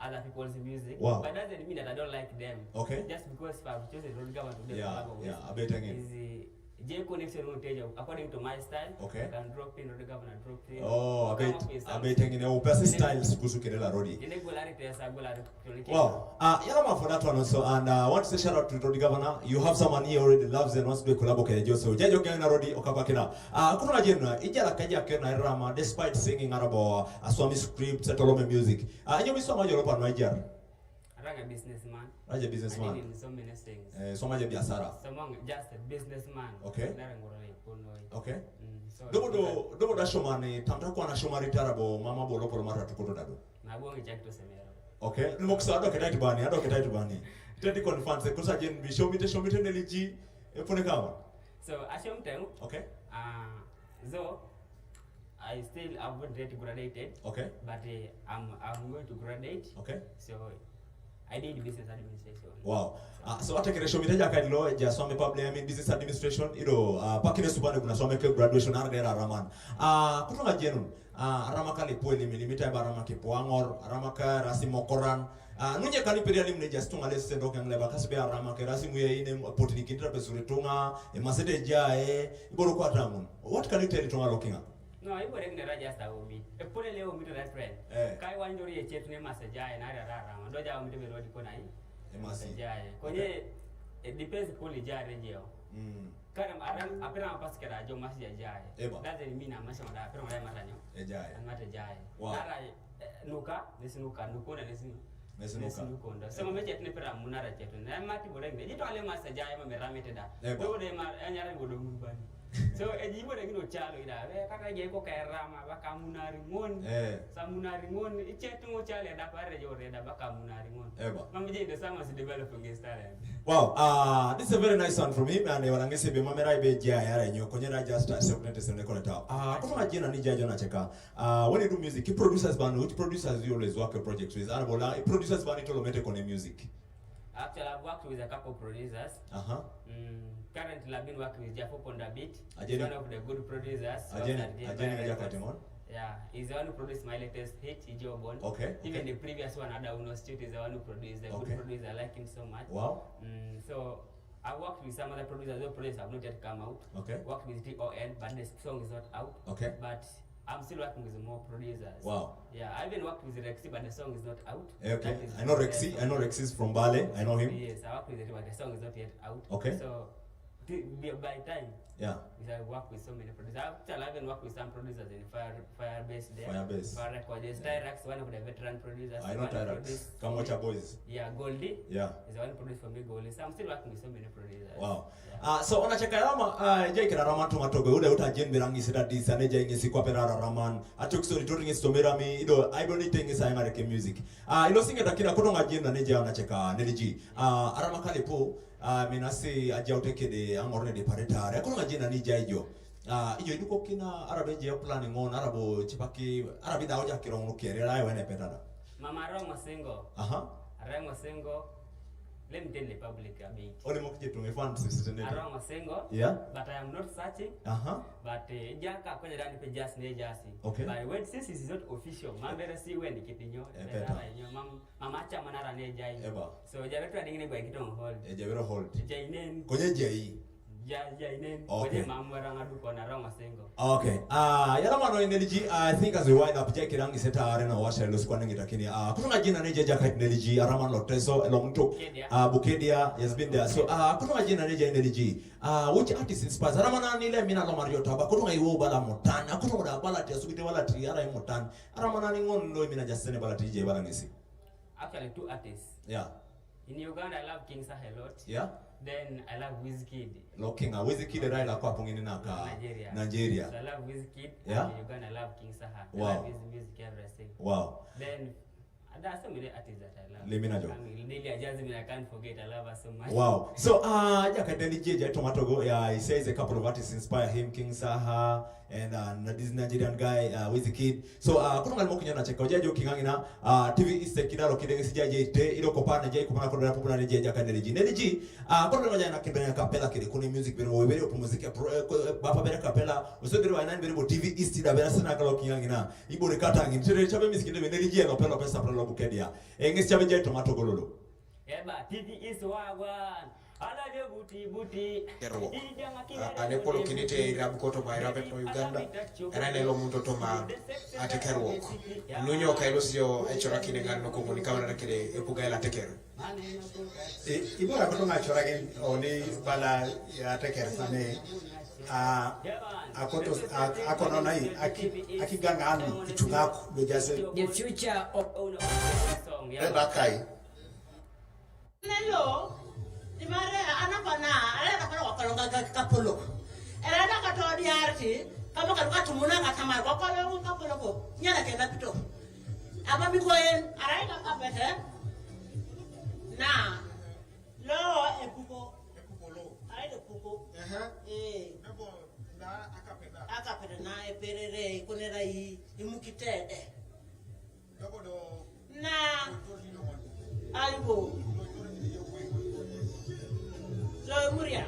other people's music. Wow. But doesn't mean that I don't like them. Okay. Just because if I've chosen Road Governor to be, yeah, collabo with, yeah, I bet again, is, uh, Ejei connection no tejo, according to my style. Okay. I can drop in, Rodi Governor drop in. Oh, abe abe tengene o pesa styles kuhusu kile la Rodi. Ene gola ri pesa, gola ri. Wow. Uh, yala ma for that one also, and uh, I want to say shout out to Rodi Governor. You have someone here already loves and wants to do a collabo kene Jose. Jajo kene na Rodi okapa kina. Uh, kuno na jena ijala kaja kene na rama despite singing arabo aswami scripts at all music. Uh, enyo mi soma jolo pa no ijara. Raja businessman. Raja businessman. I did in so many things. Eh, soma je biashara. Someone just a businessman. Okay. Nara ngoro le kono. Okay. Mm, so dobo do dobo da shomani tamta kwa na shomari tarabo mama bolo polo mara tukoto dado. Na bonge chak to semero. Okay. Ni moksa ado ketai tubani, ado ketai tubani. Tedi confirm se kusa jen bi shomi te shomi te neliji. Epone kawa. So, ashom teu. Okay. Ah, uh, so I still haven't yet graduated. Okay. But uh, I'm I'm going to graduate. Okay. So I did business administration. Wow. Uh, so ata kere shomi teja kailo ja some public I mean business administration ido uh, pakine subane kuna some ke graduation ar dera raman. Uh, kutunga jenu uh, arama kali poli mi limita ba arama ke poangor arama ka rasi mokoran. Uh, nunye kali peria limne just tunga lesi sendo kan leba kasbe arama ke rasi muye ine potini kintra pesuri tunga e masete ja e iboro kwa tamun. What can you tell tunga lokinga? No, I would ignore just a omi. E pure le omi to that friend. Eh. Kai wanjori e chet ne masaja e na rara rama. Do ja omi to be rodi kona i. E masi. Masaja e. Konye it depends kuli ja rejeo. Mm. Kana aram apera pas kera jo masaja ja e. Eba. Doesn't mean I'm masaja da apera matanyo. E ja e. An mata ja e. Wow. Nara eh, nuka, nesi nuka, nukuna nesi. Nesi nuka. Nesi nukonda. Sema me chet ne pera munara chet. Na mati bore ne. Jito ale masaja e ma meramete da. Eba. Do de ma anyara bodo mubani. So e ji bore gino chalo ida. Be kata je ko kairama ba kamunari ngon. Eh. Sa munari ngon. Iche tungo chale da pare jo re da ba kamunari ngon. Eba. Mami je de sama si developing his talent. Wow, uh, this is a very nice one from him and wanangese be mamera ibe ja yara nyo konyera just a separate sende kone tao. Ah, kutoka jina ni jajo na cheka. Uh, when you do music, you producers band, which producers you always work your projects with? Arabola, producers band itolo mete kone music. Actually, I've worked with a couple producers. Uh-huh. Mm, currently, I've been working with Jafo Ponda Beat. He's Ajeni. One of the good producers. Ajeni, Ajeni Jafo Timon. Yeah, he's the one who produced my latest hit, Ijo Bon. Okay. Even okay. The previous one, Ada Uno Street, is the one who produced. The okay. Good producer, I like him so much. Wow. Mm, so I worked with some other producers. Those producers have not yet come out. Okay. Worked with T O N, but the song is not out. Okay. But I'm still working with more producers. Wow. Yeah, I even worked with Rexy, but the song is not out. Eh, okay. I know Rexy. I know Rexy is from Bale. I know him. Yes, I worked with it, but the song is not yet out. Okay. So, by time. Yeah. I work with so many producers. I've even worked with some producers in Fire Fire Base there. Fire Base. Fire Records. Yes, yeah. Tyrax, one of the veteran producers. I know Tyrax. Kamocha Boys. Yeah, Goldie. Yeah. Is the one produced for me, Goldie. So I'm still working with so many producers. Wow. Uh, so ona cheka rama uh, jai kira rama tuma togo ude uta jin birangi sida disa ne jai ngisi kwa pera raman atuk so ritori ngisi tomera mi ido I don't think is ayanga ke music. Uh, ilo singe takira kutonga jin na ne jai ona cheka ne ji. Uh, arama kali po uh, minasi ajau teke de angor ne de paretare kutonga jin na ni jai jo. Uh, ijo iduko kina arabe jai planning on arabo chipaki arabi da oja kiro no kere rai wene petada. Mama Roma single. Aha. Uh-huh. Roma single. Let me tell the public a bit. Ole mo kije tunge fan sisi tene. Arong Osengo. Yeah. But I am not searching. Uh-huh. But uh, jaka kwenye dani pe just ne jasi. Okay. But when since it is not official, mambere si wendi kitinyo. Eh, peta. Nyo mam mama cha manara ne jai. Eba. So jabe tu adingine kwa kitong hold. E jabe hold. Jai nen. Konye jai. Okay. Uh, yala mano in energy, I think as we wind up, Jackie Rangi seta arena washa lo squad ngi takini. Uh, kutunga jina ne jaja kait energy, araman lo teso, elong tuk. Uh, Bukedia has been there. So, uh, kutunga jina ne jaja energy. Uh, which artist inspires? Aramana ni le mina lo Mario Taba. Kutunga iwo bala motan. Kutunga da bala ti asukite bala ti ara motan. Aramana ni ngon lo mina jasene bala ti je bala ngisi. Actually, two artists. Yeah. In Uganda, I love King Saha a lot. Yeah. Then I love Wizkid. Lo King, uh, Wizkid era ila kwa pungini na ka Nigeria. Nigeria. So I love Wizkid. Yeah. And in Uganda, I love King Saha. Wow. I love his music, everything. Wow. Then uh, there are so many artists that I love. Limina jo. I mean, Lily Ajazmine, I can't forget. I love her so much. Wow. So, uh, yeah, Kadeli J J Tomatogo, yeah, he says a couple of artists inspire him, King Saha, and uh, this Nigerian guy, uh, Wizkid. So uh, kutoka limo kinyana cheka ujaji ukingangina uh, T V East kidalo kidege sija je te ilo kopana jai kupana kodra popula ne jai jaka neleji neleji uh, kono limo jana kidanya kapela kide kuni music bere webere opu music pro eh, eh, bapa bere kapela uso bere wa nani bere bo T V East da bere sana kalo kingangina ibo de kata ngin tere chabe music de neleji ya lopelo pesa pro lo bukedia engesi chabe jai tomato gololo. Eba T V East wagwan. Kerruok. Ah, ne polo kine te irab koto ma irab to Uganda. Era ne lo muto to ma ate kerruok. Nunyo ka ilo sio e chora kine ngar no kongo ni kamana kide e puga ila te ker. E, ibora koto nga chora gen oni bala ya te ker sane. Ah, akoto, ak-, akono na i, aki, aki ganga anu, ichungako, bejase. The future of owner of the song, yeah. Eba kai. Nelo, di mare, ana pana, ana ka pana wakalo ka, ka, ka polo. Era na ka to di arti, kama ka ka tumuna ka tamar, wakalo ka polo ko. Nyana ke na pito. Ama mi ko en, ara ka ka pete. Na. Lo e puko. E puko lo. Ara e puko. Ehe. Eh. Nebo na akapeda. Akapeda na e perere, ikonera i, imukitede. Na. Aibo. Lo muria.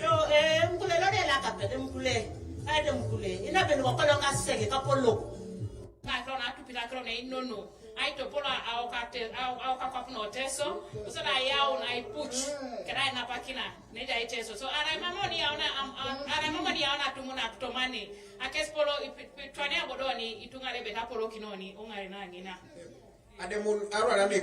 Lo, eh, mukule lo de la kapete mukule. Ai de mukule. Ina ben ko kolonga sege kapolo. Ka kro na tupita kro ne inono. Ai to polo a okate, a okakwapuno teso. Usala yaun ai puch. Kera na pakina. Neja iteso. So, ara mamo ni aona, am, am, ara mamo ni aona tumuna kutomani. Akes polo, i pi-, pi-, twane abodoni, itungare beta polo kinoni, ungare na ngina. Ademun, arwa na mi.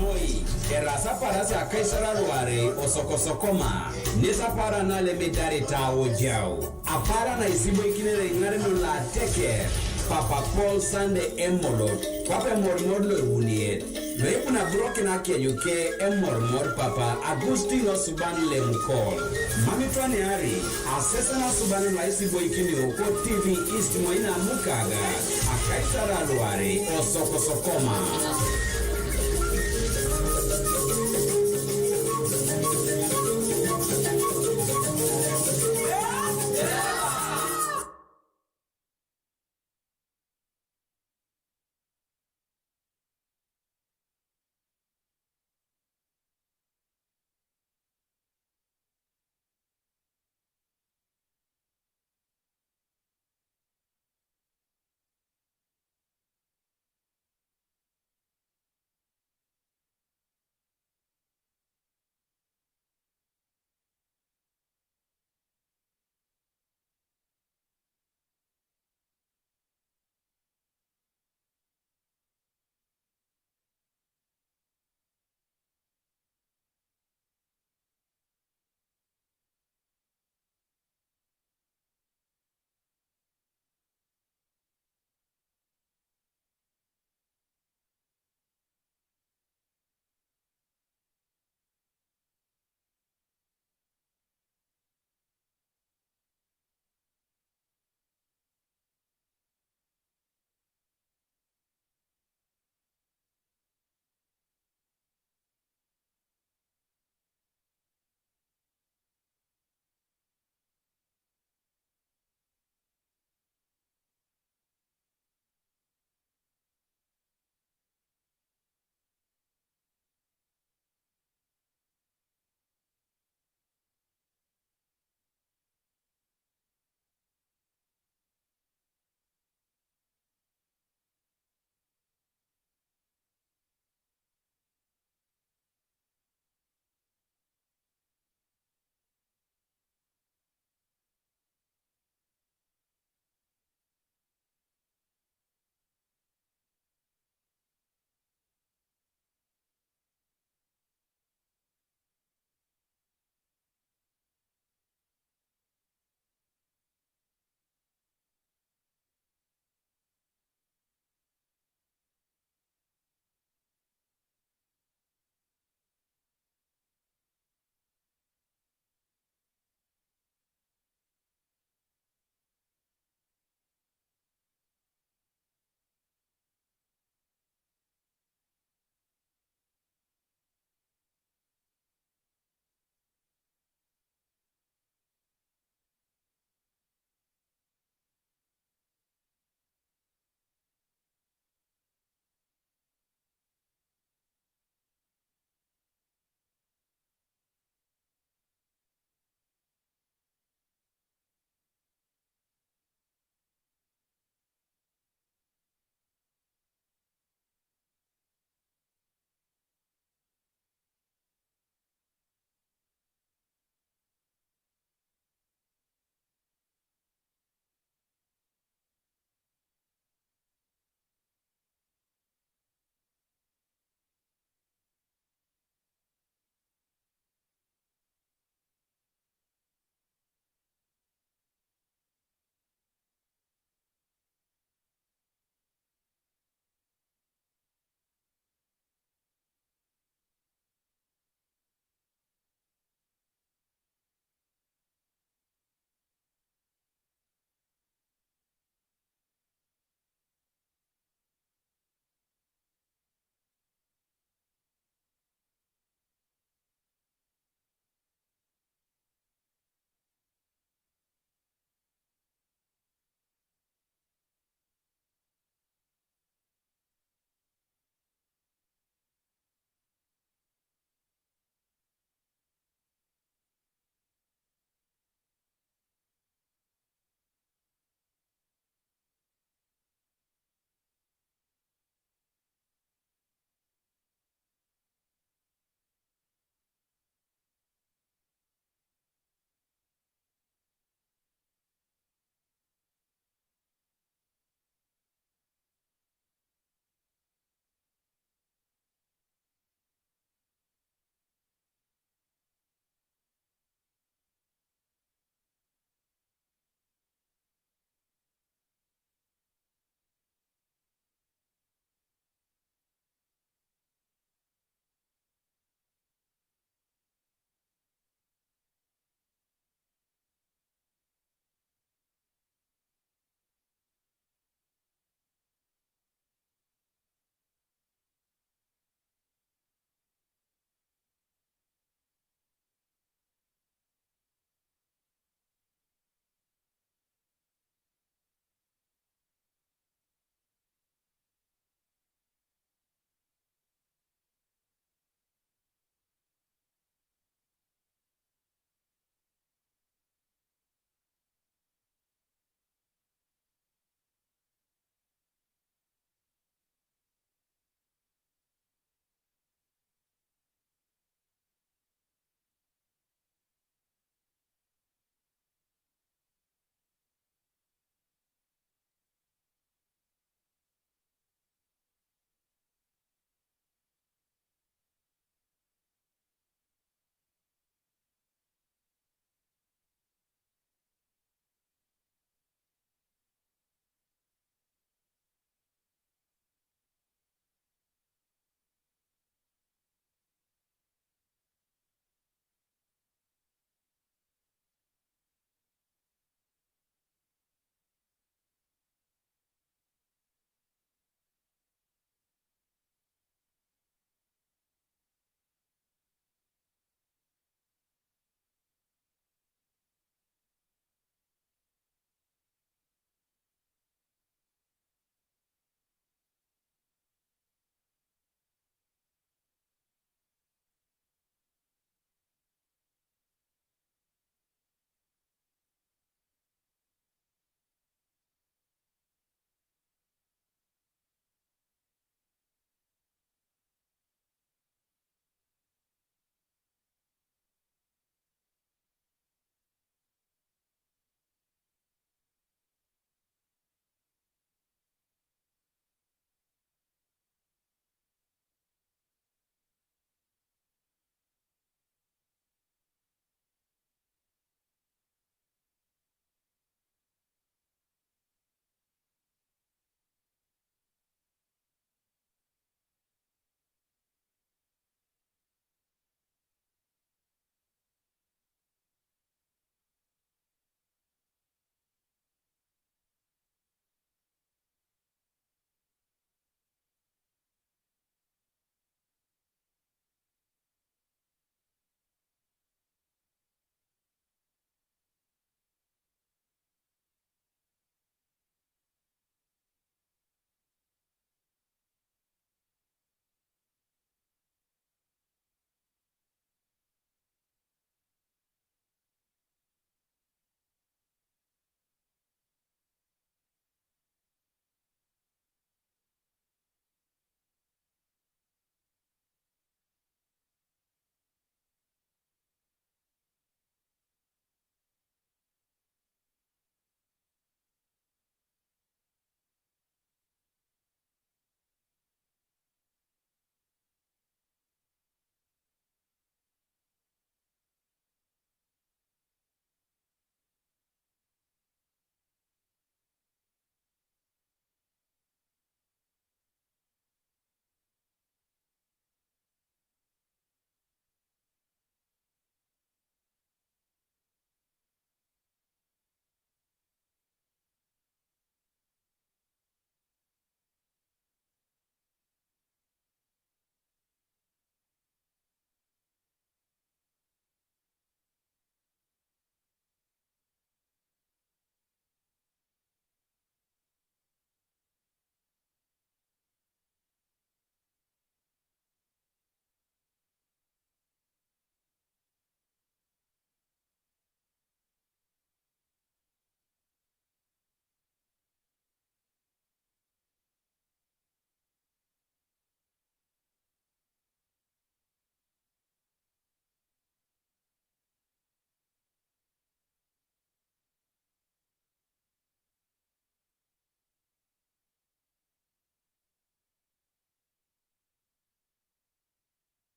Moi, era sapara sa Kaisara luare osokosokoma, ne sapara na le medare ta ojau. Apara na isibo ikinere ngare no la teke, Papa Paul Sande Emolot, Papa Emormor lo uniet. Lo ipuna broken ake yuke Emormor Papa Agustino Suban Lemukol. Mamitwani ari, asesena Suban la isibo ikinio ko T V East moina mukaga, a Kaisara luare, osokosokoma.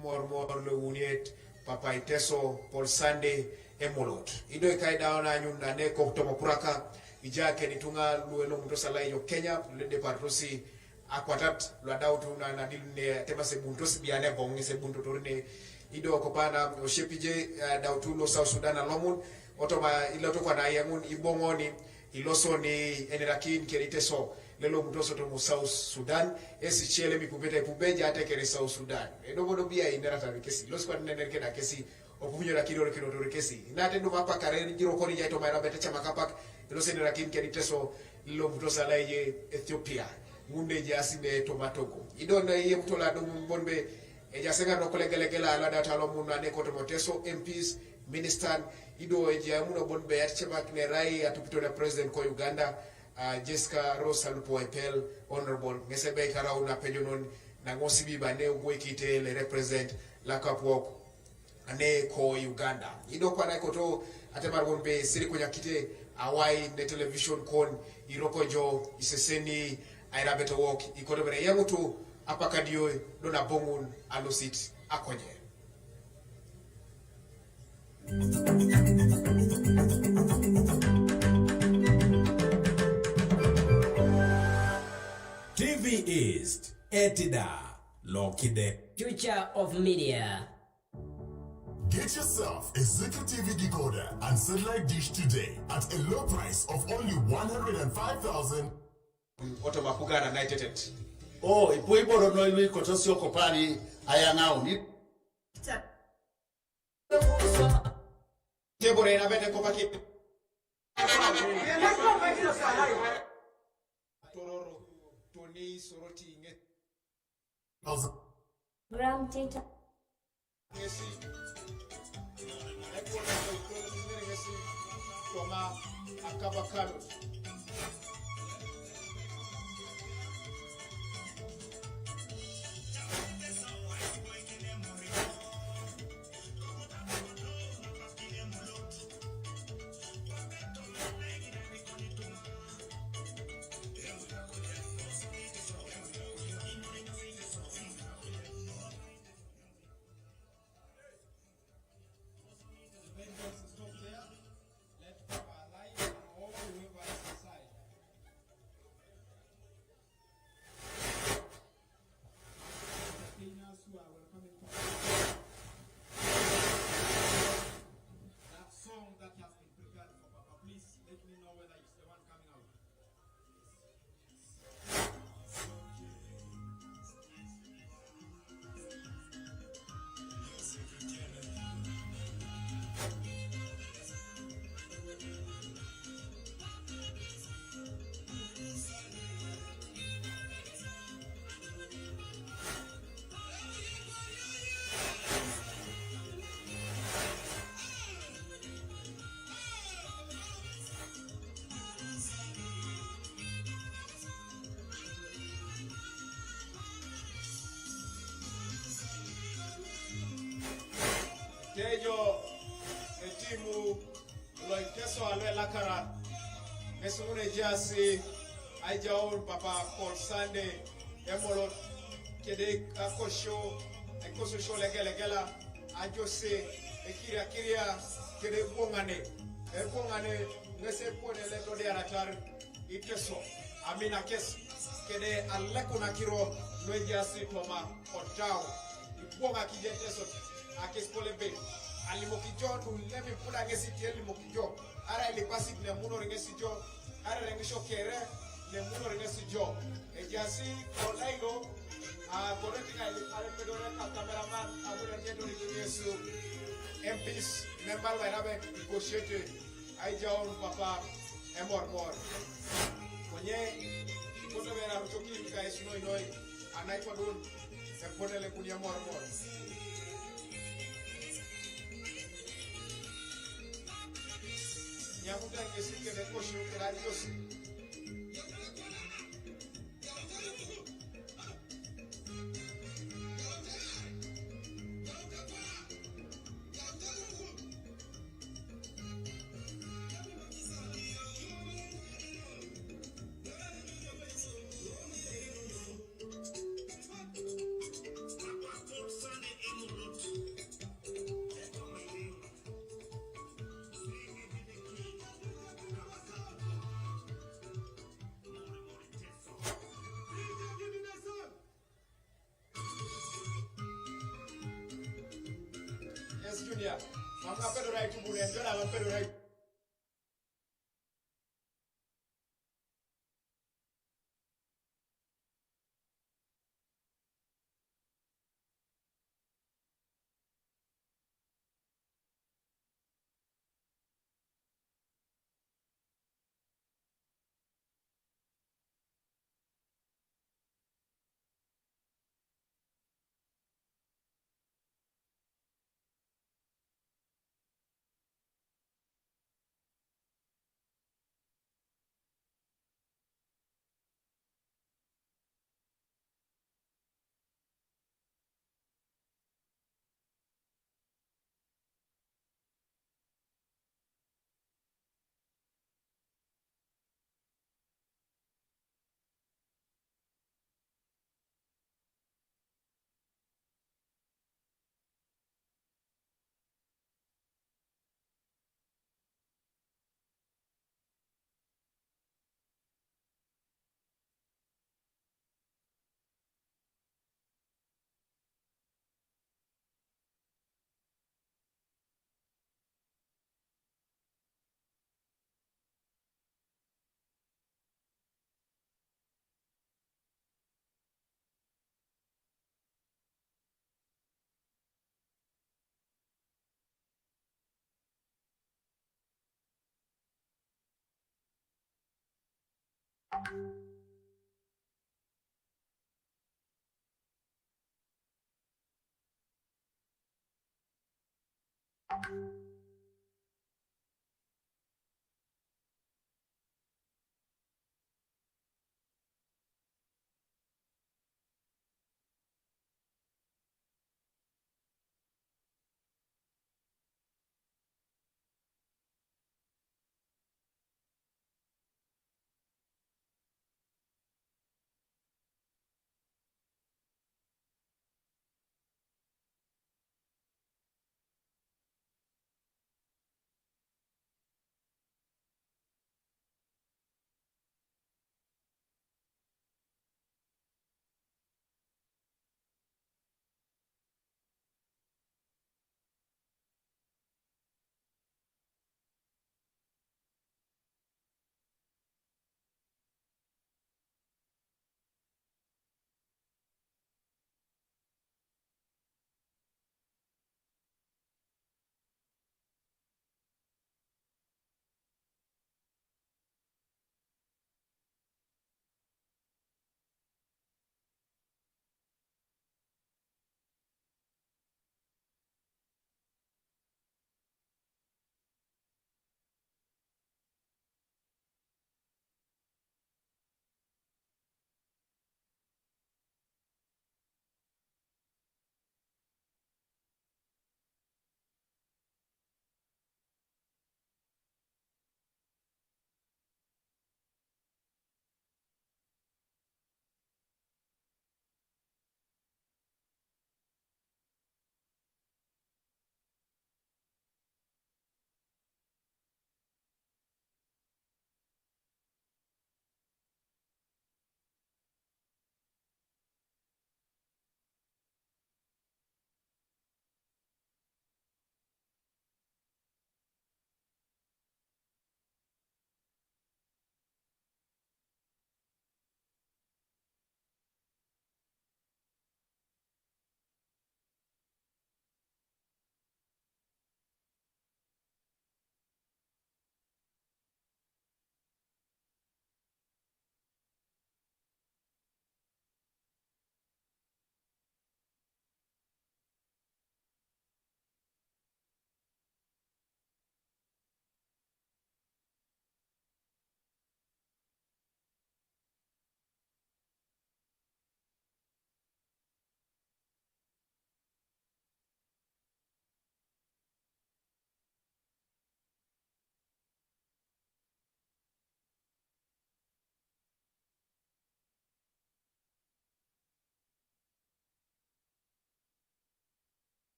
Mormor lo wuniet Papa Iteso Paul Sande Emolot. Ido ikai daona anyun na ne kop tomo puraka ija keni tunga luelo muto salai yo Kenya lede partosi akwatat lo adau tu na na dil ne tema se bunto si biane bong se bunto torine. Ido kopana oshepije, eh, dau tu lo South Sudan alomun otoma ilo to kwa na yangun ibongoni iloso ni enerakin keni Teso lelo muto soto mu South Sudan. Esi chele mi pupeta ipubeja ate kere South Sudan. Edo bodo bia inera tabi kesi. Los kwa nene keda kesi. Opunyo na kiro kiro tori kesi. Na tendo mapa kare jiro koni jai to maira bete chama kapak. Elo sene rakin kedi Teso lo muto sala ye Ethiopia. Ngunde jasi ne to matogo. Ido na ye muto la dum bonbe. Eja senga no kole gele gele ala data lo muna ne koto moteso M Ps, minister. Ido eja muno bonbe at chebak ne rai atupito na president ko Uganda. Uh, Jessica Rose Alupo Epel, Honorable. Ngese be kara una pejonon na ngosi biba ne ugwe kite le represent la kapwok ane ko Uganda. Ido kwa na koto atemar won be siri kunya kite awai ne television kon iroko jo iseseni aira beto wok ikoto bere yamutu apakadio dona bongun alosit akonye. T V East, Etida, Lokide. Future of media. Get yourself a Zuku T V decoder and satellite dish today at a low price of only one hundred and five thousand. Oto mapugana na itetet. Oh, ipo iboro no ilui kotosio kopani ayang'au ni. Tebore na bete kopaki. Tororo, Tony Soroti nge. Gram Teta. Ngesi. Ekwa na Tony ngesi. Toma akabakalo. Entertainers who are welcoming to that song that has been prepared for Papa. Please let me know whether it's the one coming out. Tejo etimu lo Iteso alo elakara. Mesumune jasi aijaun Papa Paul Sande Emolot kede akosho ekososho legelegela ajose ekiriakiria kede ebwong'ane ebwong'ane ng'ese epwone letodiaratar Iteso amina kes kede alekuna kiro nuejasi toma otau. Ibwong'aki je Iteso akes pole be alimoki jo nulemi pula ng'esi tie limoki jo ara ilipasik nemunor ng'esi jo ara reng'isho kere nemunor ng'esi jo ejasi kolailo. Korotika ilipale pedore ka kameraman abuna jeto ni Yesu. M Ps member wa rabe negotiate. Aijaon Papa Emormor. Konye koto bera ruchoki ka esnoi noi anai kodun epone le kunia Mormor. Nyamuta kesi kede koshi kede adiosi. Dunia. Mangapelo rai kuburen, jala mangapelo rai.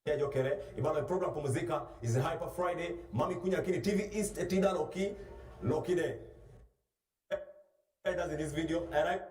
Yo kere, ibano, e program Pumzika is a Hyper Friday. Mami kunya kini T V East, tida loki, loki de. That's in this video, all right?